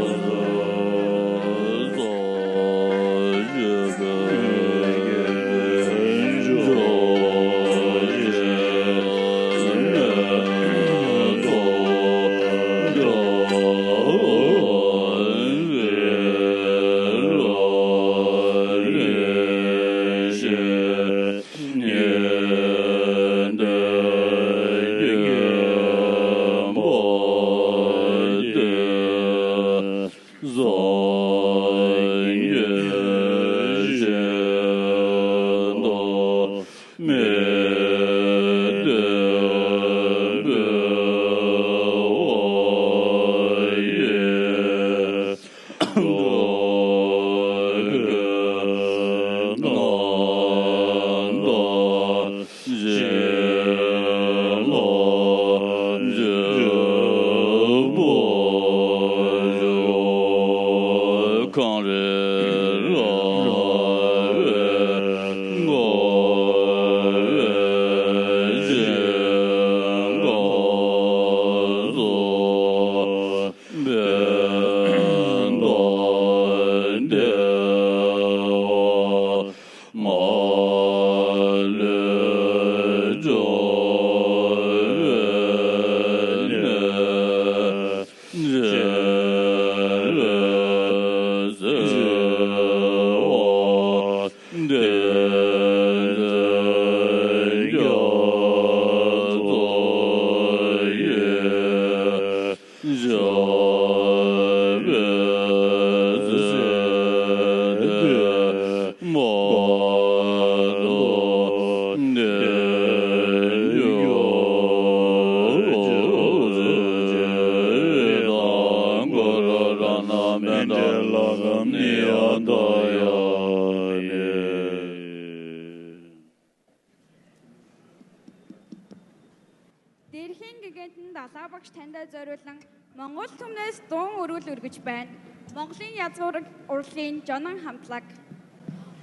Дэлхийн гигантын Далаа багш танда зориулсан Монгол түмнээс дуун үргэл өргөж байна. Монголын язгуур урлагийн Жонон хамтлаг.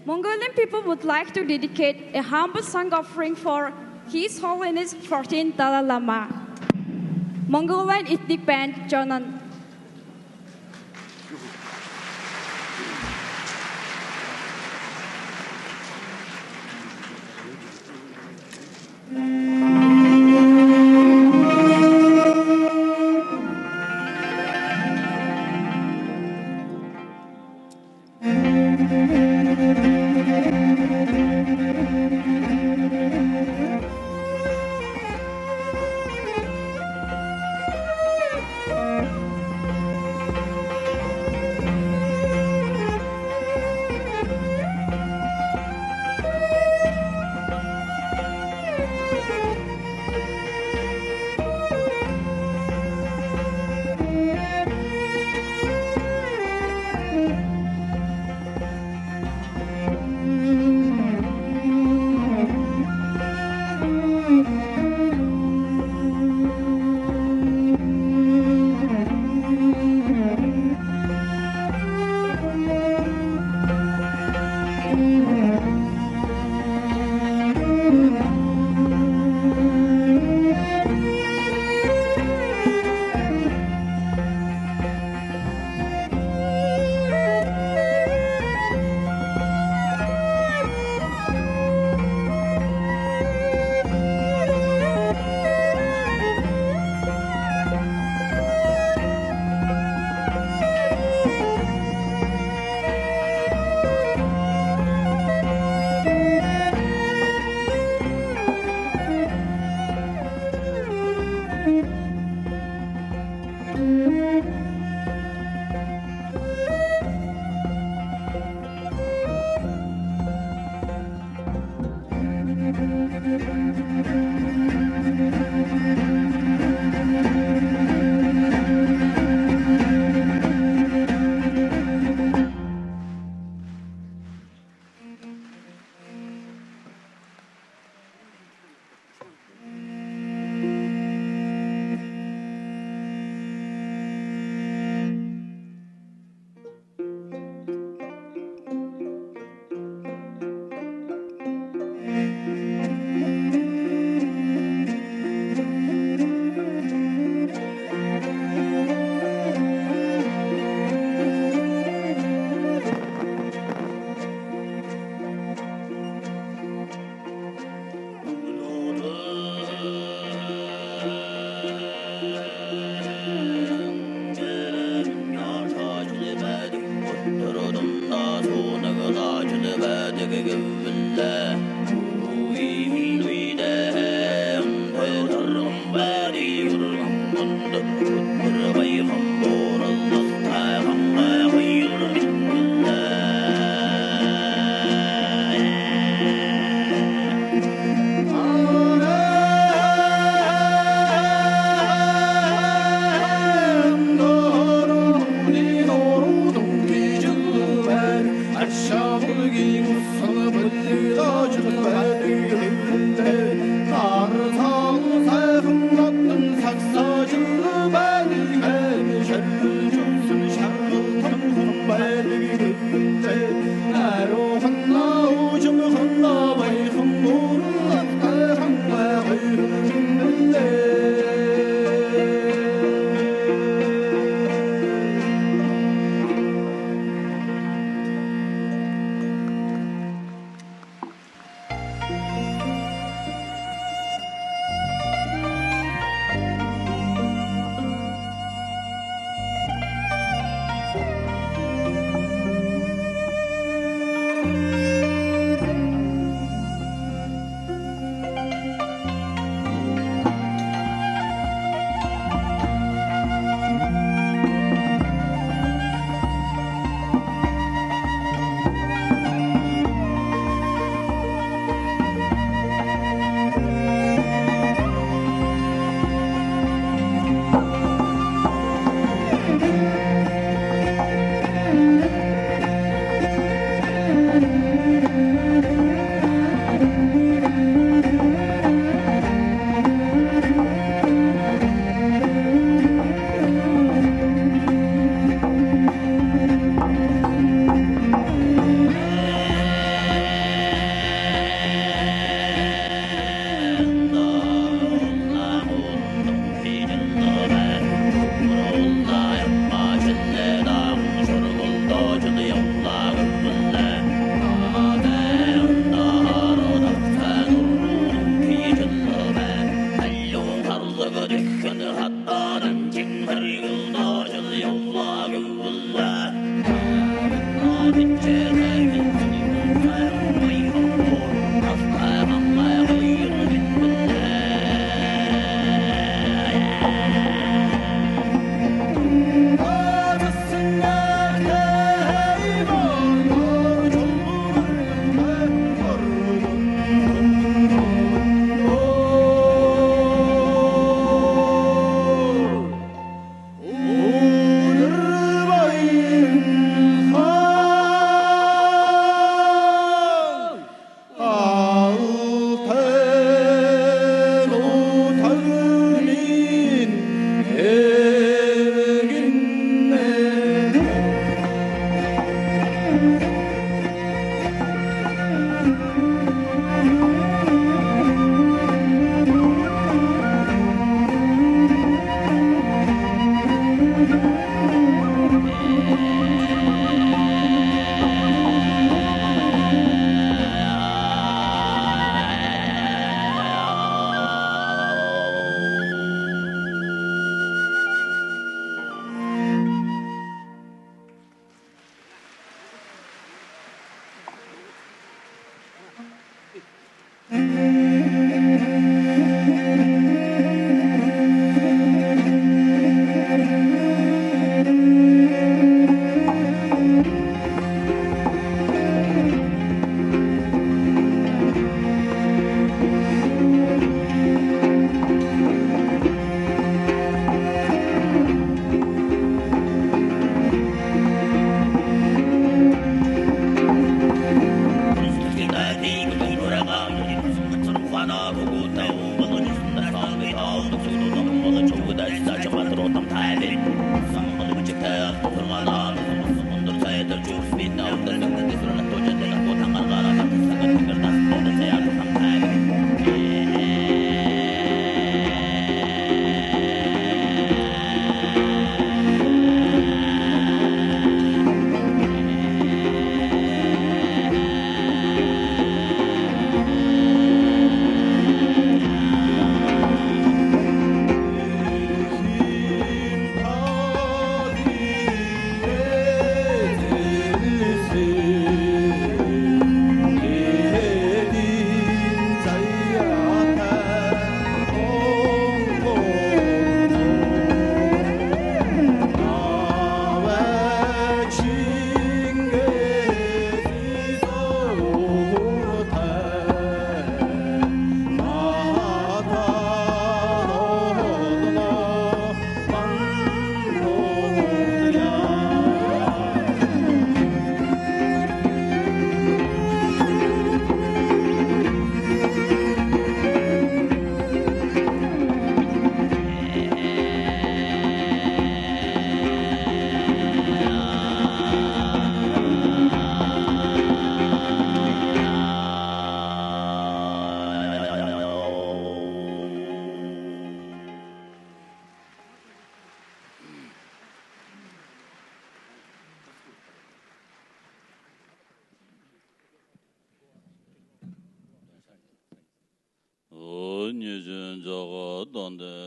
Mongolian people would like to dedicate a humble song offering for His Holiness fourteenth Dalai Lama. Mongolian ethnic band Jonan.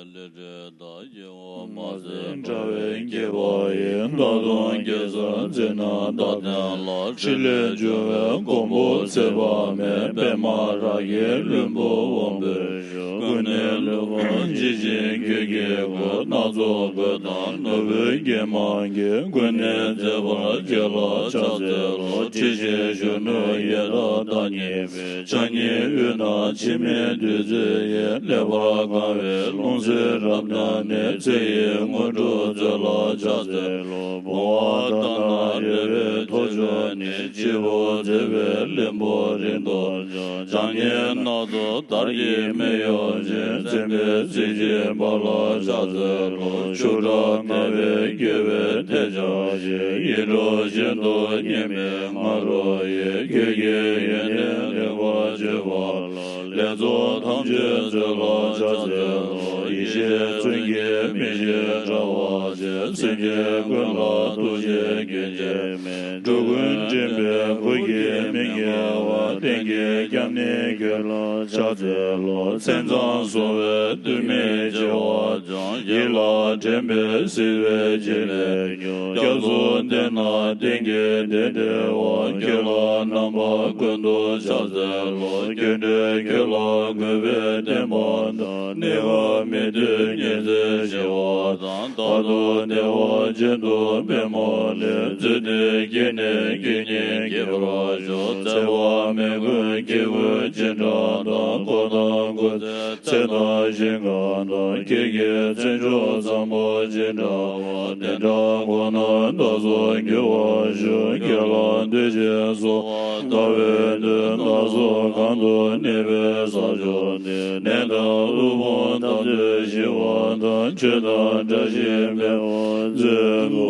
ལས་འབྲས་དང་སྐྱེ་བོ་མ་ཟད་འདྲ་བའི་སྐྱེས་པ་ཡི། ད་དུང་རྒྱལ་སྲས་མཛད་རྣམས་དག་བསྟན་ལ། ཕྲིན་ལས་སྦྱོར་བའི་གོ་འཕང་ཚེ་དཔག་མེད། པདྨ་རཱ་གའི་ལྷུན་པོ་དབང་པོའི་ཞོ། ཀུན་ནས་ལུས་པ་ཇི་བཞིན་གོས་ཀྱིས་བགོས། སྣ་ཚོགས་གོས་དང་ནོར་བུ་རྒྱན་མང་གིས། ཀུན་ནས་མཛེས་པར་བྱས་ལ་ཕྱག་འཚལ་ལོ། ཁྲི་ཆེན་གཞོན་ནུ་ཡི་རབས་བདག་ཉིད་པའི། ཕྱག་གཉིས་དབུས་ན་འཆི་མེད་བདུད་རྩི་ཡི། ལེགས་པར་གང་བའི་ལྷུང་བཟེད་རབ་བརྣམས་ནས། ཚེ་ཡི་དངོས་གྲུབ་སྩོལ་ལ་ཕྱག་འཚལ་ལོ། བུང་བ་ལྟར་ན་རེ་བའི་ཐོར་ཅོག་ནི། སྤྱི་བོར་མཛེས་པའི་ལྷུན་པོ་རིང་དུ་འཕྱང་། ཕྱག་གཉིས་སྣ་ཚོགས་དར་གྱི་སྨད་གཡོགས་ཅན། མཚན་དཔེའི་ཚིག་བཞིན་འབར་ལ་ཕྱག་འཚལ་ལོ། ཆུ་སྐྲ་ལྔ་པའི་རྒྱལ་པོའི་ཐལ་སྦྱར་ཞིང་། ཡིད་འཕྲོག་བཞིན་དུ་སྙན་པའི་ང་རོ་ཡིས། ཁྱོད་ཀྱི་ཡོན་ཏན་ལེགས་པར་བརྗོད་པ་ལ། ལེགས་ཚོགས་ཐམས་ཅད་སྩོལ་ལ་ཕྱག་འཚལ་ལོ། ཡེ་ཤེས་མཚོན་གྱི་མིག་བཞིན་བཀྲ་བ་ཅན། སེམས་ཅན་ཀུན་ལ་ཐུགས་རྗེ་རྒྱུན་ཆད་མེད། འགྲོ་ཀུན་འདྲེན་པའི་གུར་གྱིས་མི་ཁྱབ་པ། གཏན་གྱི་སྐྱབས་གནས་ཁྱོད་ལ་ཕྱག་འཚལ་ལོ། མཚན་མཚམས་བཟུང་བའི་དུས་མིན་བྱེ་བ་ཙམ། ཡིད་ལ་དྲན་པས་བསིལ་བའི་བྱེད་ལས་སྐྱོབ། སྐྱབས་སུ་འདུས་ན་གཏན་གྱི་བདེ་བདེ་བ། ཁྱོད་ལ་རྣམ་པ་ཀུན་ཏུ་ཕྱག་འཚལ་ལོ། ཁྱོད་འདྲའི་ཁྱོད་ལ་གུས་པས་བསྟེན་པ་དང་། གནས་སྐབས་མི་མཐུན་ཉེར་འཚེ་ཞི་བ་དང་། རྟག་ཏུ་བདེ་བ་ཅན་དུ་པདྨ་ལས། བརྫུས་ཏེ་སྐྱེས་ནས་སྐྱེ་གཉིས་སྐྱེ་བར་ཤོག། འཚེ་བ་མི་དགོས་སྐྱེ་དགུ་ཅི་འདྲ་དང་། འཁོར་དང་འཁོར་ཚེ་ཚེ་དང་ཞིང་ཁམས་དང་། ཁྱེད་ཀྱི་མཚན་མཆོག་ཚང་པོ་ཅི་འདྲ་བ། དེ་འདྲ་ཁོ་ན་བདག་སོགས་འགྱུར་བར་ཤོག། ཁྱེད་ལ་འདུད་ཅེས་སོགས་ལྟ་བའི་དུས། བདག་སོགས་གང་དུ་གནས་པའི་ས་ཕྱོགས་ནས། ནད་དང་གློ་བུར་དམ་ཚིག་ཞི་བ་དང་། ཆོས་དང་བཀྲ་ཤིས་འཕེལ་བར་མཛོད་དོ།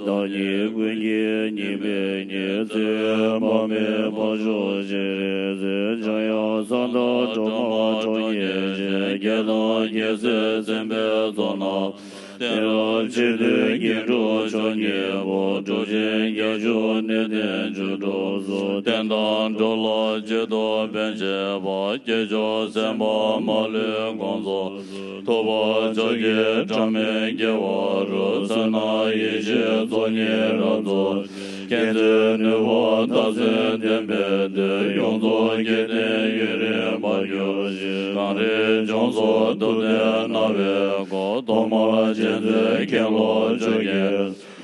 བདག་ཉིད་ཀུན་གྱི་སྙིང་པོའི་ཉིད། བརྩེ་བའི་འཕགས་མའི་དཔའ་མཆོག་སྤྱན་རས་གཟིགས། འཇམ་དབྱངས་གསང་བདག་སྒྲོལ་མ་ཁྲོ་གཉེར་ཅན། རྒྱལ་དང་རྒྱལ་སྲས་སེམས་དཔའི་ཚོགས་རྣམས། བསྟན་རབ་ཕྱི་དུས་སྙིང་ཁྲོ་མཆོག་གཉིས་པོ། གྲུབ་ཆེན་བརྒྱད་ཅུ་ནས་བསྟན་མཆོག་གྲོགས་སུ། བསྟན་དང་འགྲོ་ལ་བརྗིད་ཐོབ་ཕན་བྱེད་པ། སྐྱེས་མཆོག་སེམས་དཔའ་མ་ལུས་དགོངས་རྫོགས། ཐུབ་པ་མཆོག་གི་སྒྲ་མི་སྐྱེ་བ་རུ། བསོད་ནམས་ཡེ་ཤེས་ཚོགས་གཉིས་རབ་རྫོགས། མཁྱེན་བརྩེ་ནུས་པ་དར་ཚོན་ལྡན་པའི་མཐུས། ཡོངས་རྫོགས་དགེ་ལྡན་ཡུན་རིང་བར་གྱུར་ཅིག། གངས་རིའི་ལྗོངས་སུ་ཐུབ་བསྟན་སྣང་བའི་སྒོ། ཐོག་མར་རྗེ་བཙུན་མཁན་སློབ་ཆོས་ཀྱི།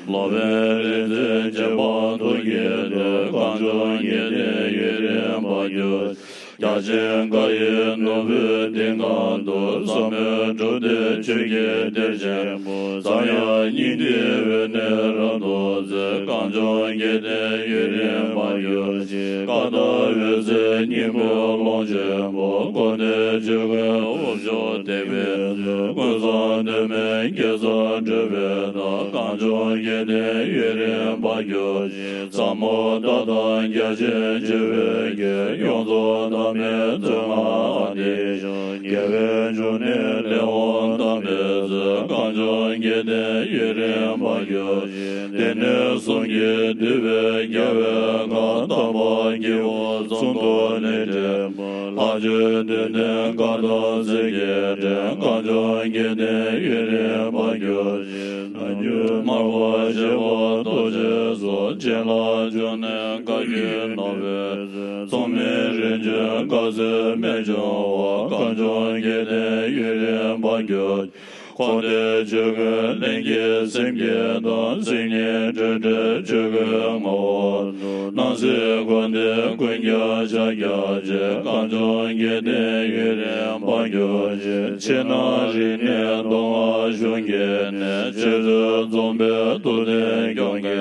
སློབ་དཔོན་རིག་འཛིན་རྗེ་འབངས་ཐུགས་ཀྱི་མཐུས། གངས་ལྗོངས་དགེ་ལྡན་ཡུན་རིང་བར་གྱུར་ཅིག། རྒྱ་ཆེན་མཁའ་ཡི་ནོར་བུའི་རྟེན་གང་དུ། ཟབ་མོའི་གྲུབ་བརྟན་ཆོས་ཀྱི་གཏེར་ཆེན་པོ། འཇམ་དབྱངས་སྙིང་ཐིག་འོད་ནི་རབ་ཏུ་མཛེས། གངས་ལྗོངས་དགེ་ལྡན་ཡུན་རིང་བར་གྱུར་ཅིག། ཀ་དག་འོད་ཟེར་སྙིང་པོའི་ཀློང་ཆེན་པོ། དགོན་སྡེ་ཆོས་སྐུའི་དབུ་ཕྱུག་དད་པའི་མཛོད། ཀུན་བཟང་འདུས་མའི་རྒྱལ་ས་བགྲོད་པའི་མཐའ། གངས་ལྗོངས་དགེ་ལྡན་ཡུན་རིང་བར་གྱུར་ཅིག། ཟབ་མོ་ལྟ་སྟངས་རྒྱ་ཆེན་བརྗོད་པའི་དགེ། ཡོངས་རྫོགས་དམ་པའི་མཛོད་ལྔ་ཨ་ཏི་ཤ། དགེ་བའི་འབྱུང་གནས་ལས་དབང་དམ་པའི་ཚུལ། གངས་ལྗོངས་དགེ་ལྡན་ཡུན་རིང་བར་གྱུར་ཅིག། སྡེ་སྣོད་གསུམ་གྱིས་བསྡུས་པའི་རྒྱལ་བའི་བཀའ། དམ་པ་དགེ་བའི་ཚོགས་འདུ་ལས་འདྲེན། ལྷ་ཆོས་འདོད་ལྡན་བཀའ་དང་ཚིག་གི་འགྲེལ། གངས་ལྗོངས་དགེ་ལྡན་ཡུན་རིང་བར་གྱུར་ཅིག། རྣམ་འགྱུར་མར་པ་བཞད་པ་རྡོ་རྗེ་སོགས། སྤྱན་ལ་འབྱུང་གནས་བཀའ་བརྒྱུད་ནོར་བུའི་ཚོགས། མཚུངས་མེད་རིན་ཆེན་བཀའ་སྩལ་རྨད་བྱུང་བ། གངས་ལྗོངས་དགེ་ལྡན་ཡུན་རིང་བར་གྱུར། འཁོར་འདས་ཆོས་ཀུན་ལྷན་སྐྱེས་སེམས་ཀྱི་དང་། སེམས་ཉིད་སྤྲོས་བྲལ་ཆོས་སྐུའི་ངོ་བོ་དུ། སྣང་སྲིད་འཁོར་འདས་ཀུན་ཀྱང་ཕྱག་རྒྱ་ཆེ། གངས་ལྗོངས་དགེ་ལྡན་ཡུན་རིང་བར་གྱུར་ཅིག། ཕྱི་ནང་རིག་གནས་མདོ་སྔགས་གཞུང་གི་གནད། ཆོས་ཚུལ་འཛོམས་པའི་ཐུབ་བསྟན་སྐྱོང་གི།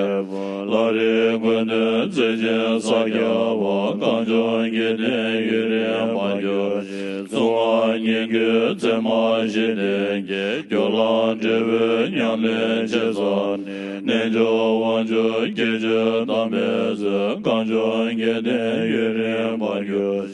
ལྷ་རིགས་ཀུན་འདུས་བརྩེ་ཆེན་ཕྱག་རྒྱ་བ། གངས་ལྗོངས་དགེ་ལྡན་ཡུན་རིང་བར་གྱུར་ཅིག། གསུང་ངག་སྙན་བརྒྱུད་ཚད་མ་བཞི་ལྡན་གྱི། སྒྱུ་ལམ་འབྲས་བུའི་ཉམས་ལེན་ཆེ་ས་ནས། རྣལ་འབྱོར་དབང་ཕྱུག་སྐྱེས་ཆེན་དམ་པའི་ཚུལ། གངས་ལྗོངས་དགེ་ལྡན་ཡུན་རིང་བར་གྱུར།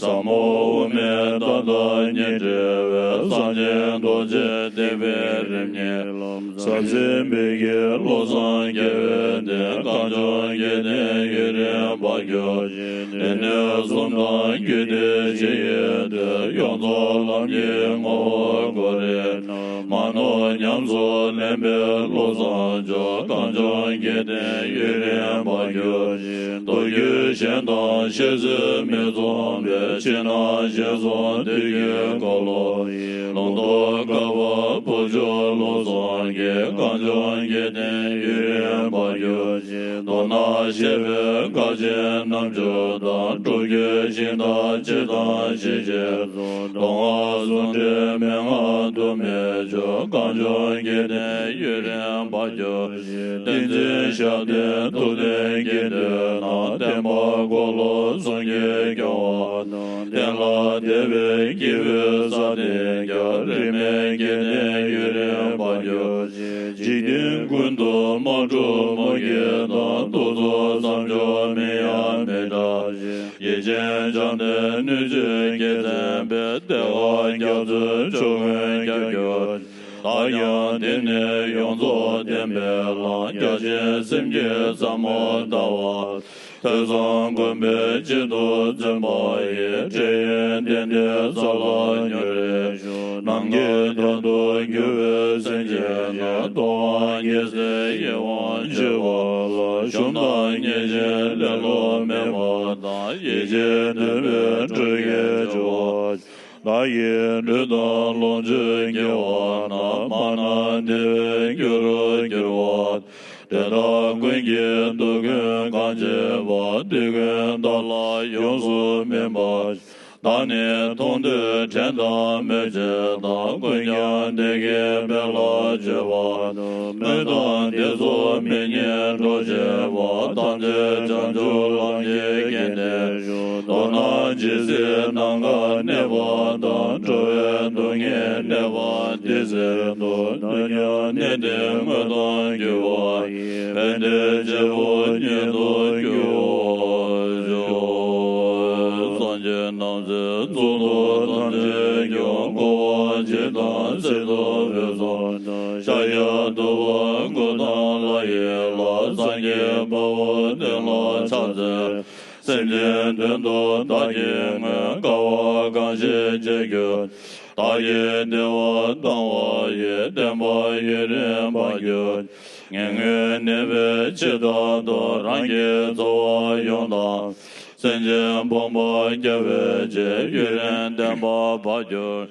ཟབ་མོ་དབུ་མའི་ཐབས་དང་ཉི་ཁྲི་པའི། གསང་ཆེན་རྡོ་རྗེ་ཐེག་པའི་རིམ་གཉིས་ལམ། ཟབ་ཆོས་འབིགས་ཀྱི་བློ་བཟང་རྒྱལ་བའི་གདན། གངས་ལྗོངས་དགེ་ལྡན་ཡུན་རིང་བར་གྱུར་ཅིག། སྡེ་སྣོད་གསུམ་ དང་རྒྱུད་སྡེ་ཇི་ཡོད་དེ། ཡོངས་རྫོགས་ལམ་གྱི་ངོ་བོ་གོ་རེ་ནོ། མ་ནོར་ཉམས་སུ་ལེན་པའི་བློ་བཟང་མཆོག་གངས་ལྗོངས་སྐལ་ལྡན་ཡུན་རིང་བར་གྱུར་ཅིག་མདོ་རྒྱུད་གཞན་དང་བཤད་ཚོད་མི་མཚུངས་པའི། ཕྱི་ནང་ཞལ་གསུམ་དུས་ཀྱི་འཁོར་ལོ་ཡི། ལུང་རྟོགས་དཀའ་བ་བུ་ཆུང་བློ་བཟང་གིས། གངས་ལྗོངས་སྐལ་ལྡན་ཡུན་རིང་བར་གྱུར་ཅིག་མདོར་ན་བཤད་པའི་སྐར་ཆེན་རྣམ་བཅུ་དང་། སྒྲུབ་བརྒྱུད་ཤིང་རྟ་སྤྱི་དང་ཞི་བྱེད་གསུམ། མདོ་སྔགས་ཟུང་འབྲེལ་མན་ངག་དུ་མི་ཆུང་། གངས་ལྗོངས་སྐལ་ལྡན་ཡུན་རིང་བར་གྱུར་ཅིག་བསྟན་འཛིན་ཞབས་བརྟན་ཐུབ་བསྟན་གྱི་མདུན་ན། བསྟན་པ་འཁོར་ལོ་གསུམ་གྱིས་སྐྱོང་བ་དང་། བསྟན་ལ་དད་པའི་སྐྱེས་བུ་ས་སྟེང་རྒྱ། རིས་མེད་སྐལ་ལྡན་ཡུན་རིང་བར་གྱུར་ཅིག་འཇིག་རྟེན་ཀུན་ཏུ་མ་གྲུབ་མུ་གེ་དང་། རྟོག་ཚོགས་བསམ་བརྗོད་མིང་ཡང་མི་གྲགས་ཤིང་། ཡིད་ཆེས་བྱམས་ལྡན་སྣོད་བཅུད་ཀྱིས་མཚན་པའི། བདེ་བ་རྒྱ་མཚོའི་ཕྱོགས་ཀུན་ཁྱབ་གྱུར་ཅིག་བདག་ཀྱང་དེང་ནས་ཡོངས་རྫོགས་བསྟན་པའི་ལམ། རྒྱ་ཆེན་སེམས་བསྐྱེད་ཟབ་མོ་ལྟ་བ། ཐོས་བསམ་སྒོམ་པའི་བྱེད་དུ་བརྩོན་པ་ཡིས། འབྲེལ་ཡོད་གཏན་བདེའི་ས་ལ་མྱུར་རེ་ཞུགས། ནམ་མཁའི་མཐའ་དུ་རྒྱུ་བའི་སེམས་ཅན་ལ། ལྟོ་བ་རྒྱལ་སྲས་ཡིད་དབང་འཆི་བ་ལ། ཞུམ་དང་ཉེས་ཅན་ལེ་ལོ་མེད་པ་དང་། ཡིད་ཆེས་འདུན་པའི་སྤྲུལ་སྐལ་བྱེ་བ། བདག་གི་ལུས་དང་ལོངས་སྤྱོད་དགེ་བ་རྣམས། མ་ན་བདེ་བའི་རྒྱུ་རུ་འགྱུར་བ། དེ་དག་ཀུན་གྱི་སྡུག་ཀུན་གང་བྱེད་པ། དུས་ཀུན་བདག་ལ་ཡོངས་སུ་སྨིན་པ། བདག་ནི་མཐོང་ཐོས་དྲན་དང་མོས་བྱས་དང་། ཀུན་ཀྱང་བདེ་དགེ་འཕེལ་ལ་སྤྱོད་པ་དང་། སྨོན་དང་བདེ་སོགས་མི་སྙན་སྒྲོག་བྱེད་པ། ཐམས་ཅད་བྱང་ཆུབ་ལམ་གྱི་རྒྱན་དེར་ཞུགས། མདོར་ན་ཇི་སྲིད་ནམ་མཁའ་གནས་པ་དང་། འགྲོ་བའི་སྡུག་བསྔལ་གནས་པ་དེ་སྲིད་དུ། ནམ་ཡང་གནས་བརྟན་དངོས་དང་བརྒྱུད་པ་ཡིས། ཕན་བདེའི་བྱེད་པོ་ཉིད་དུ་འགྱུར་བར་ཤོག་སངས་རྒྱས་རྣམས་ཀྱི་གཙུག་ཏོར་ཐམས་ཅད་ཀྱང་། འཁོར་བ་འཇིག་དང་ཚིག་རྟོག་འོད་གསུམ་དང་། ཤཱཀྱ་ཐུབ་པ་སྐུ་དང་ལྷ་ཡི་ལྷ། སངས་རྒྱས་དཔའ་བོ་དེ་ལ་ཕྱག་འཚལ། སེམས་ཅན་དོན་དུ་བདག་གིས་མངོན། དཀའ་བ་གང་ཞིག་སྤྱད་གྱུར། བདག་གིས་བདེ་བ་བཏང་བ་ཡི། བསྟན་པ་ཡུན་རིང་བར་གྱུར། ངན་ངོན་ནད་པའི་འཆི་བདག་དང་། རང་གི་རྩ་བ་ཡོངས་དག་པ། སེམས་ཅན་ཕོངས་པ་རྒྱལ་བའི་ཆེད། ཡུན་རིང་བསྟན་པ་འཕེལ་གྱུར།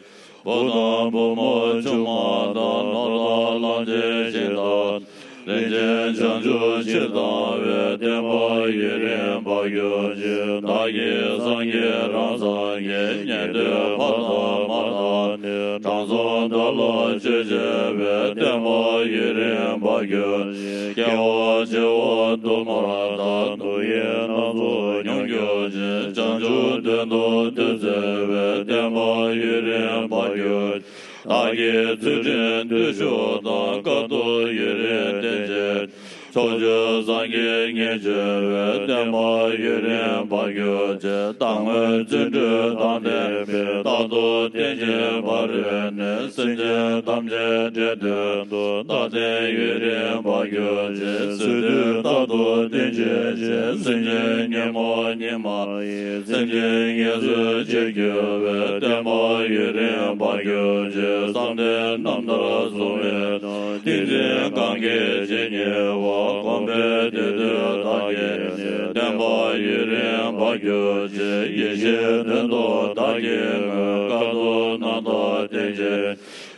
བུ་དང་བུ་མོ་ཆུང་མ་དང་། ནོར་དང་ལོངས་སྤྱོད་གཞན་དག་རིན་ཆེན་བྱང་ཆུབ་ཕྱིར་བཏང་བའི། བསྟན་པ་ཡུན་རིང་འཕེལ་གྱུར་ཅིག་བདག་གིས་སངས་རྒྱས་རང་སངས་རྒྱས། ཉན་ཐོས་ཕ་དང་མ་དང་ནི། དྲང་སྲོང་བདག་ལ་སྤྱོད་བྱེད་པའི། བསྟན་པ་ཡུན་རིང་འཕེལ་གྱུར་ཅིག་སྐྱེ་བ་འཆི་བ་དུ་མར་དག་སྡུག་བསྔལ་སྣ་ཚོགས་མྱོང་གྱུར་ཅིག་བྱང་ཆུབ་དོན་དུ་ཐུགས་བརྩེ་བའི། བསྟན་པ་ཡུན་རིང་འཕེལ་གྱུར་ཅིག་བདག་གིས་ཚུལ་ཁྲིམས་བརྟུལ་ཞུགས་དང་། དཀའ་ཐུབ་ཡུན་རིང་བསྟེན་བྱེད། ཕྱོགས་བཅུའི་སངས་རྒྱས་ཉེར་བྱེད་པའི། བསྟན་པ་ཡུན་རིང་འཕེལ་གྱུར་ཅིག་རྟག་དངོས་བརྩོན་འགྲུས་དང་ལྡན་པས། རྟག་ཏུ་བསྟེན་ཅིང་ཕ་རོལ་ནས། སེམས་ཅན་ཐམས་ཅད་འདྲེན་དོན་དུ། རྟག་བརྟན་ཡུན་རིང་འཕེལ་གྱུར་ཅིག་སོས་དུས་རྟག་ཏུ་བསྟེན་བྱེད་ཅིང་། སེམས་ཅན་ཉོན་མོངས་སྙིགས་མ་ཡི། སེམས་ཅན་ངལ་གསོའི་ཕྱིར་གྱུར་པའི། བསྟན་པ་ཡུན་རིང་འཕེལ་གྱུར་ཅིག་བསམ་གཏན་རྣམ་ཐར་བཟུང་བའི་ནང་། ཏིང་འཛིན་གང་གིས་ཇི་སྙེད་པ། གོམས་པའི་དེ་དུས་བདག་གིས་ནི། བསྟན་པ་ཡུན་རིང་འཕེལ་གྱུར་ཅིག་ཡེ་ཤེས་དོན་དུ་བདག་གིས་མངོན། དཀའ་ཐུབ་རྣམ་དག་བསྟེན་བྱེད།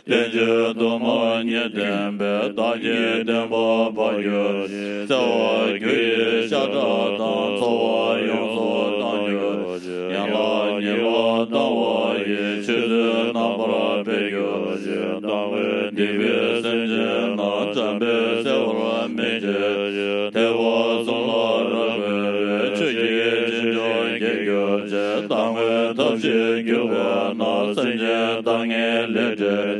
བསྟན་བཅོས་དུ་མ་ཉིད་བསྟན་པའི། བདག་གི་བསྟན་པ་འཕེལ་གྱུར་ཅིག་བརྩེ་བ་རྒྱུ་ཡི་ཤ་ཁྲག་དང་། འཚོ་བ་ཡོངས་སུ་གཏང་གྱུར་ཅིག་ཡན་ལག་ཉེས་པ་དང་བ་ཡི། ཆོས་ཚུལ་རྣམ་པར་འཕེལ་གྱུར་ཅིག་རྟག་དངོས་སྡིག་པའི་སེམས་ཅན་རྣམས། བྱམས་པས་བསལ་བར་སྨིན་བྱེད་ཅིག་ཐེག་པ་གསུམ་ལ་རབ་འཁོད་པའི། ཆོས་ཀྱི་རྗེས་འཇུག་སྐྱེ་གྱུར་ཅིག་རྟག་དངོས་ཐབས་ཤེས་གྱུར་པས་ན། སེམས་ཅན་དཀའ་ངལ་ལས་བསྒྲལ།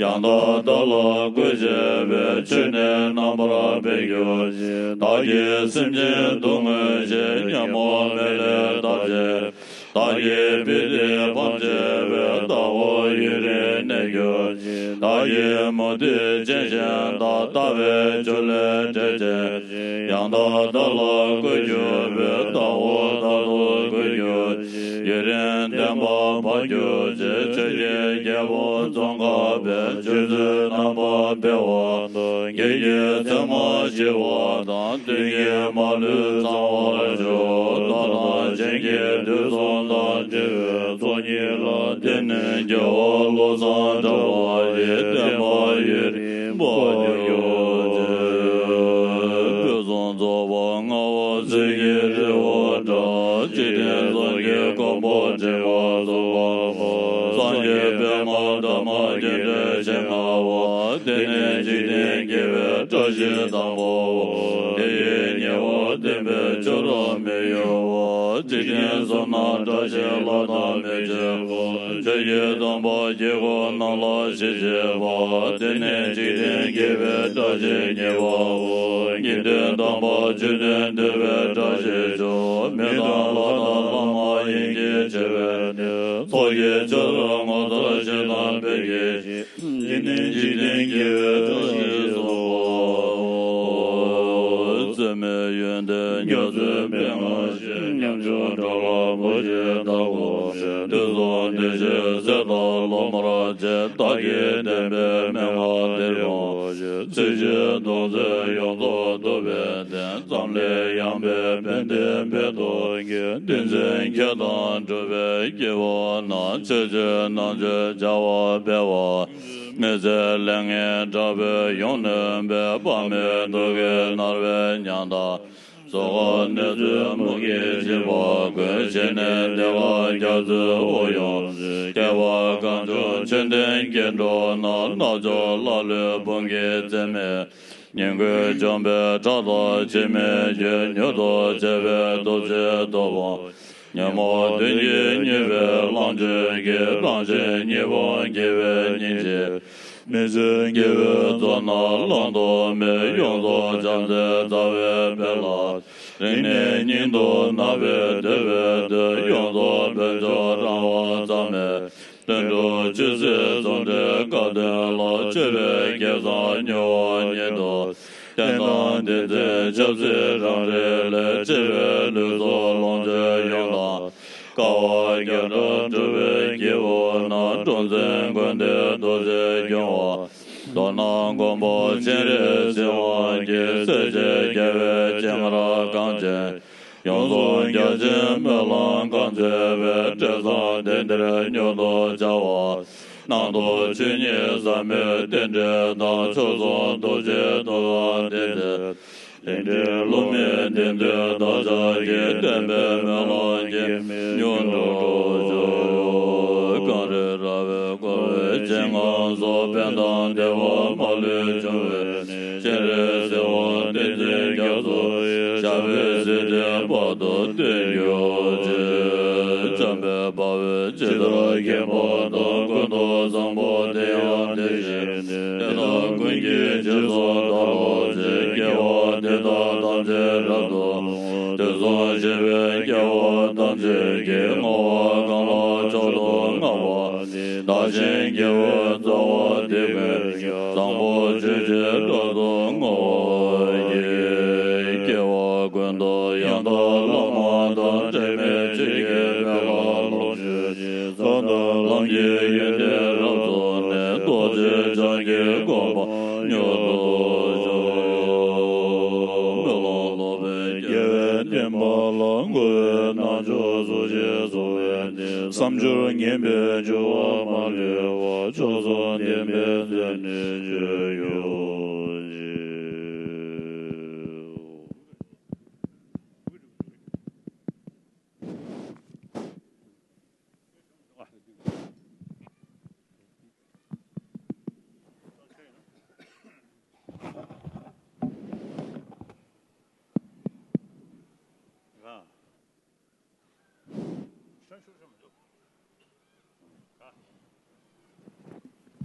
ཡང་དག་བདག་ལ་བཀོད་བྱེད་པའི། ཆོས་ནི་རྣམ་པར་འཕེལ་གྱུར་ཅིག་བདག་གིས་སེམས་ཅན་སྡུག་བསྔལ་ཞི། ཉོན་མོངས་མེ་ལས་འདག་བྱེད། བདག་གིས་པི་ཏི་ཕམ་བྱེད་པའི། བདག་པོ་ཡུན་རིང་གནས་གྱུར་ཅིག་བདག་གིས་མུ་སྟེགས་ཅན་གཞན་དག་ལྟ་བའི་རྒྱུ་ལས་བསྒྲལ་བྱེད་ཅིག་ཡང་དག་བདག་ལ་བཀོད་གྱུར་པའི། བདག་པོ་བདག་ཏུ་བཀོད་གྱུར་ཅིག་གྱུར་ཅིག། ཆོས་ཀྱི་རྒྱལ་པོ་ཙོང་ཁ་པས་ཆོས་ཚུལ་རྣམ་པར་སྤེལ་བ་དང་། བགེགས་ཀྱི་མཚན་མ་ཞི་བ་དང་། གདོན་བགེགས་མ་ལུས་ཚང་བར་གྱུར། མཐའ་དང་གཞན་གྱི་དུག་གསུམ་དང་བྲལ་བའི་ཚོགས་གཉིས་ལ་བརྟེན་ནས་རྒྱལ་བ་བློ་བཟང་གྲགས་པ་ཡི་བསྟན་པ་ཡུན་རིང་པོ་གྱུར་ཅིག། ཕུན་སུམ་ཚོགས་པ་ལྔ་པོ་ཚིག་གི་རི་བོ་འདྲ། འཇིག་རྟེན་གསུམ་གྱི་མགོན་པོ་དྲི་མ་ཚོགས་པ། སངས་རྒྱས་པདྨ་དར་མ་རྒྱས་འདྲ་ཞལ་མངའ་བ། དེ་ནི་འཇིག་རྟེན་དགེ་བའི་བཀྲ་ཤིས་དང་པོའོ། དེ་ཡི་ཉེ་བར་བསྟན་པའི་ཆོས་རབ་མི་གཡོ་བ། འཇིག་རྟེན་གསུམ་ན་བཀྲ་ཤིས་ལྷ་དང་མི་ཕྱེད་པ། ཆོས་ཀྱི་སྟོན་པ་དཀྱིལ་འཁོར་རྣམས་ལ་གཞི་བྱེད་པ། དེ་ནི་འཇིག་རྟེན་དགེ་བའི་བཀྲ་ཤིས་གཉིས་པའོ། དགེ་འདུན་དམ་པ་ཆོས་མཐུན་འདུས་པའི་བཀྲ་ཤིས་ཤོག། མི་དང་ལྷ་དང་ལྷ་མ་ཡིན་གྱི་བྱེད་པའི་གནས། ཚོགས་ཀྱི་ཆར་ངོ་མཚར་ཞིང་དམ་པའི་སྐད་ཅིག། འདི་ནི་འཇིག་རྟེན་དགེ་བའི་བཀྲ་ཤིས་སོ། བརྩེ་མེད་ཡོན་ཏན་རྒྱ་མཚོའི་མན་ངག་བཞིན། ཉམ་ཆུང་དགྲ་ལ་བུ་བཞིན་བདག་གོ་ཆེ། དུས་གསུམ་བདེ་གཤེགས་སྲས་དང་སློབ་མར་བཅས། བདག་གིས་བསྟན་པའི་མན་ངག་འདིར་ཡོང་ཞིག། ཚིག་བཞིན་སྡོམ་ཚིག་ཡོངས་རྫོགས་ཐུབ་པའི་བསྟན། འཛམ་གླིང་ཡངས་པའི་ཕན་བདེ་འཕེལ་དུ་བསྔོས། བསྟན་འཛིན་མཁས་དང་གྲུབ་པའི་སྐྱེས་བུ་རྣམས། ཆོས་སྤྱོད་རྣལ་འབྱོར་བྱ་བ་སྤེལ་བ། མི་ཚེ་ལས་ངན་དྲག་པོས་ཡོངས་ནོན་པའི། དཔག་མེད་དུས་ཀྱི་ནར་བའི་ཉམ་ཐག་སོ་ཁ་ནི་ཚུལ་མུ་གེ་འཇིགས་པ་ཀུན། ཞི་གནས་བདེ་བ་རྒྱ་མཚོའི་དབུགས་དབྱུང་། སྐྱེ་བ་གང་བྱུང་ཆོས་ལྡན་སྐྱེ་འགྲོ་ན། རྣལ་འབྱོར་ཀླ་ཀློའི་དཔུང་གིས་འཛིན་མེད། ཉིང་དགོས་བཅོམ་པའི་ཕྲག་དོག་ཅིས་མི་འགྱུར། མྱུར་དུ་བྱེད་པའི་ཐུགས་རྗེའི་སྟོབས་དང་། ཉོན་མོངས་གདོན་གྱིས་མྱོས་པའི་ལོངས་སྤྱོད་ཀྱིས། རང་གཞན་གཉིས་ཕུང་དགེ་བའི་སྙིང་རྗེས། མི་ཚེ་དགེ་བའི་མཛོད་རྣམས་བླང་དོར་མེད། ཡོངས་རྫོགས་བྱམས་བརྩེའི་རྩ་བའི་དཔལ་ལ། རིང་ནས་སྙིང་དུ་བརྣག་པའི་འདོད་པའི་དོན། ཡོངས་རྫོགས་དཔལ་འབྱོར་རང་དབང་རྩ་མེད། དོན་གྲུབ་ཆོས་སྲིད་ཟུང་འབྲེལ་སྐལ་ལྡན་ལ། སྤྱོད་པའི་སྐལ་བཟང་མྱུར་བ་ཉིད་དུ། བསྟན་དང་བསྟན་འཛིན་ཆབ་སྲིད་རང་རེ་ལས། གཅེས་པའི་ལུས་སྲོག་ལོངས་སྤྱོད་ཡོངས་དང་། དཀའ་བ་བརྒྱ་ཕྲག་སྒྲུབ་པའི་སྐྱེས་བུ་རྣམས། འགྲོ་འཛིན་ཀུན་འདུལ་རྡོ་རྗེ་སྐྱོང་བ། མདོར་ན་མགོན་པོ་སྤྱན་རས་གཟིགས་དབང་གིས། སྲས་བཅས་རྒྱལ་བའི་སྤྱན་སྔར་བསྐང་ཞིང་། ཡོངས་བཟུང་རྒྱ་ཆེན་སྨོན་ལམ་བསྐང་མཛད་པའི། སྤྲེལ་བཟང་སྡེ་འདིར་མྱུར་དུ་བྱ་བ། སྣང་སྟོང་ཆོས་ཉིད་ཟབ་མོའི་རྟེན་འབྲེལ་དང་། མཆོག་ཟུང་རྡོ་རྗེའི་ཐུགས་དམ་བདེན་ཚིག་ལས་འདས་བསླུ་མེད་བདེན་དོན་བདག་ཅག་གི། བསྟན་པའི་སྨོན་ལམ་གྱི་མེ་མྱུར་འགྲུབ་ཤོག། གངས་རི་ར་བས་བསྐོར་བའི་ཞིང་ཁམས་སུ། ཕན་དང་བདེ་བ་མ་ལུས་འབྱུང་བའི་གནས། སྤྱན་རས་གཟིགས་དབང་བསྟན་འཛིན་རྒྱ་མཚོ་ཡི། ཞབས་པད་སྲིད་མཐའི་བར་དུ་བརྟན་གྱུར་ཅིག། འཇམ་དཔལ་དཔའ་བོས་ཇི་ལྟར་མཁྱེན་པ་དང་། ཀུན་ཏུ་བཟང་པོ་དེ་ཡང་དེ་བཞིན་ཏེ། དེ་དག་ཀུན་གྱི་རྗེས་སུ་བདག་སློབ་ཅིང་། དགེ་བ་འདི་དག་ཐམས་ཅད་རབ་ཏུ། དུས་གསུམ་གཤེགས་པའི་རྒྱལ་བ་ཐམས་ཅད་ཀྱིས། བསྔོ་བ་གང་ལ་མཆོག་ཏུ་བསྔགས་པ། བདག་གཞན་དགེ་བའི་རྩ་བ་འདི་ཀུན་ཀྱང་། བཟང་པོ་སྤྱོད་ཕྱིར་རབ་ཏུ་བསྔོ་བར་བགྱི། སྐྱེ་བ་ཀུན་ཏུ་ཡང་དག་བླ་མ་དང་། དྲི་མེད་ཆོས་ཀྱི་དཔལ་ལ་ལོངས་སྤྱོད་ཅིང་། ས་དང་ལམ་གྱི་ཡོན་ཏན་རབ་རྫོགས་ནས། རྡོ་རྗེ་འཆང་གི་གོ་འཕང་མྱུར་དུ་ཤོག། སྨོན་ལམ་ལོག་པའི་དགེ་བའི་བསྟན་པ་ལ། འགོ་བའི་རྣལ་འབྱོར་སུ་ཞིག་གསོ་བའི་གནས། བསམ་སྦྱོར་ངན་པའི་རྒྱུ་བ་མ་ལུས་པ། མཆོག་གསུམ་བདེན་པའི་མཚན་ནི་ཆོས་ཡོད་ཅེས།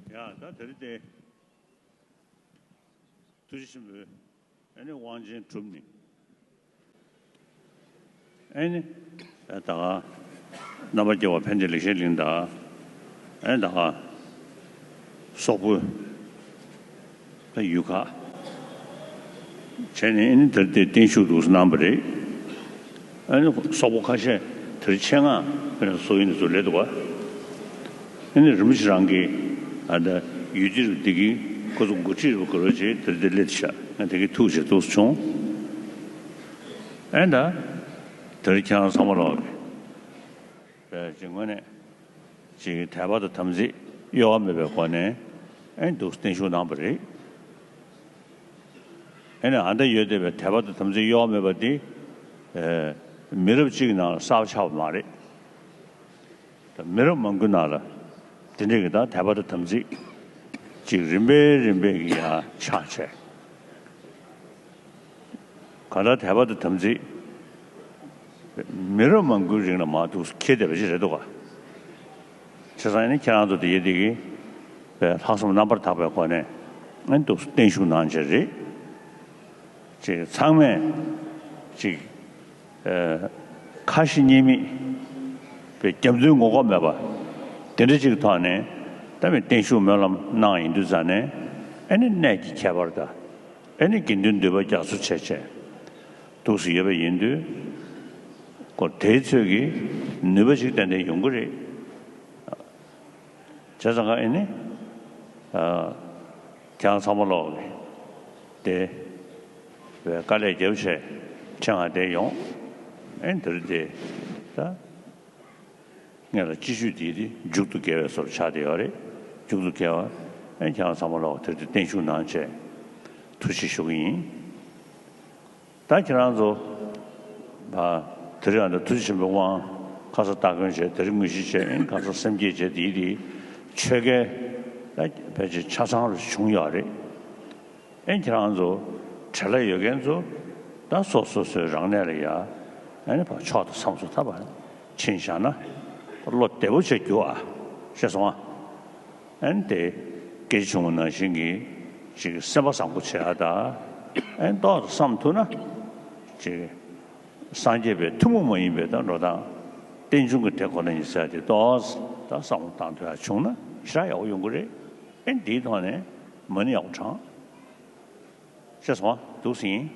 ཡ་ད་དེ་རིང་དེ་ཐུགས་རྗེ་ཆེན་པོས་ཨ་ནི་དབང་ཆེན་གྲུབ་ནི། ཨ་ནི་ད་ག་རྣམ་པར་རྒྱལ་བ་ཕན་བདེ་ལེགས་བཤད་གླིང་དང་། ཨ་ནི་ད་ག་སོག་པོ་ད་ཡུལ་ཁག་བྱས་ནས། ཨ་ནི་དེར་དེ་བརྟན་བཞུགས་འདུག་གནང་བ་རེད། ཨ་ནི་སོག་པོ་ཁ་ཤས་དེར་ཆེད་མངགས་དཔེར་ན་སོག་ཡུལ་ནས་ཚུར་སླེབས་འདུག་ག་ཨ་ནི་རིན་པོ་ཆེ་རང་གིས་ཨ་ད་ཡུལ་སྡེ་རུ་འདི་གི་ཁོ་ཚོ་འགོ་ཁྲིད་རུ་དགོས་རོགས་བྱེད་དེར་དེ་སླེབས་ཤག་ང་དེ་གི་ཐུགས་རྗེ་ཐུགས་སུ་བྱུང་། ཨེ་ད་དེར་ཁྱེད་རང་ཚང་མ་ལོག་གི་ཅིག་དངོས་གནས་ཅིག་དད་པ་དང་དམ་ཚིག་གཡོ་བ་མེད་པའི་སྒོ་ནས་ཨེ་འདུག་བརྟན་བཞུགས་གནང་པ་རེད། ཨེ་ནས་ཨ་ད་ཡོད་བསྡད་པའི་དད་པ་དང་དམ་ཚིག་གཡོ་བ་མེད་པ་འདི་མི་རབས་གཅིག་ནང་གསར་པ་ཆགས་པ་མ་རེད། ད་མི་རབས་མང་པོའི་ནང་ལ་དེ་འདྲའི་གི་ད་དད་པ་དང་དམ་ཚིག་ཅིག་རིམ་པས་རིམ་པས་ཀྱི་ཡང་ཆགས་བྱས། གང་ལྟར་དད་པ་དང་དམ་ཚིག་མི་རབས་མང་པོའི་རིང་ལ་མར་འདུག་སེ་འཁྱེར་བསྡད་པ་ཞིག་རེད་འདུག་ག་བྱས་ཙང་ནི་ཁྱེད་རང་ཚོ་དེ་ཡི་དེ་གི་ལྷག་བསམ་རྣམ་པར་དག་པའི་སྒོ་ནས་ཨ་ནི་འདུག་སེ་བརྟན་བཞུགས་གནང་བྱས་རེད། ཅིག་ཚང་མས་ཅིག་ཨ་ཁ་ཞེ་གཉིས་མེད་པའི་རྒྱབ་མདུན་ངོ་ལྐོག་མེད་པ་དེ་འདྲ་ཅིག་ཐོག་ནས་ད་མི་བརྟན་བཞུགས་སྨོན་ལམ་གནང་ཡིན་དུས་ཙང་ནས་ཨ་ནི་གནད་ཀྱི་ཁྱད་པར་དང་ཨ་ནི་དགེ་འདུན་འདུས་པ་རྒྱ་མཚོ་བྱས་བྱས་འདུག་སེ་ཡོད་པ་ཡིན་དུས་ཁོ་དེའི་ཚོད་ཀྱི་ནུས་པ་ཞིག་ཏན་ཏན་ཡོང་གི་རེད། བྱས་ཙང་ཨ་ནི་ཨ་ཁྱེད་རང་ཚང་མ་ལོག་གི་དེ་བས་དཀའ་ལས་རྒྱབ་བྱས་ཁྱེད་ང་དེ་ཡོང་ཨེ་འདིར་དེ་ད་ངས་ལ་སྤྱི་སྤྱོད་དེ་དེ་མཇུག་ཏུ་དགེ་བའི་བཟོ་ཆགས་བསྡད་ཡོད་རེད། མཇུག་ཏུ་དགེ་བ་ཨེ་ཁྱེད་རང་ཚང་མ་ལོག་དེར་དེ་བརྟན་བཞུགས་གནང་བྱས་ཐུགས་རྗེ་ཞུ་གི་ཡིན། ད་ཁྱེད་རང་ཚོ་ཨ་དེ་རིང་ཨ་ད་ཐུགས་རྗེ་ཆེན་པོའི་དབང་ཁ་ས་སྟ་གོན་བྱས་དེ་རིང་དངོས་གཞི་བྱས་ཨེ་ཁ་ས་སེམས་བསྐྱེད་བྱས་དེ་དེ་ཆོས་སྐལ་ད་ཕལ་ཆེར་ཆ་ཚང་རུ་བྱུང་ཡོད་རེད། ཨེ་ཁྱེད་རང་ཚོ་བྲེལ་བ་ཡོད་མཁན་ཚོ་ད་སོ་སོ་སོའི་རང་གནས་ལ་ཡ་ཨེ་ནི་ཕར་ཕྱོགས་དང་བསམ་ཚུལ་ཐབས་ཕྱིན་བཞག་ན་བློ་བདེ་པོ་བྱས་རྒྱུ་ཨ་ཤེས་སོང་ཨ། ཨེ་ནི་དེ་སྐད་ཆ་བྱུང་བ་ནང་བཞིན་གྱི་ཅིག་སེམས་པ་བཟང་པོ་བྱེད་ཡ་ད་ཨེ་ནི་ཏོག་ཙམ་བསམ་ཐུབ་ན་ཅིག་སངས་རྒྱས་པའི་ཐུན་མོང་མ་ཡིན་པའི་ད་འགྲོ་སྟངས་རྟེན་འབྱུང་གི་དེ་ཁོ་ན་ཉིད་ཟེར་ཡ་དེ་ཏོག་ཙམ་ད་བསམ་བློ་བཏང་ཐུབ་ཡ་བྱུང་ན་ཞེ་དྲག་ཡག་པོ་ཡོང་གི་རེད། ཨེ་ནི་འདིའི་ཐོག་ནས་མ་ཎི་ཡག་པོ་བགྲང་། ཤེས་སོང་ཨ། འདུག་སེ་ཡིན།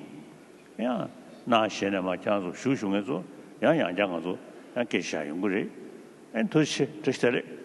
ཡང་གནང་ཞེས་ནས་མ་ཁྱེད་རང་ཚོ་ཞུ་ཞུ་མཁན་ཚོ་ཡང་ཡང་བསྐྱར་ང་ཚོ་ཡང་སྐད་ཆ་ཡོང་གི་རེད། ཨེ་ཐུགས་རྗེ་ཆེ་བཀྲ་ཤིས་བདེ་ལེགས།